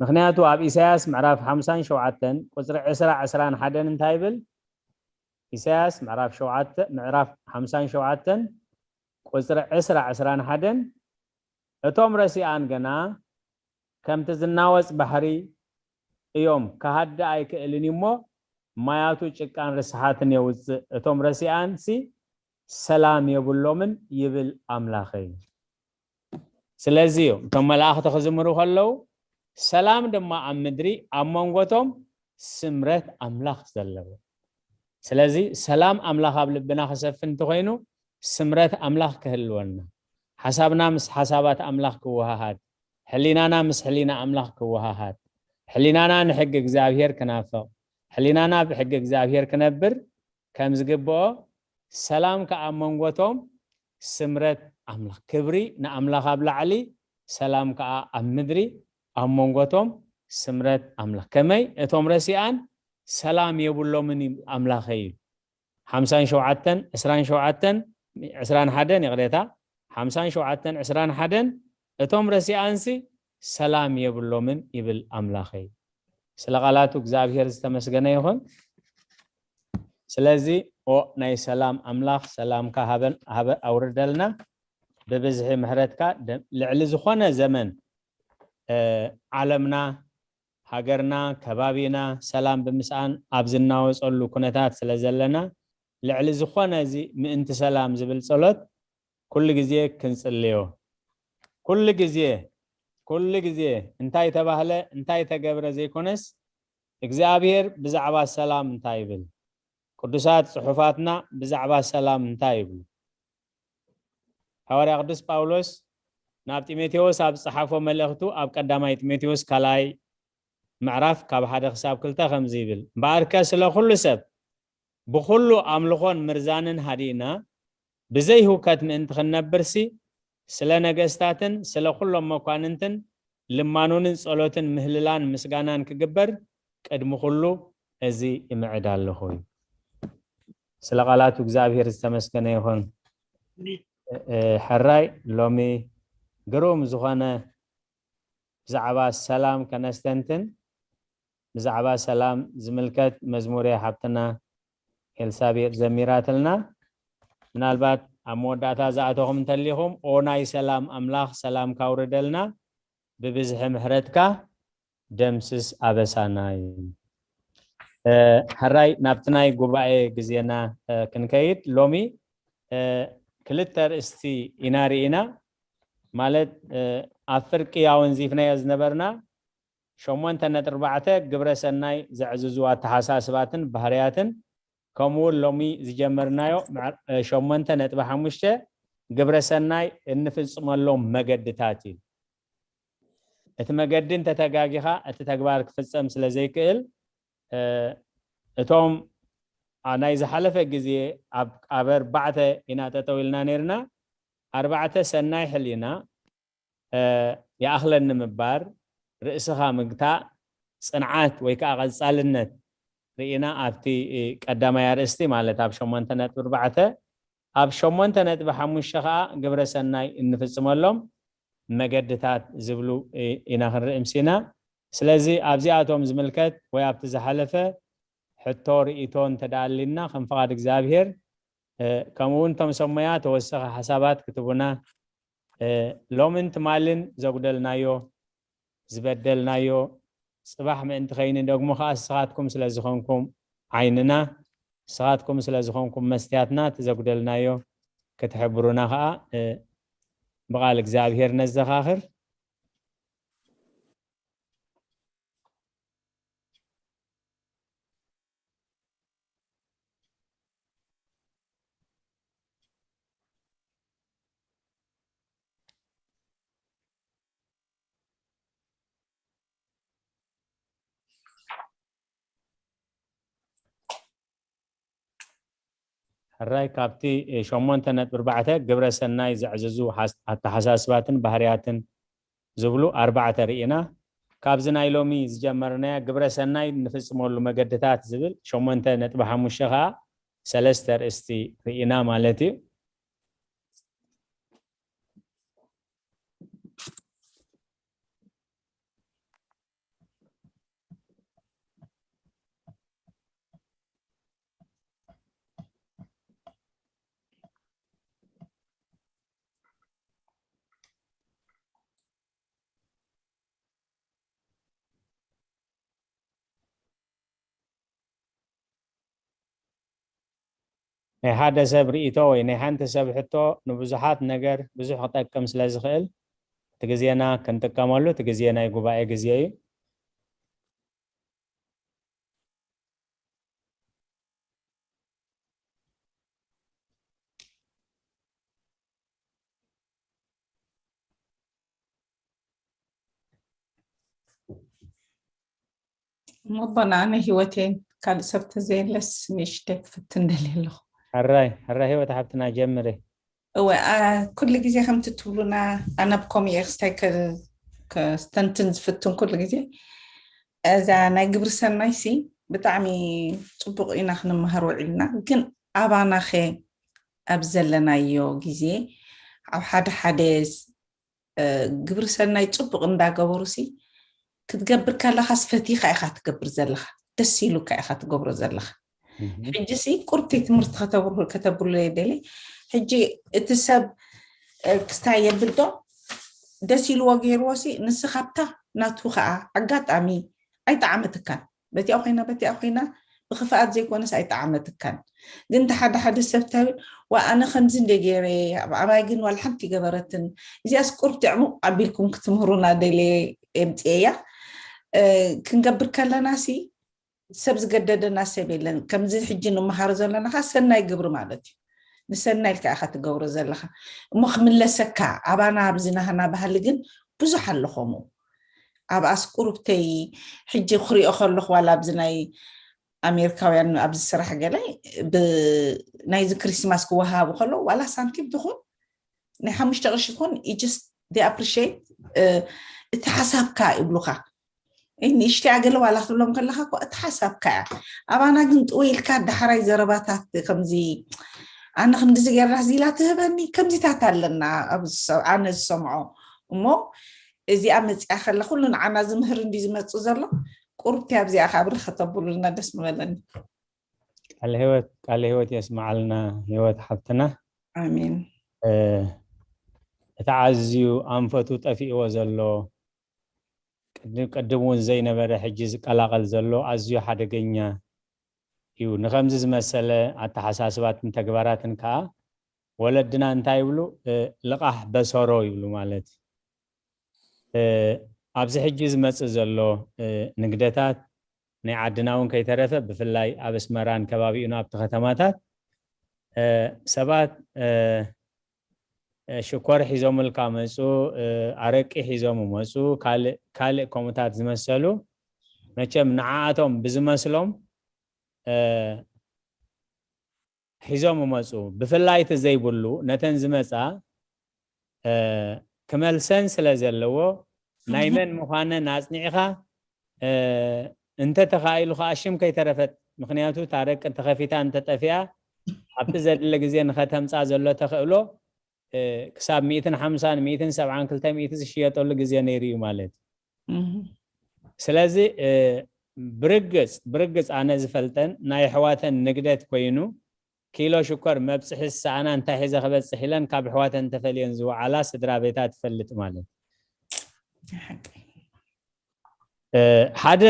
ምኽንያቱ ኣብ ኢሳያስ ምዕራፍ ሓምሳን ሸውዓተን ቁጽሪ ዕስራ፣ ዕስራን ሓደን እንታይ ይብል? ኢሳያስ ምዕራፍ ሸውዓተ፣ ምዕራፍ ሓምሳን ሸውዓተን ቁጽሪ ዕስራ፣ ዕስራን ሓደን፣ "እቶም ረሲኣን ገና ከምቲ ዝናወጽ ባሕሪ እዮም፣ ክሃድእ ኣይክእልን እዩ እሞ፣ ማያቱ ጭቃን ርስሓትን የውጽእ፣ እቶም ረሲኣንሲ ሰላም የብሎምን ይብል ኣምላኸይ።" ስለዚ እዮም እቶም መላእኽቲ ክዝምሩ ከለዉ፣ "ሰላም ድማ ኣብ ምድሪ፣ ኣብ መንጎቶም ስምረት ኣምላኽ ዘለዎ።" ስለዚ ሰላም ኣምላኽ ኣብ ልብና ክሰፍን እንተኾይኑ፣ ስምረት ኣምላኽ ክህልወና፣ ሓሳብና ምስ ሓሳባት ኣምላኽ ክወሃሃድ፣ ሕሊናና ምስ ሕሊና ኣምላኽ ክወሃሃድ፣ ሕሊናና ንሕጊ እግዚኣብሔር ክናፍቕ፣ ሕሊናና ብሕጊ እግዚኣብሔር ክነብር ከም ዝግብኦ፣ ሰላም ከኣ ኣብ መንጎቶም ስምረት ኣምላኽ፣ ክብሪ ንኣምላኽ ኣብ ላዕሊ፣ ሰላም ከኣ ኣብ ምድሪ፣ ኣብ መንጎቶም ስምረት ኣምላኽ። ከመይ? እቶም ረሲኣን ሰላም የብሎምን እዩ ኣምላኸይ እዩ። ሓምሳን ሸውዓተን፣ ዕስራን ሸውዓተን፣ ዕስራን ሓደን፣ ይቕሬታ፣ ሓምሳን ሸውዓተን፣ ዕስራን ሓደን፣ እቶም ረሲኣንሲ ሰላም የብሎምን ይብል ኣምላኸይ። ስለ ቃላቱ እግዚኣብሔር ዝተመስገነ ይኹን። ስለዚ ኦ ናይ ሰላም ኣምላኽ፣ ሰላምካ ሃበን-፣ ሃበ-፣ ኣውርደልና፣ ብብዝሒ ምሕረትካ ደ-፣ ልዕሊ ዝኾነ ዘመን፣ እ፣ ዓለምና፣ ሃገርና፣ ከባቢና ሰላም ብምስኣን ኣብ ዝናወጸሉ ኩነታት ስለ ዘለና፣ ልዕሊ ዝኾነ እዚ ምእንቲ ሰላም ዝብል ጸሎት ኩሉ ግዜ ክንጽልዮ። ኩሉ ግዜ፣ ኩሉ ግዜ እንታይ ተባህለ፣ እንታይ ተገብረ ዘይኮነስ፣ እግዚኣብሔር ብዛዕባ ሰላም እንታይ ይብል? ቅዱሳት ጽሑፋትና ብዛዕባ ሰላም እንታይ ይብሉ? ሃዋርያ ቅዱስ ጳውሎስ ናብ ጢሞቴዎስ ኣብ ዝጸሓፎ መልእኽቱ ኣብ ቀዳማይ ጢሞቴዎስ ካልኣይ ምዕራፍ ካብ ሓደ ክሳብ ክልተ ከምዚ ይብል፣ "እምበኣርከ ስለ ኩሉ ሰብ ብኹሉ ኣምልኾን ምርዛንን ሃዲእና፣ ብዘይ ህውከት ምእንቲ ክንነብርሲ፣ ስለ ነገስታትን ስለ ኩሎም መኳንንትን ልማኖንን ጸሎትን ምህልላን ምስጋናን ክግበር ቅድሚ ኩሉ እዚ ይምዕድ ኣለኹ" እዩ። ስለ ቃላቱ እግዚኣብሔር ዝተመስገነ ይኹን። እ፣ እ፣ ሕራይ ሎሚ ግሩም ዝኾነ ብዛዕባ ሰላም ከነስተንትን፣ ብዛዕባ ሰላም ዝምልከት መዝሙር እያ ሓብትና ኤልሳቤጥ ዘሚራትልና። ምናልባት ኣብ መወዳእታ ዝኣተኹም እንተሊኹም፣ ኦ ናይ ሰላም ኣምላኽ፣ ሰላም ካውርደልና፣ ብብዝሒ ምሕረትካ ደምስስ ኣበሳና እዩ። ሕራይ ናብቲ ናይ ጉባኤ ግዜና ክንከይድ፣ ሎሚ ክልተ ኣርእስቲ ኢና ርኢና። ማለት ኣብ ፍርቂ ኣወንዚፍናዮ ዝነበርና ሸሞንተ ነጥቢ ኣርባዕተ ግብረ ሰናይ ዘዕዝዙ ኣተሓሳስባትን ባህርያትን፣ ከምኡ እውን ሎሚ ዝጀመርናዮ ሸሞንተ ነጥቢ ሓሙሽተ ግብረ ሰናይ እንፍፅመሎም መገድታት እዩ። እቲ መገዲ እንተተጋጊኻ እቲ ተግባር ክፍፀም ስለ ዘይክእል፣ እቶም ናይ ዝሓለፈ ግዜ ኣብ ኣርባዕተ ኢና ጠጠው ኢልና ነርና። ኣርባዕተ ሰናይ ሕሊና፣ ይኣኽለኒ ምባር፣ ርእስኻ ምግታእ፣ ፅንዓት ወይ ከዓ ቀፃልነት ርኢና ኣብቲ ቀዳማይ ኣርእስቲ፣ ማለት ኣብ ሸሞንተ ነጥቢ ኣርባዕተ። ኣብ ሸሞንተ ነጥቢ ሓሙሽተ ከዓ ግብረ ሰናይ እንፍፅመሎም መገድታት ዝብሉ ኢና ክንርኢ ምሲና። ስለዚ ኣብዚኣቶም ዝምልከት ወይ ኣብቲ ዝሓለፈ ሕቶ ርእይቶ እንተደኣልና ከም ፍቓድ እግዚኣብሔር፣ ከምኡ እውን እቶም ሰሞያ ተወሰኸ ሓሳባት ክትቡና፣ ሎምን ትማልን ዘጉደልናዮ ዝበደልናዮ፣ ፅባሕ ምእንቲ ኸይኒ ደግሞ ከዓ ንስኻትኩም ስለ ዝኾንኩም ዓይንና፣ ንስኻትኩም ስለ ዝኾንኩም መስትያትና፣ እቲ ዘጉደልናዮ ክትሕብሩና ከዓ ብቓል እግዚኣብሔር ነዘኻኽር። ሕራይ ካብቲ ሸሞንተ ነጥቢ ኣርባዕተ ግብረ ሰናይ ዘዕዝዙ ኣተሓሳስባትን ባህርያትን ዝብሉ ኣርባዕተ ርኢና። ካብዚ ናይ ሎሚ ዝጀመርናያ ግብረ ሰናይ ንፍፅመሉ መገድታት ዝብል ሸሞንተ ነጥቢ ሓሙሽተ ከዓ ሰለስተ ርእስቲ ርኢና ማለት እዩ። ናይ ሓደ ሰብ ርእይቶ ወይ ናይ ሓንቲ ሰብ ሕቶ ንብዙሓት ነገር ብዙሕ ክጠቅም ስለ ዝኽእል፣ እቲ ግዜና ክንጥቀመሉ፣ እቲ ግዜ ናይ ጉባኤ ግዜ እዩ። እሞ ኣቦና፣ ኣነ ህይወቴን ካልእ ሰብ ተዘየለስ ንእሽተይ ክፍትን ደልየ ኣለኹ። ሕራይ ሕራይ ህይወት ሓብትና ጀምሪ። እወ፣ ኩሉ ግዜ ከምቲ ትብሉና፣ ኣነ ኣብ ኮሚኤ ክስታይ ከስተንትን ዝፍትን ኩሉ ግዜ። እዛ ናይ ግብሪ ሰናይሲ ብጣዕሚ ፅቡቕ ኢና ክንመሃር ውዒልና፣ ግን ኣባናኸ ኣብ ዘለናዮ ግዜ ኣብ ሓደ ሓደ ግብሪ ሰናይ ፅቡቕ እንዳገበሩሲ ክትገብር ከለኻስ ፈቲኻ ኢኻ ትገብር ዘለኻ፣ ደስ ኢሉካ ኢኻ ትገብሮ ዘለኻ። ሕጂ ሲ ቁርቲ ትምህርቲ ከተብርሁ ከተብሉ የደሊ። ሕጂ እቲ ሰብ ክስታይ የብል ዶ ደስ ኢልዎ ገይርዎ ሲ ንስኻ ኣብታ ናቱ ከዓ ኣጋጣሚ ኣይጠዓመትካን። በቲኣ ኮይና በቲኣ ኮይና ብክፍኣት ዘይኮነስ ኣይጠዓመትካን። ግን እቲ ሓደ ሓደ ሰብ ተብል ዋ ኣነ ከምዚ እንደ ገይረ ኣብ ኣባይ ግን ዋላ ሓንቲ ገበረትን። እዚኣስ ቁርብ ትዕሙቕ ኣቢልኩም ክትምህሩና ደልየ የምፅኤያ። ክንገብር ከለና ሲ ሰብ ዝገደደና ሰብ የለን። ከምዚ ሕጂ ንምሃሮ ዘለና ከ ሰናይ ግብሪ ማለት እዩ። ንሰናይ ኢልካ ኢኻ ትገብሮ ዘለኻ እሞ ክምለሰካ ኣባና ኣብዚ ናህና ባህሊ ግን ብዙሕ ኣሎ ከምኡ። ኣብ ኣስቁሩብተይ ሕጂ ክሪኦ ከለኹ ዋላ ኣብዚ ናይ ኣሜሪካውያን ኣብዚ ስራሕ ገለ ናይዚ ክሪስማስ ክወሃቡ ከለዉ ዋላ ሳንቲም ትኹን ናይ ሓሙሽተ ቅርሺ ትኹን just they appreciate እቲ ሓሳብካ ይብሉካ። ንእሽተይ ኣገለ ዋላ ክትብሎም ከለካ እኮ እቲ ሓሳብካ እያ። ኣባና ግን ጥወይ ኢልካ ዳሕራይ ዘረባታት ከምዚ ኣነ ክንድዚ ገይርና ዚላ ትህበኒ ከምዚታት ኣለና ኣነ ዝሰምዖ እሞ እዚኣ መፅያ ከላ ኩሉ ንዓና ዝምህር እንዲ ዝመፁ ዘሎ ቁርብቲ ኣብዚኣ ካብሪ ከተብሉልና ደስ ምበለኒ። ቃለ ህይወት ቃለ ህይወት የስማዓልና ህይወት ሓብትና። ኣሜን። እቲ ኣዝዩ ኣንፈቱ ጠፊእዎ ዘሎ፣ ቅድም እውን ዘይነበረ ሕጂ ዝቀላቐል ዘሎ ኣዝዩ ሓደገኛ እዩ። ንኸምዚ ዝመሰለ ኣተሓሳስባትን ተግባራትን ከዓ ወለድና እንታይ ይብሉ? ልቓሕ በሰሮ ይብሉ። ማለት ኣብዚ ሕጂ ዝመፅእ ዘሎ ንግደታት ናይ ዓድና እውን ከይተረፈ፣ ብፍላይ ኣብ ኣስመራን ከባቢኡን ኣብቲ ከተማታት ሰባት ሽኮር ሒዞምልካ መፁ፣ ኣረቂ ሒዞም መፁ፣ ካልእ ካልእ ከምኡታት ዝመሰሉ፣ መቸም ንዓኣቶም ብዝመስሎም ሒዞም መፁ። ብፍላይ እቲ ዘይብሉ ነተን ዝመፃ ክመልሰን ስለ ዘለዎ፣ ናይ መን ምዃነን ኣፅኒዕኻ፣ እንተ ተኻኢሉ ከዓ ሽም ከይተረፈት፣ ምክንያቱ እታ ረቂ እንተኸፊታ እንተጠፊኣ፣ ኣብቲ ዘድለ ግዜ ንኸተምፃ ዘሎ ተኽእሎ ክሳብ ሚእትን ሓምሳን ሚእትን ሰብዓን ክልተ ሚእቲ ዝሽየጠሉ ግዜ ነይሩ እዩ ማለት እዩ። ስለዚ ብርግፅ ብርግፅ ኣነ ዝፈልጠን ናይ ኣሕዋተን ንግደት ኮይኑ፣ ኪሎ ሽኮር መብፅሒ ዝሰኣና እንታይ ሒዘ ክበፅሕ ኢለን ካብ ኣሕዋተን ተፈልየን ዝወዓላ ስድራ ቤታት እፈልጥ ማለት እዩ። ሓደ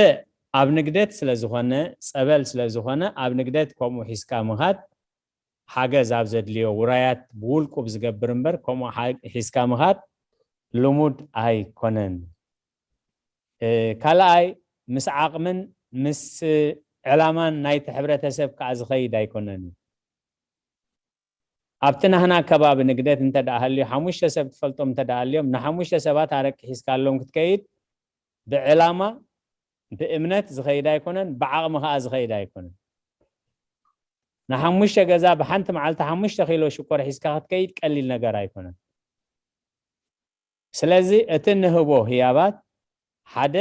ኣብ ንግደት ስለዝኾነ፣ ፀበል ስለዝኾነ፣ ኣብ ንግደት ከምኡ ሒዝካ ምኻድ ሓገዝ ኣብ ዘድልዮ፣ ውራያት ብውልቁ ብዝገብር እምበር ከምኡ ሒዝካ ምኻድ ልሙድ ኣይኮነን። ካልኣይ ምስ ዓቕምን ምስ ዕላማን ናይቲ ሕብረተሰብ ከዓ ዝኸይድ ኣይኮነን። ኣብቲ ናህና ከባቢ ንግደት እንተ ደኣ ሃልዩ፣ ሓሙሽተ ሰብ ትፈልጦም እንተ ደኣ ሃልዮም፣ ንሓሙሽተ ሰባት ኣረቂ ሒዝካሎም ክትከይድ ብዕላማ ብእምነት ዝኸይድ ኣይኮነን፣ ብዓቕሚ ከዓ ዝኸይድ ኣይኮነን። ንሓሙሽተ ገዛ ብሓንቲ መዓልቲ ሓሙሽተ ኪሎ ሽኮር ሒዝካ ክትከይድ ቀሊል ነገር ኣይኮነን። ስለዚ እቲ ንህቦ ህያባት ሓደ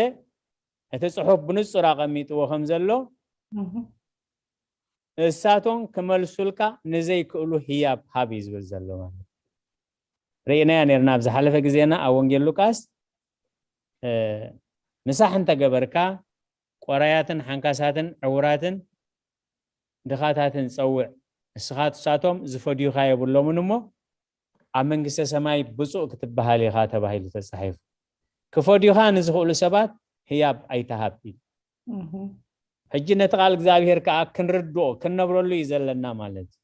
እቲ ጽሑፍ ብንጹር ኣቐሚጥዎ ከም ዘሎ እሳቶም ክመልሱልካ ንዘይክእሉ ህያብ ሃብ እዩ ዝብል ዘሎ ማለት እዩ። ርኢናያ ነርና ኣብ ዝሓለፈ ግዜና ኣብ ወንጌል ሉቃስ ምሳሕ እንተገበርካ ቆራያትን ሓንካሳትን ዕውራትን ድኻታትን ጸውዕ፣ ንስኻትሳቶም ዝፈድዩኻ የብሎምን እሞ ኣብ መንግስተ ሰማይ ብፁዕ ክትበሃል ኢኻ ተባሂሉ ተጻሒፉ። ክፈድዩኻ ንዝኽእሉ ሰባት ህያብ ኣይተሃብ እዩ። ሕጂ ነቲ ቃል እግዚኣብሔር ከዓ ክንርድኦ ክንነብረሉ እዩ ዘለና ማለት እዩ።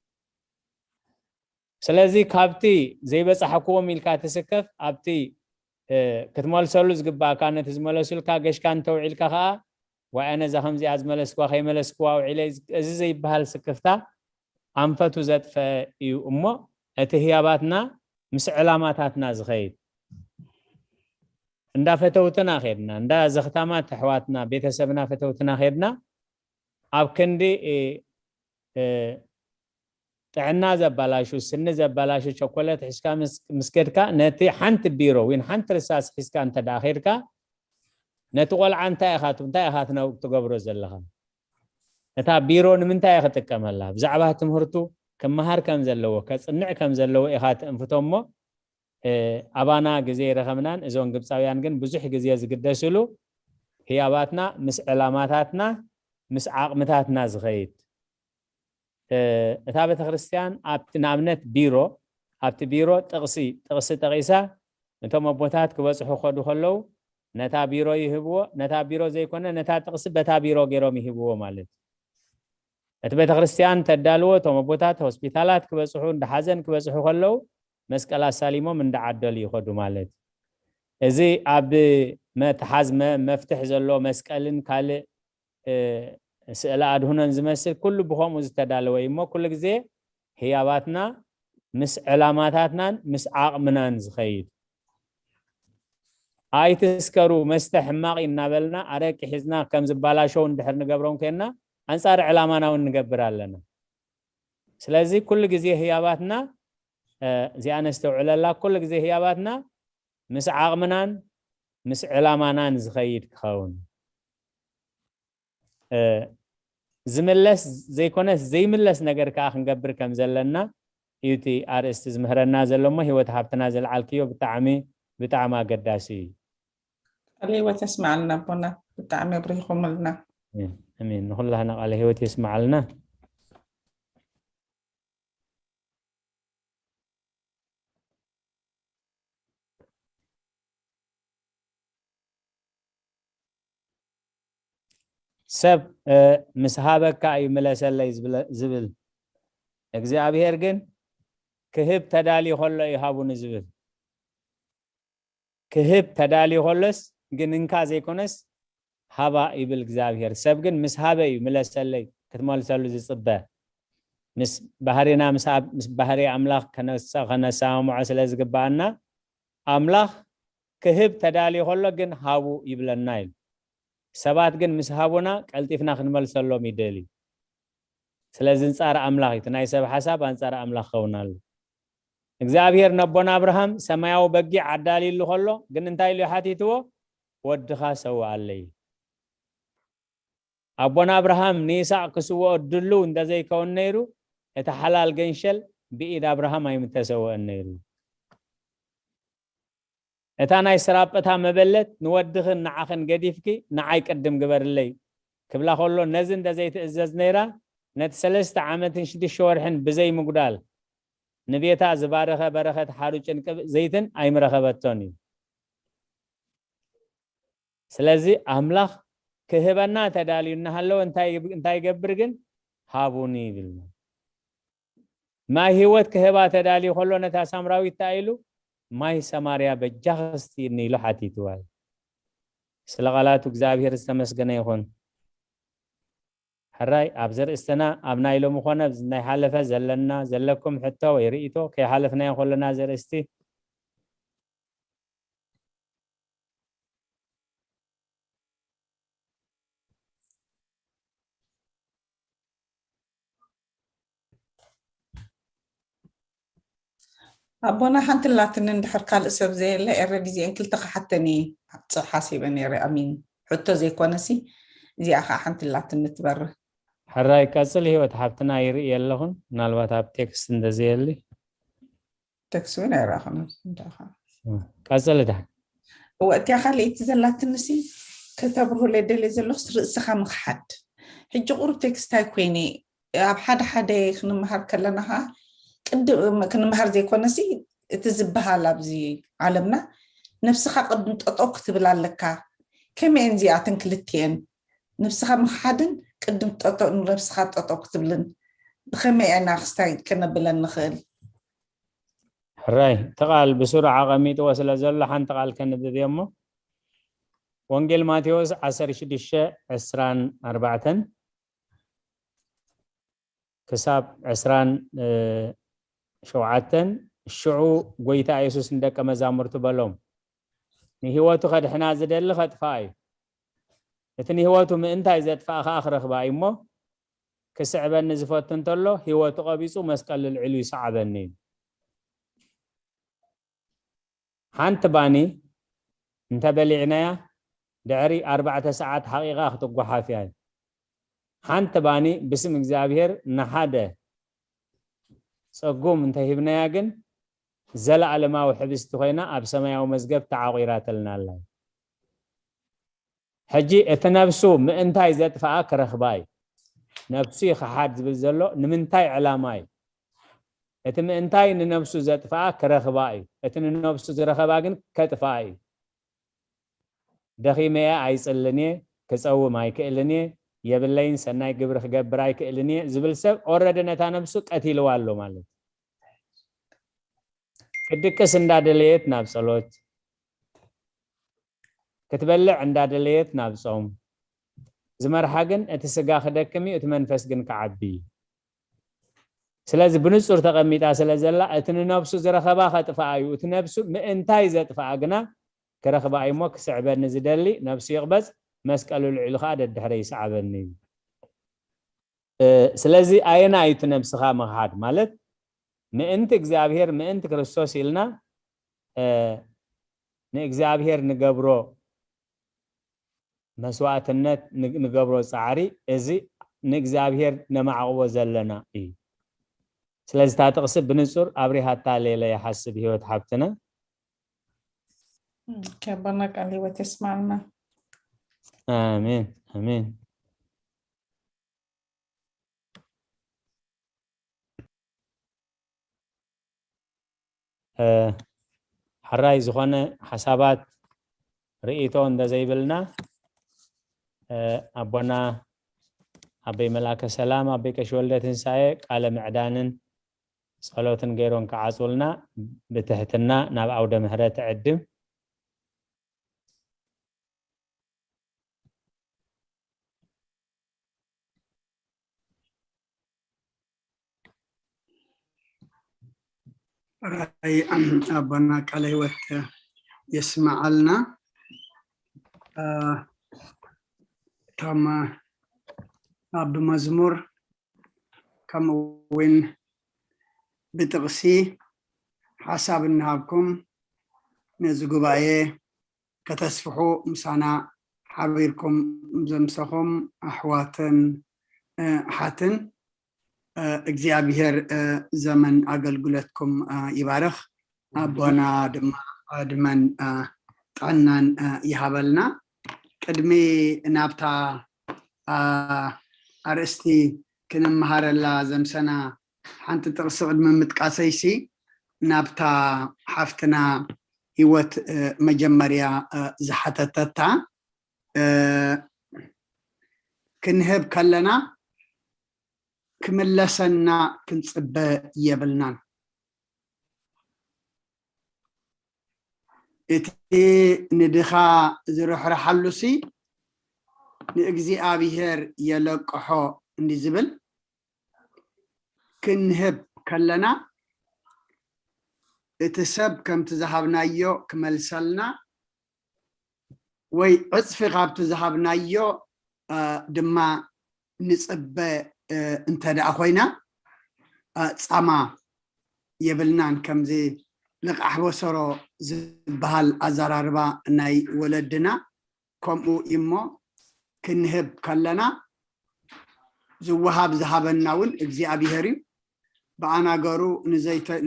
ስለዚ ካብቲ ዘይበጻሕክዎም ኢልካ ትስከፍ፣ ኣብቲ ክትመልሰሉ ዝግባእካ ነቲ ዝመለሱልካ ገሽካ እንተውዒልካ ከዓ ዋይ ኣነ እዛ ከምዚኣ ዝመለስክዋ ከይመለስክዋ ውዒለ እዚ ዘይበሃል ስክፍታ ኣንፈቱ ዘጥፈ እዩ እሞ እቲ ህያባትና ምስ ዕላማታትና ዝኸይድ እንዳ ፈተውትና ኸድና እንዳ ዘኽታማት ኣሕዋትና ቤተሰብና ፈተውትና ኸድና ኣብ ክንዲ ጥዕና ዘባላሹ ስኒ ዘባላሹ ቸኮለት ሒዝካ ምስ ከድካ ነቲ ሓንቲ ቢሮ ወይ ሓንቲ ርሳስ ሒዝካ እንተ ደኣ ኸድካ ነቲ ቆልዓ እንታይ ኢኻ እንታይ ኢኻ ትነው ትገብሮ ዘለኻ? እታ ቢሮ ንምንታይ እያ ክጥቀመላ? ብዛዕባ ትምህርቱ ክመሃር ከም ዘለዎ ከጽንዕ ከም ዘለዎ ኢኻ ትእንፍቶ እሞ ኣባና ግዜ ይረኸብናን እዞን ግብፃውያን ግን ብዙሕ ግዜ ዝግደስሉ ህያባትና ምስ ዕላማታትና ምስ ዓቕምታትና ዝኸይድ እታ ቤተክርስትያን ኣብቲ ንኣብነት ቢሮ ኣብቲ ቢሮ ጥቕሲ ጥቕሲ ጠቒሳ እቶም ኣቦታት ክበፅሑ ከዱ ከለዉ ነታ ቢሮ ይህብዎ ነታ ቢሮ ዘይኮነ ነታ ጥቕሲ በታ ቢሮ ገይሮም ይህብዎ ማለት እዩ። እቲ ቤተክርስትያን ተዳልዎ እቶም ኣቦታት ሆስፒታላት ክበፅሑ እንዳ ሓዘን ክበፅሑ ከለዉ መስቀል ኣሳሊሞም እንዳዓደሉ ይኸዱ ማለት እዩ። እዚ ኣብ መትሓዝ መፍትሕ ዘሎ መስቀልን ካልእ ስእለ ኣድህኖን ዝመስል ኩሉ ብኸምኡ ዝተዳለወ እዩ እሞ ኩሉ ግዜ ህያባትና ምስ ዕላማታትናን ምስ ዓቕምናን ዝኸይድ ኣይትስከሩ መስተ ሕማቕ እናበልና ኣረቂ ሒዝና ከም ዝበላሸው እንድሕር ንገብሮም ኮይንና ኣንፃር ዕላማና እውን ንገብር ኣለና። ስለዚ ኩሉ ግዜ ህያባትና እዚኣ ነስተውዕለላ ኩሉ ግዜ ህያባትና ምስ ዓቕምናን ምስ ዕላማናን ዝኸይድ ክኸውን ዝምለስ ዘይኮነስ ዘይምለስ ነገር ከዓ ክንገብር ከም ዘለና እዩ እቲ ኣርእስቲ ዝምህረና ዘሎ እሞ ህይወት ሃብትና ዘልዓልክዮ ብጣዕሚ ብጣዕሚ ኣገዳሲ እዩ። ቃለ ህይወት የስምዓልና ኣቦና ብጣዕሚ ኣብሪኹምልና። ኣሜን ንኹላህና ቃለ ህይወት የስምዓልና። ሰብ እ፣ ምስ ሃበካ እዩ ምለሰለይ ዝብለ- ዝብል። እግዚኣብሔር ግን ክህብ ተዳልዩ ከሎ እዩ ሃቡኒ ዝብል። ክህብ ተዳልዩ ከሎስ ግን እንካ ዘይኮነስ ሃባ ይብል እግዚኣብሔር። ሰብ ግን ምስ ሃበ እዩ ምለሰለይ ክትመልሰሉ ዝጽበ። ምስ ባህሪና ምስ ኣብ- ምስ ባህሪ ኣምላኽ ከነሳ- ከነሰማምዖ ስለ ዝግባኣና ኣምላኽ ክህብ ተዳልዩ ከሎ ግን ሃቡ ይብለና እዩ። ሰባት ግን ምስ ሃቡና ቀልጢፍና ክንመልሰሎም ይደልዩ። ስለዚ ኣንጻር ኣምላኽ እዩ። እቲ ናይ ሰብ ሓሳብ ኣንጻር ኣምላኽ ክኸውን ኣሎ። እግዚኣብሔር ነቦና ኣብርሃም ሰማያዊ በጊዕ ኣዳልዩሉ ከሎ ግን እንታይ ኢሉ ሓቲትዎ? ወድኻ ሰውኣለይ። ኣቦና ኣብርሃም ንይስሐቅ ክስውኦ ድልው እንተዘይከውን ነይሩ እቲ ሓላል ገንሸል ብኢድ ኣብርሃም ኣይምተሰወአን ነይሩ። እታ ናይ ስራጳ መበለት ንወድኽን ንዓኽን ገዲፍኪ ንዓይ ቅድም ግበርለይ ክብላ ከሎ ነዚ እንተዘይትእዘዝ ነይራ ነቲ ሰለስተ ዓመትን ሽዱሽተ ወርሕን ብዘይ ምጉዳል ንቤታ ዝባረኸ በረኸት ሓሩጭን ቅብእ ዘይትን ኣይምረኸበቶን እዩ። ስለዚ ኣምላኽ ክህበና ተዳልዩ እናሃለወ እንታይ ይብ- እንታይ ይገብር ግን? ሃቡኒ ይብል። ማይ ህይወት ክህባ ተዳልዩ ከሎ ነታ ሳምራዊት እንታይ ኢሉ? ማይ ሰማርያ በጃኺ ስቲኒ ኢሉ ሓቲትዋ እዩ። ስለ ቃላቱ እግዚኣብሔር ዝተመስገነ ይኹን። ሕራይ ኣብ ዘርእስትና ኣብ ናይ ሎሚ ኮነ ኣብዚ ናይ ሓለፈ ዘለና ዘለኩም ሕቶ ወይ ርእይቶ ከይሓለፍናዮ ከለና ዘርእስቲ ኣቦና ሓንቲ ላትኒ እንድሕር ካልእ ሰብ ዘየለ ኤረ ዲዚኤን ክልተ ክሓተኒ ሓሲበ ነይረ ኣሚን ሕቶ ዘይኮነሲ እዚኣ ከዓ ሓንቲ ላትኒ ትበርህ። ሕራይ ቀፅል ህይወት ሓብትና ይርኢ የለኹን ምናልባት ኣብ ቴክስት እንደዘየሊ ተክሲ እውን ኣይረኣኹን። ቀፅል ዳ እወ እቲያ ካልኣይቲ ዘላትንሲ ከተብርሁለይ ደልየ ዘለኹስ ርእስኻ ምኽሓድ። ሕጂ ቁሩብ ቴክስታይ ኮይነ ኣብ ሓደ ሓደ ክንምሃር ከለና ከዓ ቅድም ክንምሃር ዘይኮነሲ እቲ ዝበሃል ኣብዚ ዓለምና ነብስኻ ቅድም ጠጠው ክትብል ኣለካ። ከመይ እየን እዚኣተን ክልቲኤን? ነብስኻ ምኽሓድን ቅድም ጠጠው ንነብስኻ ጠጠው ክትብልን ብኸመይ ኢና ክስታይ ከነብለን ንኽእል? ሕራይ እቲ ቃል ብስሩዕ ኣቐሚጥዎ ስለ ዘሎ ሓንቲ ቃል ከንብብ እየ እሞ ወንጌል ማቴዎስ ዓሰርተ ሽዱሽተ ዕስራን ኣርባዕተን ክሳብ ዕስራን ሸውዓተን ሽዑ ጎይታ የሱስ ንደቀ መዛሙርቱ በሎም ንህይወቱ ከድሕና ዝደሊ ከጥፋኣ እዩ እቲ ንህይወቱ ምእንታይ ዘጥፋእ ከዓ ክረኽባ እዩ እሞ ክስዕበኒ ዝፈቱ እንተሎ ህይወቱ ቀቢፁ መስቀል ልዕሉ ይሰዓበኒ እዩ ሓንቲ ባኒ እንተበሊዕናያ ድሕሪ ኣርባዕተ ሰዓት ሓቂቓ ክትጓሓፍ እያ ሓንቲ ባኒ ብስም እግዚኣብሔር ንሓደ ፀጉም እንተሂብናያ ግን ዘለኣለማዊ ሕብስቲ ኮይና ኣብ ሰማያዊ መዝገብ ተዓቂራተልና ኣላ ሕጂ እቲ ነብሱ ምእንታይ ዘጥፍኣ ክረኽባ እዩ ነብሱ ይኽሓድ ዝብል ዘሎ ንምንታይ ዕላማ እዩ እቲ ምእንታይ ንነብሱ ዘጥፍኣ ክረኽባ እዩ እቲ ንነብሱ ዝረኸባ ግን ከጥፍኣ እዩ ደኺመ እየ ኣይፅልን እየ ክፀውም ኣይክእልን እየ የብለይን ሰናይ ግብሪ ክገብር ኣይክእልን እየ ዝብል ሰብ ኦረዲ ነታ ነብሱ ቀቲልዋ ኣሎ ማለት ክትድቅስ እንዳደለየት ናብ ጸሎት ክትበልዕ እንዳደለየት ናብ ጾም ዝመርሓ ግን እቲ ስጋ ክደክም እዩ እቲ መንፈስ ግን ክዓቢ እዩ ስለዚ ብንጹር ተቐሚጣ ስለ ዘላ እቲ ንነብሱ ዝረኸባ ከጥፍኣ እዩ እቲ ነብሱ ምእንታይ ዘጥፍኣ ግና ክረኽባ እዩ እሞ ክስዕበኒ ዝደሊ ነብሱ ይቕበጽ መስቀሉ ልዕሉ ከዓ ደድሕረ ይስዓበኒ እዩ ስለዚ ኣየና እዩ እቲ ነብስኻ ምኽሓድ ማለት ምእንቲ እግዚኣብሔር ምእንቲ ክርስቶስ ኢልና ንእግዚኣብሔር ንገብሮ መስዋእትነት ንገብሮ ፃዕሪ እዚ ንእግዚኣብሔር ነማዕቕቦ ዘለና እዩ ስለዚ እታ ጥቕሲ ብንፁር ኣብሪሃታ ሌለ ይሓስብ ህይወት ሓብትና ከበና ቃል ህይወት የስማልና ኣሜን ኣሜን ሕራይ ዝኾነ ሓሳባት ርእይቶ እንተዘይብልና ኣቦና ኣበይ መልኣከ ሰላም ኣበይ ቀሺ ወልደ ትንሳኤ ቃለ ምዕዳንን ጸሎትን ገይሮም ክዓጽውልና ብትሕትና ናብ ዓውደ ምሕረት እዕድም። ራይ ኣቦና ቃለ ህይወት የስማዓልና። እቶም ኣብ መዝሙር ከምኡ እውን ብጥቕሲ ሓሳብ እናሃብኩም ነዚ ጉባኤ ከተስፍሑ ምሳና ሓቢርኩም ዘምሰኹም ኣሕዋትን ኣሓትን እግዚኣብሔር ዘመን ኣገልግሎትኩም ይባርኽ። ኣቦና ድማ ዕድመን ጥዕናን ይሃበልና። ቅድሚ ናብታ ኣርእስቲ ክንመሃረላ ዘምሰና ሓንቲ ጥቕሲ ቅድሚ ምጥቃሰይሲ ናብታ ሓፍትና ህይወት መጀመርያ ዝሓተተታ ክንህብ ከለና ክምለሰና ክንፅበ የብልናን። እቲ ንድኻ ዝርሕርሓሉሲ ንእግዚኣብሔር የለቅሖ እንዲ ዝብል ክንህብ ከለና እቲ ሰብ ከምቲ ዝሃብናዮ ክመልሰልና ወይ ዕፅፊ ካብቲ ዝሃብናዮ ድማ ንፅበ እንተ ደኣ ኮይና ፃማ የብልናን። ከምዚ ልቃሕ በሰሮ ዝበሃል ኣዘራርባ ናይ ወለድና ከምኡ እሞ ክንህብ ከለና ዝወሃብ ዝሃበና እውን እግዚኣብሔር እዩ። ብኣናገሩ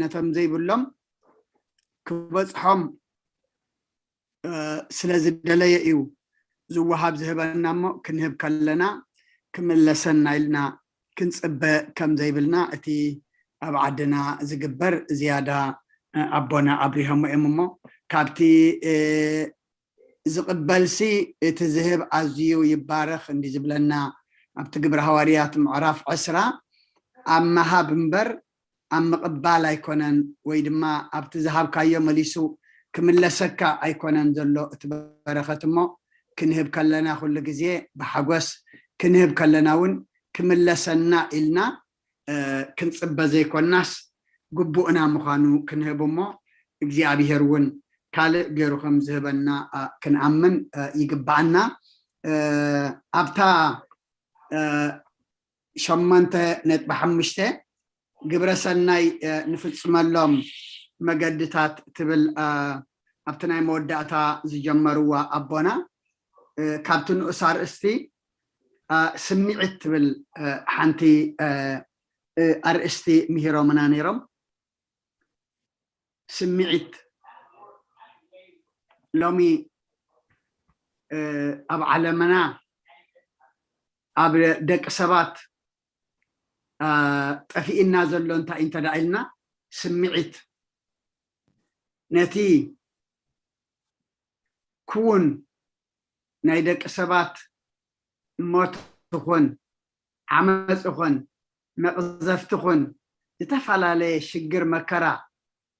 ነቶም ዘይብሎም ክበፅሖም ስለ ዝደለየ እዩ ዝወሃብ ዝህበና እሞ ክንህብ ከለና ክምለሰና ኢልና ክንፅበ ከም ዘይብልና እቲ ኣብ ዓድና ዝግበር ዝያዳ ኣቦና ኣብሪሆሞ እዮም እሞ ካብቲ ዝቕበልሲ እቲ ዝህብ ኣዝዩ ይባረኽ እንዲ ዝብለና ኣብቲ ግብረ ሃዋርያት ምዕራፍ ዕስራ ኣብ ምሃብ እምበር ኣብ ምቕባል ኣይኮነን ወይ ድማ ኣብቲ ዝሃብካዮ መሊሱ ክምለሰካ ኣይኮነን ዘሎ እቲ በረኸት እሞ ክንህብ ከለና ኩሉ ግዜ ብሓጎስ ክንህብ ከለና እውን ክምለሰና ኢልና ክንፅበ ዘይኮናስ ግቡእና ምዃኑ ክንህብ እሞ እግዚኣብሔር እውን ካልእ ገይሩ ከም ዝህበና ክንኣምን ይግባኣና። ኣብታ ሸሞንተ ነጥቢ ሓሙሽተ ግብረ ሰናይ ንፍፅመሎም መገድታት ትብል ኣብቲ ናይ መወዳእታ ዝጀመርዋ ኣቦና ካብቲ ንኡስ ኣርእስቲ ስምዒት ትብል ሓንቲ ኣርእስቲ ምሂሮምና ነይሮም። ስምዒት ሎሚ ኣብ ዓለምና ኣብ ደቂ ሰባት ጠፊእና ዘሎ እንታይ እንተ ኢልና ስምዒት ነቲ ክውን ናይ ደቂ ሰባት ሞት ይኹን ዓመፅ ይኹን መቕዘፍቲ ይኹን ዝተፈላለየ ሽግር መከራ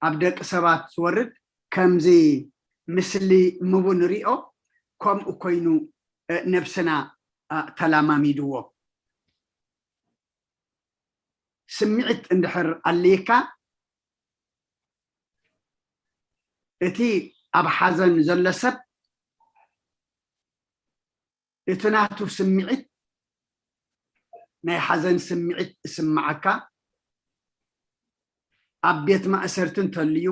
ኣብ ደቂ ሰባት ዝወርድ ከምዚ ምስሊ ምቡ ንሪኦ ከምኡ ኮይኑ ነብስና ተላማሚድዎ። ስምዒት እንድሕር ኣልይካ እቲ ኣብ ሓዘን ዘሎ ሰብ እቲ ናቱ ስምዒት ናይ ሓዘን ስምዒት እስምዓካ ኣብ ቤት ማእሰርቲ እንተልዩ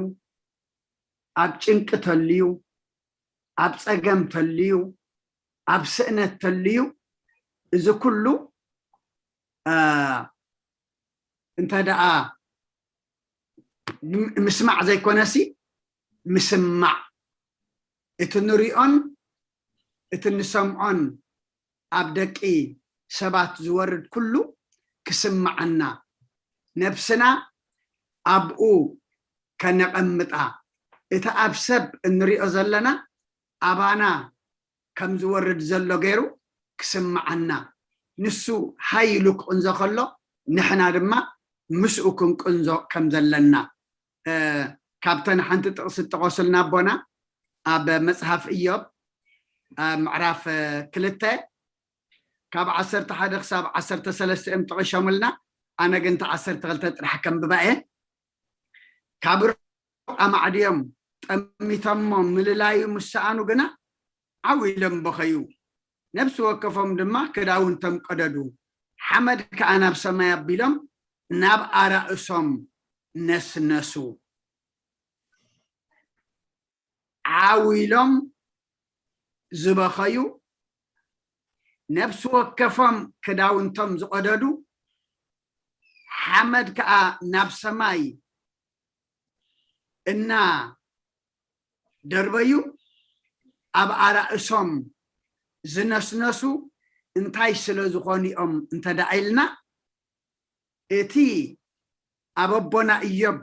ኣብ ጭንቂ ተልዩ ኣብ ፀገም ተልዩ ኣብ ስእነት ተልዩ እዚ ኩሉ እንተ ደኣ ምስማዕ ዘይኮነሲ ምስማዕ እቲ ንሪኦን እቲ ንሰምዖን ኣብ ደቂ ሰባት ዝወርድ ኩሉ ክስምዓና ነብስና ኣብኡ ከነቐምጣ እቲ ኣብ ሰብ እንሪኦ ዘለና ኣባና ከም ዝወርድ ዘሎ ገይሩ ክስምዓና፣ ንሱ ሃይ ኢሉ ክቕንዞ ከሎ ንሕና ድማ ምስኡ ክንቅንዞ ከም ዘለና፣ እ፣ ካብተን ሓንቲ ጥቕሲ እጠቐሱልና ኣቦና ኣብ መጽሓፍ ኢዮብ፣ እ፣ ምዕራፍ፣ እ፣ ክልተ ካብ ዓሰርተ ሓደ ክሳብ ዓሰርተ ሰለስተ እዮም ጠቒሶምልና። ኣነ ግን እቲ ዓሰርተ ክልተ ጥራሕ ከንብባ እየ። ካብ ሩቕ ኣማዕድዮም ጠሚቶሞ፣ ምልላዩ ምስ ሰኣኑ ግና ዓው ኢሎም በኸዩ። ነፍሲ ወከፎም ድማ ክዳውንቶም ቀደዱ፣ ሓመድ ከኣ ናብ ሰማይ ኣቢሎም ናብ ኣራእሶም ነስነሱ። ዓው ኢሎም ዝበኸዩ፣ ነፍሲ ወከፎም ክዳውንቶም ዝቐደዱ፣ ሓመድ ከኣ ናብ ሰማይ እናደርበዩ ኣብ ኣራእሶም ዝነስነሱ እንታይ ስለ ዝኾኑ እዮም እንተ ደኣ ኢልና፣ እቲ ኣብ ኣቦና ኢዮብ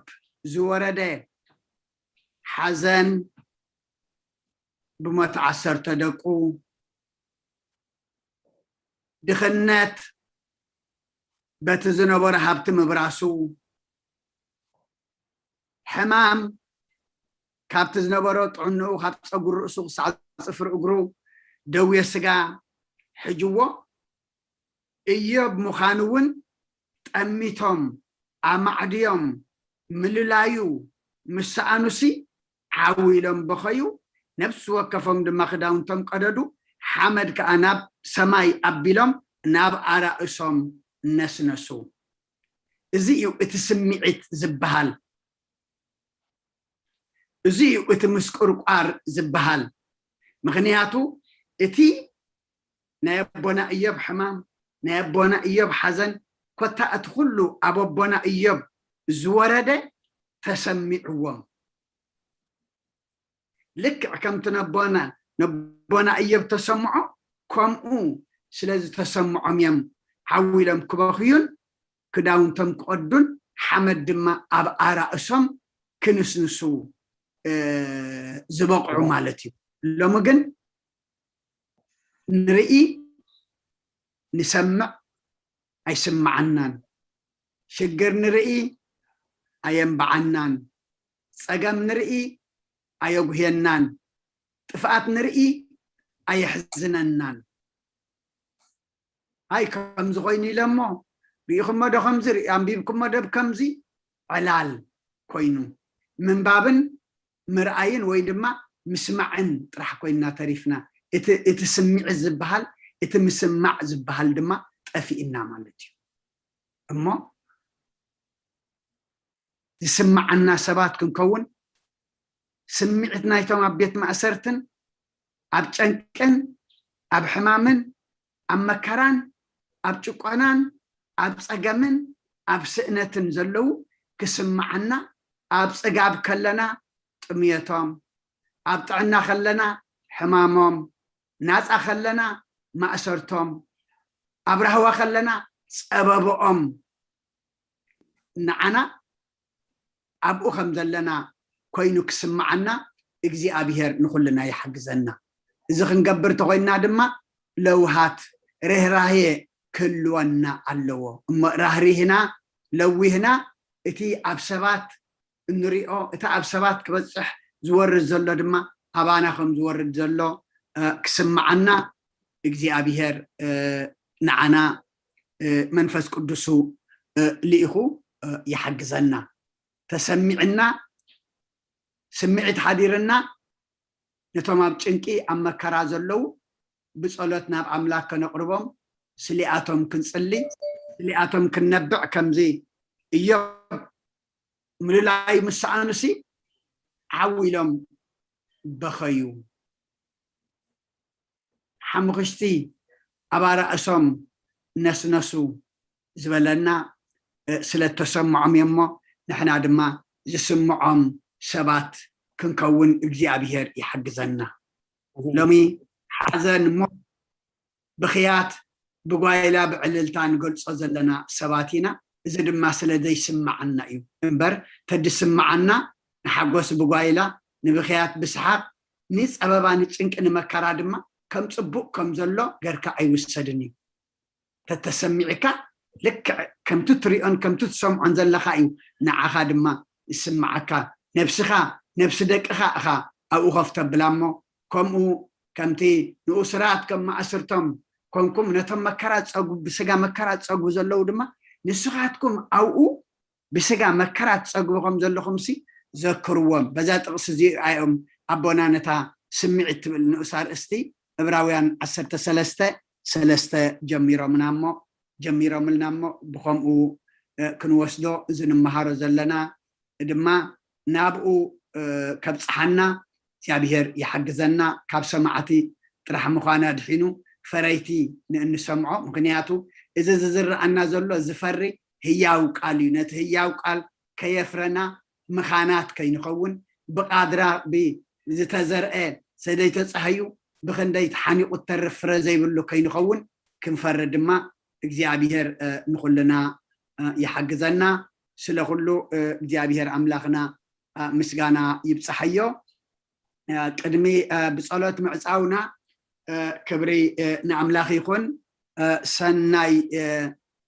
ዝወረደ ሓዘን፣ ብሞት ዓሰርተ ደቁ፣ ድኽነት፣ በቲ ዝነበሮ ሃብቲ ምብራሱ፣ ሕማም፣ ካብቲ ዝነበሮ ጥዕንኡ፣ ካብ ጸጉሪ ርእሱ ክሳዕ ጽፍሪ እግሩ ደዌ ስጋ ሕጅዎ፣ ኢዮብ ምዃኑ እውን ጠሚቶም፣ ኣማዕድዮም፣ ምልላዩ ምስ ሰኣኑሲ፣ ዓው ኢሎም በኸዩ፣ ነፍሲ ወከፎም ድማ ክዳውንቶም ቀደዱ፣ ሓመድ ከኣ ናብ ሰማይ ኣቢሎም ናብ ኣራእሶም ነስነሱ። እዚ እዩ እቲ ስምዒት ዝበሃል። እዚ እዩ እቲ ምስቁርቋር ዝበሃል። ምኽንያቱ እቲ ናይ ኣቦና እዮብ ሕማም፣ ናይ ኣቦና እዮብ ሓዘን፣ ኮታ እቲ ኩሉ ኣብ ኣቦና እዮብ ዝወረደ ተሰሚዕዎም። ልክዕ ከምቲ ነቦና ነቦና እዮብ ተሰምዖ፣ ከምኡ ስለ ዝተሰምዖም እዮም ዓው ኢሎም ክበኽዩን ክዳውንቶም ክቐዱን ሓመድ ድማ ኣብ ኣራእሶም ክንስንሱ፣ እ፣ ዝበቕዑ ማለት እዩ። ሎሚ ግን ንርኢ፣ ንሰምዕ፣ ኣይስምዓናን። ሽግር ንርኢ፣ ኣየንብዓናን። ጸገም ንርኢ፣ ኣየጉህየናን። ጥፍኣት ንርኢ፣ ኣየሕዝነናን። ኣይ ከምዚ ኮይኑ ኢለ እሞ፣ ርኢኹሞ ዶ ከምዚ፣ ርኢ-፣ ኣንቢብኩሞ ዶ ከምዚ? ዕላል ኮይኑ ምንባብን ምርኣይን ወይ ድማ ምስማዕን ጥራሕ ኮይንና ተሪፍና። እቲ፣ እቲ ስምዒት ዝበሃል፣ እቲ ምስማዕ ዝበሃል ድማ ጠፊእና ማለት እዩ። እሞ ዝስምዓና ሰባት ክንከውን፣ ስምዒት ናይቶም ኣብ ቤት ማእሰርትን ኣብ ጨንቅን ኣብ ሕማምን ኣብ መከራን ኣብ ጭቆናን ኣብ ጸገምን ኣብ ስእነትን ዘለዉ ክስምዓና፣ ኣብ ጽጋብ ከለና ጥምየቶም፣ ኣብ ጥዕና ከለና ሕማሞም፣ ናጻ ከለና ማእሰርቶም፣ ኣብ ራህዋ ከለና ጸበብኦም፣ ንዓና ኣብኡ ከም ዘለና ኮይኑ ክስምዓና እግዚኣብሄር ንኹልና ይሓግዘና። እዚ ክንገብር ተኾይንና ድማ ለውሃት ርህራሄ ክህልወና ኣለዎ። እሞ ራህሪህና፣ ለዊህና፣ እቲ ኣብ ሰባት እንሪኦ፣ እቲ ኣብ ሰባት ክበጽሕ ዝወርድ ዘሎ ድማ ኣባና ከም ዝወርድ ዘሎ፣ እ፣ ክስምዓና እግዚኣብሄር፣ እ፣ ንዓና፣ እ፣ መንፈስ ቅዱሱ፣ እ፣ ልኢኹ፣ እ፣ ይሓግዘና። ተሰሚዕና፣ ስምዒት ሓዲርና፣ ነቶም ኣብ ጭንቂ ኣብ መከራ ዘለዉ ብጸሎት ናብ ኣምላኽ ከነቕርቦም፣ ስሊኣቶም ክንጽሊ፣ ስሊኣቶም ክንነብዕ፣ ከምዚ እዮብ ምልላይ ምስ ሰኣኑሲ ዓው ኢሎም በኸዩ። ሓሙኽሽቲ ኣብ ኣራእሶም ነስነሱ ዝበለና፣ እ፣ ስለ እተሰምዖም እዮም እሞ፣ ንሕና ድማ ዝስምዖም ሰባት ክንከውን እግዚኣብሄር ይሓግዘና። እህ። ሎሚ ሓዘን እሞ ብኽያት ብጓይላ ብዕልልታ ንገልጾ ዘለና ሰባት ኢና። እዚ ድማ ስለ ዘይስምዓና እዩ እምበር፣ ተድስምዓና ንሓጎስ ብጓይላ፣ ንብኽያት ብሰሓቕ፣ ንጸበባ፣ ንጭንቂ፣ ንመከራ ድማ ከም ጽቡቕ ከም ዘሎ ገርካ ኣይውሰድን እዩ። ተተሰሚዕካ ልክዕ ከምቲ ትሪኦን ከምቲ ትሰምዖን ዘለኻ እዩ ንዓኻ ድማ ይስምዓካ። ነብስኻ፣ ነብሲ ደቅኻ እኻ ኣብኡ ኮፍ ተብላ እሞ፣ ከምኡ ከምቲ ንኡስራት ከም ማእስርቶም ኮንኩም፣ ነቶም መከራ ዝጸጉ፣ ብስጋ መከራ ዝጸጉ ዘለዉ ድማ ንስኻትኩም ኣብኡ ብስጋ መከራ ትጸግቡ ከም ዘለኹምሲ ዘክርዎም። በዛ ጥቕሲ እዚኣ እዮም ኣቦና ነታ ስምዒት ትብል ንኡስ ኣርእስቲ ዕብራውያን ዓሰርተ ሰለስተ ሰለስተ ጀሚሮምና እሞ ጀሚሮምልና እሞ ብኸምኡ እ፣ ክንወስዶ እዚ ንመሃሮ ዘለና ድማ ናብኡ እ፣ ከብጽሓና እግዚኣብሔር ይሓግዘና። ካብ ሰማዕቲ ጥራሕ ምዃና ድሒኑ ፈረይቲ ንእንሰምዖ። ምኽንያቱ እዚ ዝዝረኣና ዘሎ ዝፈሪ ህያው ቃል እዩ። ነቲ ህያው ቃል ከየፍረና ምኻናት ከይንኸውን፣ ብቓድራ ብዝተዘርአ ሰደይተ ጸሃዩ ብኽንደይ ተሓኒቑ እተርፍ ፍረ ዘይብሉ ከይንኸውን ክንፈሪ ድማ እግዚኣብሔር እ፣ ንኹልና እ፣ ይሓግዘና። ስለ ኩሉ እ፣ እግዚኣብሔር ኣምላኽና እ፣ ምስጋና ይብጽሓዮ። እ፣ ቅድሚ እ፣ ብጸሎት ምዕጻውና እ፣ ክብሪ እ፣ ንኣምላኽ ይኹን። እ፣ ሰናይ እ፣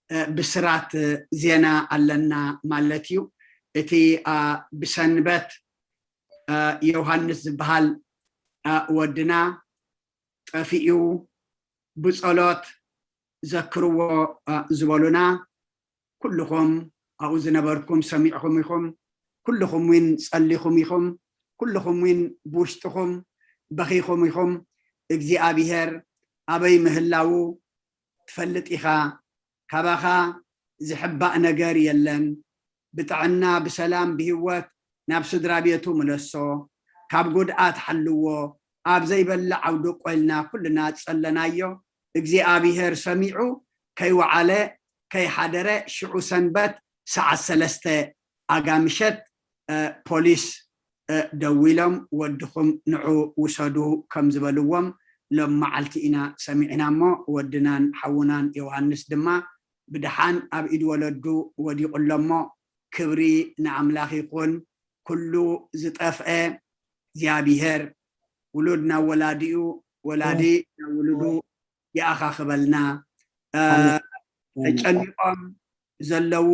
እ፣ ብስራት እ፣ ዜና ኣለና ማለት እዩ። እቲ እ፣ ብሰንበት እ፣ ዮሃንስ ዝበሃል እ፣ ወድና ጠፊኡ ብጸሎት ዘክርዎ እ፣ ዝበሉና ኩልኹም ኣብኡ ዝነበርኩም ሰሚዕኹም ኢኹም። ኩልኹም እውን ጸሊኹም ኢኹም። ኩልኹም እውን ብውሽጥኹም በኺኹም ኢኹም። እግዚኣብሔር ኣበይ ምህላዉ ትፈልጥ ኢኻ። ካባኻ ዝሕባእ ነገር የለን። ብጥዕና ብሰላም ብህይወት ናብ ስድራ ቤቱ ምለሶ። ካብ ጉድኣት ሓልዎ። ኣብ ዘይበልዕ ዓውዲ ቆልና ኩልና ዝጸለናዮ እግዚኣብሔር ሰሚዑ ከይወዓለ ከይሓደረ ሽዑ ሰንበት ሰዓት ሰለስተ ኣጋ ምሸት እ፣ ፖሊስ እ፣ ደዊሎም ወድኹም ንዑ ውሰዱ ከም ዝበልዎም ሎም መዓልቲ ኢና ሰሚዕና እሞ ወድናን ሓውናን ዮሃንስ ድማ ብድሓን ኣብ ኢድ ወለዱ ወዲቑ ኣሎ እሞ ክብሪ ንኣምላኽ ይኹን። ኩሉ ዝጠፍአ እግዚኣብሔር ውሉድ ናብ ወላዲኡ ወላዲ ናብ ውሉዱ ይኣኻኽበልና። እ፣ ተጨኒቆም ዘለዉ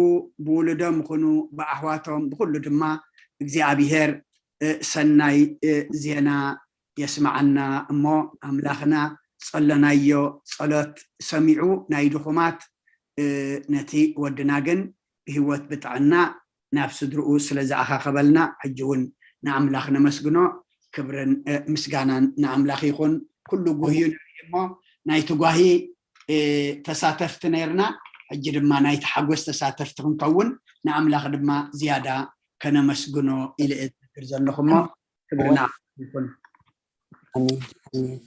ብውሉዶም ይኹኑ ብኣሕዋቶም ብኩሉ ድማ እግዚኣብሔር እ፣ ሰናይ እ፣ ዜና የስምዓና እሞ ኣምላኽና ጸለናዮ ጸሎት ሰሚዑ ናይ ድኹማት እ፣ ነቲ ወድና ግን ብህይወት ብጥዕና ናብ ስድርኡ ስለ ዝኣኻኸበልና ሕጂ እውን ንኣምላኽ ነመስግኖ። ክብርን እ፣ ምስጋናን ንኣምላኽ ይኹን። ኩሉ ጉህዩ ንርኢ እሞ ናይቲ ጓሂ እ፣ ተሳተፍቲ ነርና። ሕጂ ድማ ናይቲ ሓጎስ ተሳተፍቲ ክንከውን ንኣምላኽ ድማ ዝያዳ ከነመስግኖ ኢለ እየ ዝነግር ዘለኹ እሞ ክብርና ይኹን። ኣሜን ኣሜን።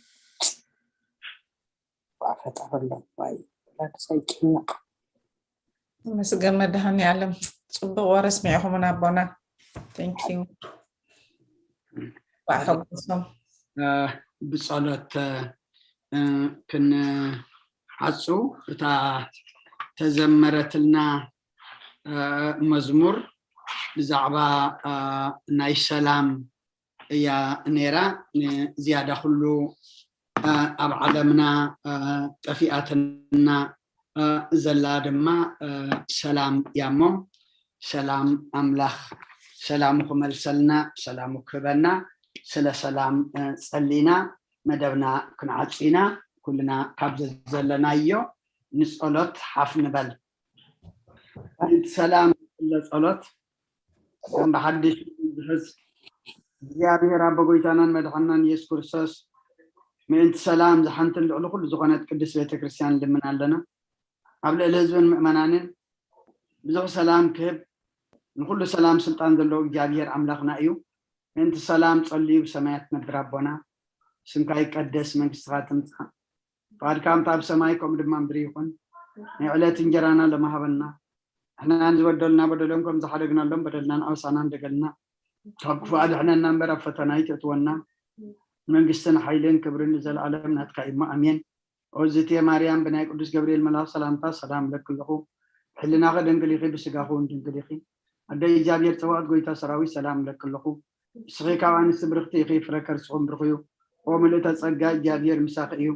ዋ ፈጣሪ ኣሎ ዋይ ወላዲስ ኣይጭነቕ። መስገን መድሃኒ ዓለም ጽቡቕ ወረ ስሚዕኹምና ኣቦና። Thank you። ባዕ ሕጉሶም። ብጸሎት እ፣ ክንሓጹ እታ ተዘመረትልና እ፣ መዝሙር ብዛዕባ እ፣ ናይ ሰላም እያ ነይራ። ንዝያዳ ኩሉ እ፣ ኣብ ዓለምና እ፣ ጠፊኣትና እ፣ ዘላ ድማ እ፣ ሰላም እያ እሞ ሰላም ኣምላኽ ሰላሙ ክመልሰልና ሰላሙ ክህበና ስለ ሰላም እ፣ ጸሊና መደብና ክንዓጹ ኢና። ኩልና ካብ ዘለናዮ ንጸሎት ሓፍ ንበል። ሰላም ጸሎት ከም ብሓድሽ ዝሕዝ እግዚኣብሔር ኣቦ ጎይታናን መድሓናን ኢየሱስ ክርስቶስ ምእንቲ ሰላም ዝሓንትን ልዕሊ ኩሉ ዝኾነት ቅድስት ቤተክርስትያን ልምን ኣለና። ኣብ ልዕሊ ህዝብን ምእመናንን ብዙሕ ሰላም ክህብ ንኩሉ ሰላም ስልጣን ዘለዎ እግዚኣብሔር ኣምላኽና እዩ። ምእንቲ ሰላም ጸልዩ ብሰማያት ትነብር ኣቦና ስምካ ይቀደስ መንግስትኻ ትምጻእ ፍቓድካ ከምቲ ኣብ ሰማይ ከምኡ ድማ ምድሪ ይኹን። ናይ ዕለት እንጀራና ለማሃበና ንሕናን ዝበደሉና በደሎም ከም ዝሓደግናሎም በደልናን ኣውሳናን ደገልና ካብ ክፉ ኣድሕነና እምበር ኣብ ፈተና ይትእትወና። መንግስትን ሓይልን ክብርን ንዘለኣለም ናትካ እዩ ኣሜን። ኦዝቴ ማርያም ብናይ ቅዱስ ገብርኤል መልኣኽ ሰላምታ ሰላም እለኪ ኣለኹ። ሕልናኸ ድንግል ኢኺ ብስጋኹ እውን ድንግል ኢኺ። ኣደ እግዚኣብሔር ጸባኦት ጎይታ ሰራዊት ሰላም እለኪ ኣለኹ። ንስኺ ካብ ኣንስቲ ብርኽቲ ኢኺ ፍረ ከርስኹም ብሩኽ እዩ። ኦ ምልእተ ጸጋ እግዚኣብሔር ምሳኺ እዩ።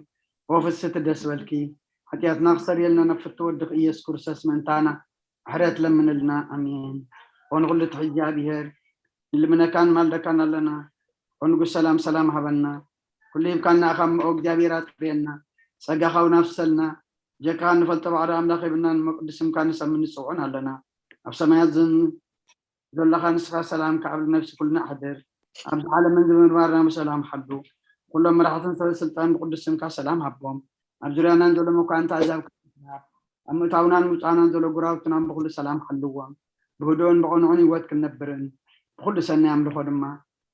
ኦ ፍስቲ ደስ በልኪ። ሓጢኣትና ክሰርየልና ናብ ፍትወ ወድኺ ኢየሱስ ክርስቶስ ምእንታና ምሕረት ለምንልና። ኣሜን። ኦ ንኹሉ ትሕዚ እግዚኣብሔር ንልምነካን ማልደካን ኣለና። ኦ ንጉስ ሰላም ሰላም ሃበና። ኩሉ ሂብካና ኢኻ እሞ ኦ እግዚኣብሔር ኣጥርየና። ጸጋኻ እውን ኣፍሰልና። ጀካኻ ንፈልጦ ባዕሪ ኣምላኽ የብልናን እሞ ቅዱስ ስምካ ንሰምን ንጽውዖን ኣለና። ኣብ ሰማያት ዘለኻ ንስኻ ሰላም ከዓብል ነብሲ ኩልና ኣሕድር። ኣብዚ ዓለምን ዝምንባርና ብሰላም ሓሉ። ኩሎም መራሕትን ሰበ ስልጣን ብቅዱስ ስምካ ሰላም ሃቦም። ኣብ ዙርያናን ዘሎ መኳንንታ ኣዛብ ኣብ ምእታውናን ምውፃእናን ዘሎ ጉራውትናን ብኩሉ ሰላም ሓልዎም። ብህዱእን ብቕኑዕን ህይወት ክንነብርን ብኩሉ ሰናይ ኣምልኾ ድማ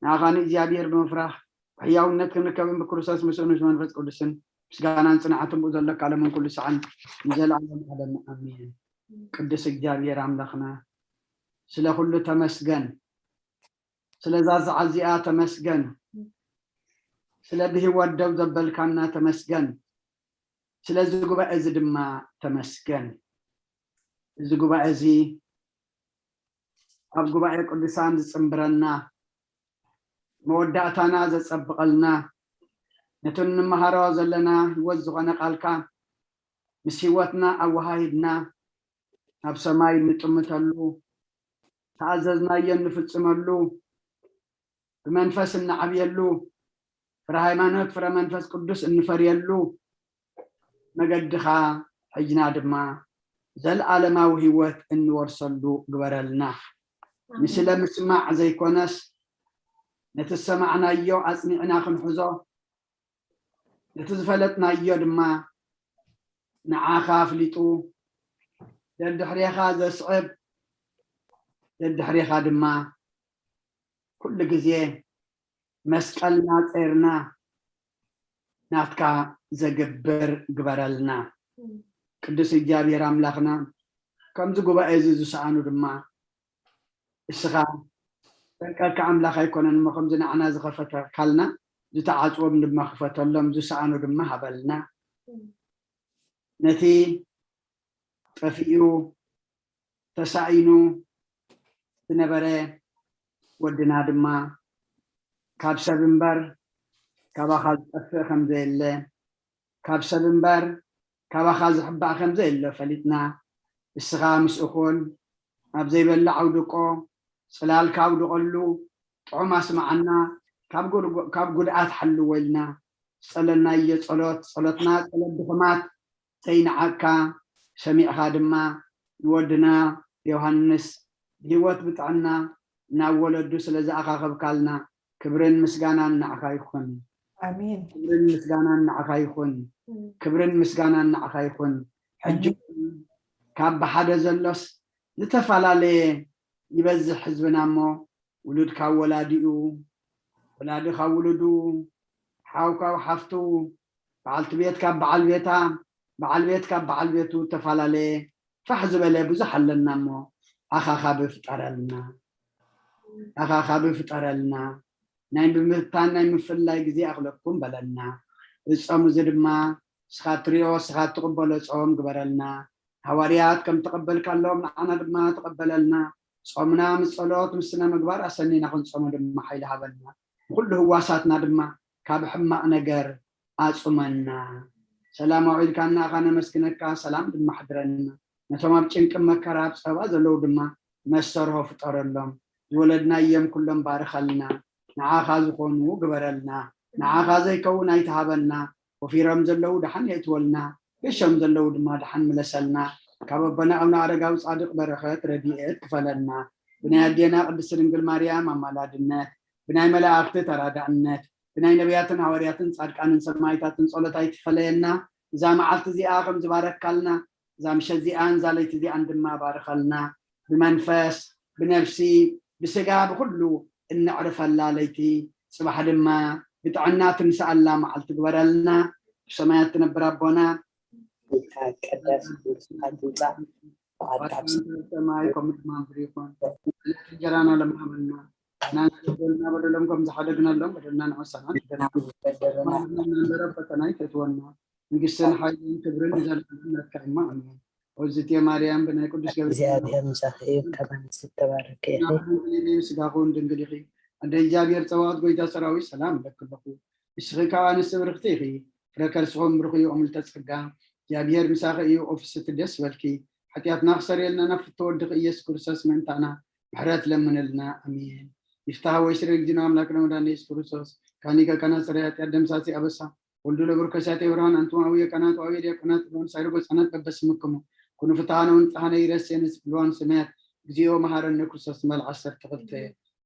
ንኣኻ ንእግዚኣብሔር ብምፍራሕ ብሕያውነት ክንርከብን ብክርስቶስ ምስኡን ምስ መንፈስ ቅዱስን ምስጋናን ጽንዓትን ብኡ ዘለካ ለምን ኩሉ ሰዓን ንዘለኣለም ዓለም ኣሜን። ቅዱስ እግዚኣብሔር ኣምላኽና ስለ ኩሉ ተመስገን። ስለዛ ሰዓት እዚኣ ተመስገን። ስለ ብህይወት ደው ዘበልካና ተመስገን። ስለዚ ጉባኤ እዚ ድማ ተመስገን። እዚ ጉባኤ እዚ ኣብ ጉባኤ ቅዱሳን ዝጽንብረና፣ መወዳእታና ዘጸብቐልና፣ ነቲ እንመሃሮ ዘለና ህይወት ዝኾነ ቃልካ ምስ ህይወትና ኣወሃሂድና ናብ ሰማይ እንጥምተሉ፣ ተኣዘዝናዮ እንፍጽመሉ፣ ብመንፈስ እንዓብየሉ፣ ፍረ ሃይማኖት ፍረ መንፈስ ቅዱስ እንፈርየሉ መገድኻ ሕጅና ድማ ዘልኣለማዊ ህይወት እንወርሰሉ ግበረልና። ንስለ ምስማዕ ዘይኮነስ ነቲ ዝሰማዕናዮ ኣጽኒዕና ክንሕዞ፣ ነቲ ዝፈለጥናዮ ድማ ንዓኻ ኣፍሊጡ ደድሕሬኻ ዘስዕብ፣ ደድሕሬኻ ድማ ኩሉ ግዜ መስቀልና ጸይርና ናትካ ዘግብር ግበረልና። ቅዱስ እግዚኣብሔር ኣምላኽና ከምዚ ጉባኤ እዚ ዝሰኣኑ ድማ እስኻ ጠንቀካ ኣምላኽ ኣይኮነን እሞ ከምዚ ንዓና ዝኸፈተካልና ዝተዓጽዎም ድማ ክፈተሎም ዝሰኣኑ ድማ ሃበልና። ነቲ ጠፊኡ ተሳኢኑ ዝነበረ ወድና ድማ ካብ ሰብ እምበር ካባኻ ዝጠፍእ ከም ዘየለ ካብ ሰብ እምበር ካባኻ ዝሕባእ ከም ዘየሎ ፈሊጥና፣ እስኻ ምስኡ ኩን፣ ኣብ ዘይበልዕ ኣውድቆ፣ ጽላልካ ኣውድቐሉ፣ ጥዑም ኣስምዓና፣ ካብ ጉድ-፣ ካብ ጉድኣት ሓልዎ ኢልና ዝጸለናዮ ጸሎት፣ ጸሎትና ጸሎት ድኹማት ዘይነዓቕካ፣ ሰሚዕኻ ድማ ንወድና ዮሃንስ ብህይወት ብጥዕና ናብ ወለዱ ስለ ዝኣኻኸብካልና ክብርን ምስጋናን ንዓኻ ይኹን። ኣሜን። ክብርን ምስጋናን ንዓኻ ይኹን። ክብርን ምስጋናን ንዓኻ ይኹን። ሕጂ ኣሜን። ካብ ብሓደ ዘሎስ ዝተፈላለየ ይበዝሕ ህዝብና እሞ፣ ውሉድ ካብ ወላዲኡ፣ ወላዲ ካብ ውሉዱ፣ ሓው ካብ ሓፍቱ፣ በዓልቲ ቤት ካብ በዓል ቤታ፣ በዓል ቤት ካብ በዓል ቤቱ እተፈላለየ ፋሕ ዝበለ ብዙሕ ኣለና እሞ፣ ኣኻኻቢ ፍጠረልና። ኣኻኻቢ ፍጠረልና። ናይ ብምብታን ናይ ምፍልላይ ግዜ ኣኽለኩም በለና። እዚ ጾም እዚ ድማ ንስኻ እትሪኦ፣ ንስኻ እትቕበሎ ጾም ግበረልና። ሃዋርያት ከም ተቐበልካሎም ንዓና ድማ ተቐበለልና። ጾምና ምስ ጸሎት ምስ ስነ ምግባር ኣሰኒና ክንጾሞ ድማ ሓይሊ ሃበልና። ንኹሉ ህዋሳትና ድማ ካብ ሕማቕ ነገር ኣጹመና። ሰላም ኣውዒልካና ኣኻ ነመስግነካ፣ ሰላም ድማ ኣሕድረና። ነቶም ኣብ ጭንቂ መከራ ኣብ ጸበባ ዘለዉ ድማ መሰርሆ ፍጠረሎም። ዝወለድናዮም ኩሎም ባርኸልና። ንዓኻ ዝኾኑ ግበረልና። ንዓኻ ዘይከውን ኣይትሃበና። ወፊሮም ዘለዉ ደሓን የእትወልና። ገሾም ዘለዉ ድማ ደሓን ምለሰልና። ካብ ኣቦና ኣቡነ ኣረጋዊ ጻድቕ በረኸት ረድኤት ክፈለና። ብናይ ኣዴና ቅድስቲ ድንግል ማርያም ኣማላድነት፣ ብናይ መላእኽቲ ተራዳእነት፣ ብናይ ነቢያትን ሃዋርያትን ጻድቃንን ሰማዕታትን ጸሎት ኣይትፈለየና። እዛ መዓልቲ እዚኣ ከም ዝባረካልና፣ እዛ ምሸት እዚኣን እዛ ለይቲ እዚኣን ድማ ባርኸልና። ብመንፈስ፣ ብነፍሲ፣ ብስጋ፣ ብኹሉ እነዕርፈላ ለይቲ፣ ጽባሕ ድማ ብጥዕና ትንስኣላ መዓልቲ ግበረልና። ብሰማያት ትነብር ኣቦና፣ ይትቀደስ ስምካ፣ ትምጻእ ፈቃድካ ኣብ ሰማይ ከምኡ ድማ ኣብ ምድሪ ይኹን። ዕለት እንጀራና ሎም ሃበና። ንበደልና በደሎም ከም ዝሓደግናሎም በደልና ንሕሰና። ንበደልና ንበረ ፈተና ኣይተእትወና። መንግስትን ሓይልን ክብርን ንዘለኣለም ናትካ እዩ። ኣሜን። ኦዝቴ ማርያም ብናይ ቅዱስ ገብርኤል እግዚኣብሔር ምሳኺ እዩ፣ ካብ ኣንስቲ ዝተባረኪ ኢኺ። ስጋኹን ድንግል ኢኺ። ኣደ እግዚኣብሔር ጸባኦት ጎይታ ሰራዊት ሰላም እለኪ ኣለኹ። ንስኺ ካብ ኣንስቲ ብርኽቲ ኢኺ፣ ፍረ ከርስኹም ብሩኽ እዩ። ኦም ልተጸጋ እግዚኣብሔር ምሳኺ እዩ። ኦፍስቲ ደስ በልኪ። ሓጢኣትና ክሰርየልና ናብ ፍቶ ወድኺ ኢየሱስ ክርስቶስ ምእንታና ምሕረት ለምንልና። ኣሜን። ይፍታህ ወይ ስረ ግዜና ኣምላክና መድኃኒና ኢየሱስ ክርስቶስ ካኒከ ካና ስረ ኃጢአት ደምሳሲ ኣበሳ ወልዱ ለብርከሳቴ ብርሃን ኣንቱም ኣውየ ካህናት ወአውየ ዲያቆናት ብመንሳይ ርጎጻናት በበስምክሙ ኩኑ ፍትሃነ ወንጽሃነ ይረሴንስ ብልዋን ስመያት እግዚኦ መሐረነ ክርስቶስ መልዓ ዓሰርተ ክልተ።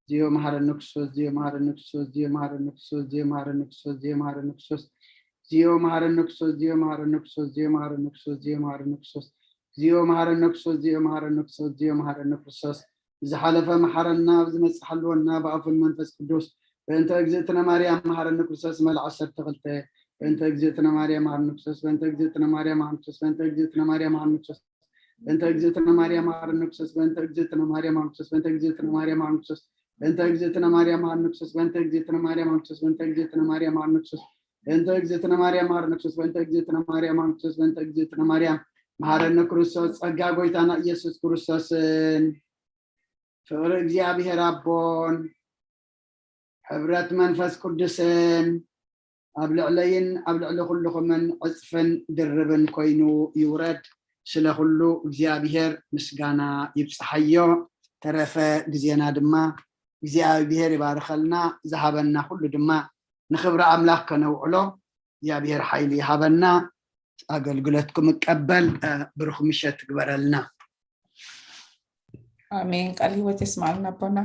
እግዚኦ መሐረነ ክርስቶስ፣ እግዚኦ መሐረነ ክርስቶስ፣ እግዚኦ መሐረነ ክርስቶስ፣ እግዚኦ መሐረነ ክርስቶስ፣ እግዚኦ መሐረነ ክርስቶስ፣ እግዚኦ መሐረነ ክርስቶስ፣ እግዚኦ መሐረነ ክርስቶስ፣ እግዚኦ መሐረነ ክርስቶስ፣ እግዚኦ መሐረነ ክርስቶስ፣ እግዚኦ መሐረነ ክርስቶስ፣ እግዚኦ መሐረነ ክርስቶስ። ዝሓለፈ መሓረና፣ ኣብ ዝመጽእ ሓልወና ብኣፉን መንፈስ ቅዱስ። በእንተ እግዝእትነ ማርያም መሓረኒ ክርስቶስ መልዓ ዓሰርተ ክልተ። በእንተ እግዝእትነ ማርያም መሓረኒ ክርስቶስ፣ በእንተ እግዝእትነ ማርያም መሓረኒ ክርስቶስ፣ በእንተ እግዝእትነ ማርያም መሓረኒ ክርስቶስ፣ በእንተ እግዝእትነ ማርያም መሓረኒ ክርስቶስ፣ በእንተ እግዝእትነ ማርያም መሓረኒ ክርስቶስ፣ በእንተ እግዝእትነ ማርያም መሓረኒ ክርስቶስ፣ በእንተ እግዝእትነ ማርያም መሓረኒ ክርስቶስ፣ በእንተ እግዝእትነ ማርያም መሓረኒ ክርስቶስ፣ በእንተ እግዝእትነ ማርያም መሓረኒ ክርስቶስ፣ በእንተ እግዝእትነ ማርያም መሓረኒ ክርስቶስ፣ በእንተ እግዝእትነ ማርያም መሓረኒ ክርስቶስ፣ በእንተ እግዝእትነ ማርያም መሓረኒ ክርስቶስ። ጸጋ ጎይታና ኢየሱስ ክርስቶስን ፍቕሪ እግዚኣብሔር ኣቦን ሕብረት መንፈስ ቅዱስን ኣብ ልዕለይን ኣብ ልዕሊ ኩልኹምን ዕጽፍን ድርብን ኮይኑ ይውረድ። ስለ ኩሉ እግዚኣብሔር ምስጋና ይብጽሓዮ። ተረፈ ግዜና ድማ እግዚኣብሔር ይባርኸልና። ዝሃበና ኩሉ ድማ ንኽብሪ ኣምላኽ ከነውዕሎ እግዚኣብሔር ሓይሊ ይሃበና። ኣገልግሎትኩም እቀበል። ብሩኽ ምሸት ትግበረልና። ኣሜን። ቃል ህይወት የስማዕልና ኣቦና።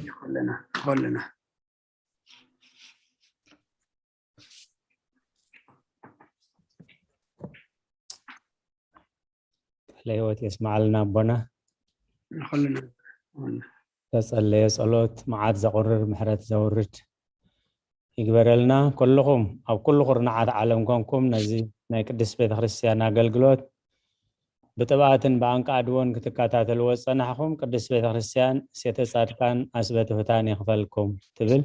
ይኹልና ይኹልና። ቃለ ህይወት የስማዕልና ኣቦና። ይኹልና። ተጸለየ ጸሎት መዓት ዘቑርር ምሕረት ዘውርድ ይግበረልና። ኩልኹም ኣብ ኩሉ ኩርናዓት ዓለም ኮንኩም ነዚ ናይ ቅድስት ቤተክርስትያን ኣገልግሎት ብጥብኣትን ብኣንቃ ኣድዎን ክትከታተልዎ ዝጸናሕኹም ቅድስት ቤተክርስትያን ሴተ ጻድቃን ኣስበ ትሑታን ይኽፈልኩም ትብል።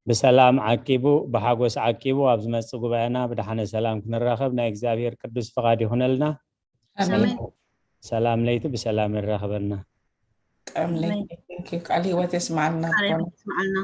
ብሰላም ዓቂቡ ብሓጎስ ዓቂቡ ኣብ ዝመጽእ ጉባኤና ብደሓነ ሰላም ክንራኸብ ናይ እግዚኣብሔር ቅዱስ ፍቓድ ይኹነልና። ኣሜን። ሰላም ለይቲ ብሰላም ይራኸበና። ቃል ህይወት የስማዕልና ኣቦና።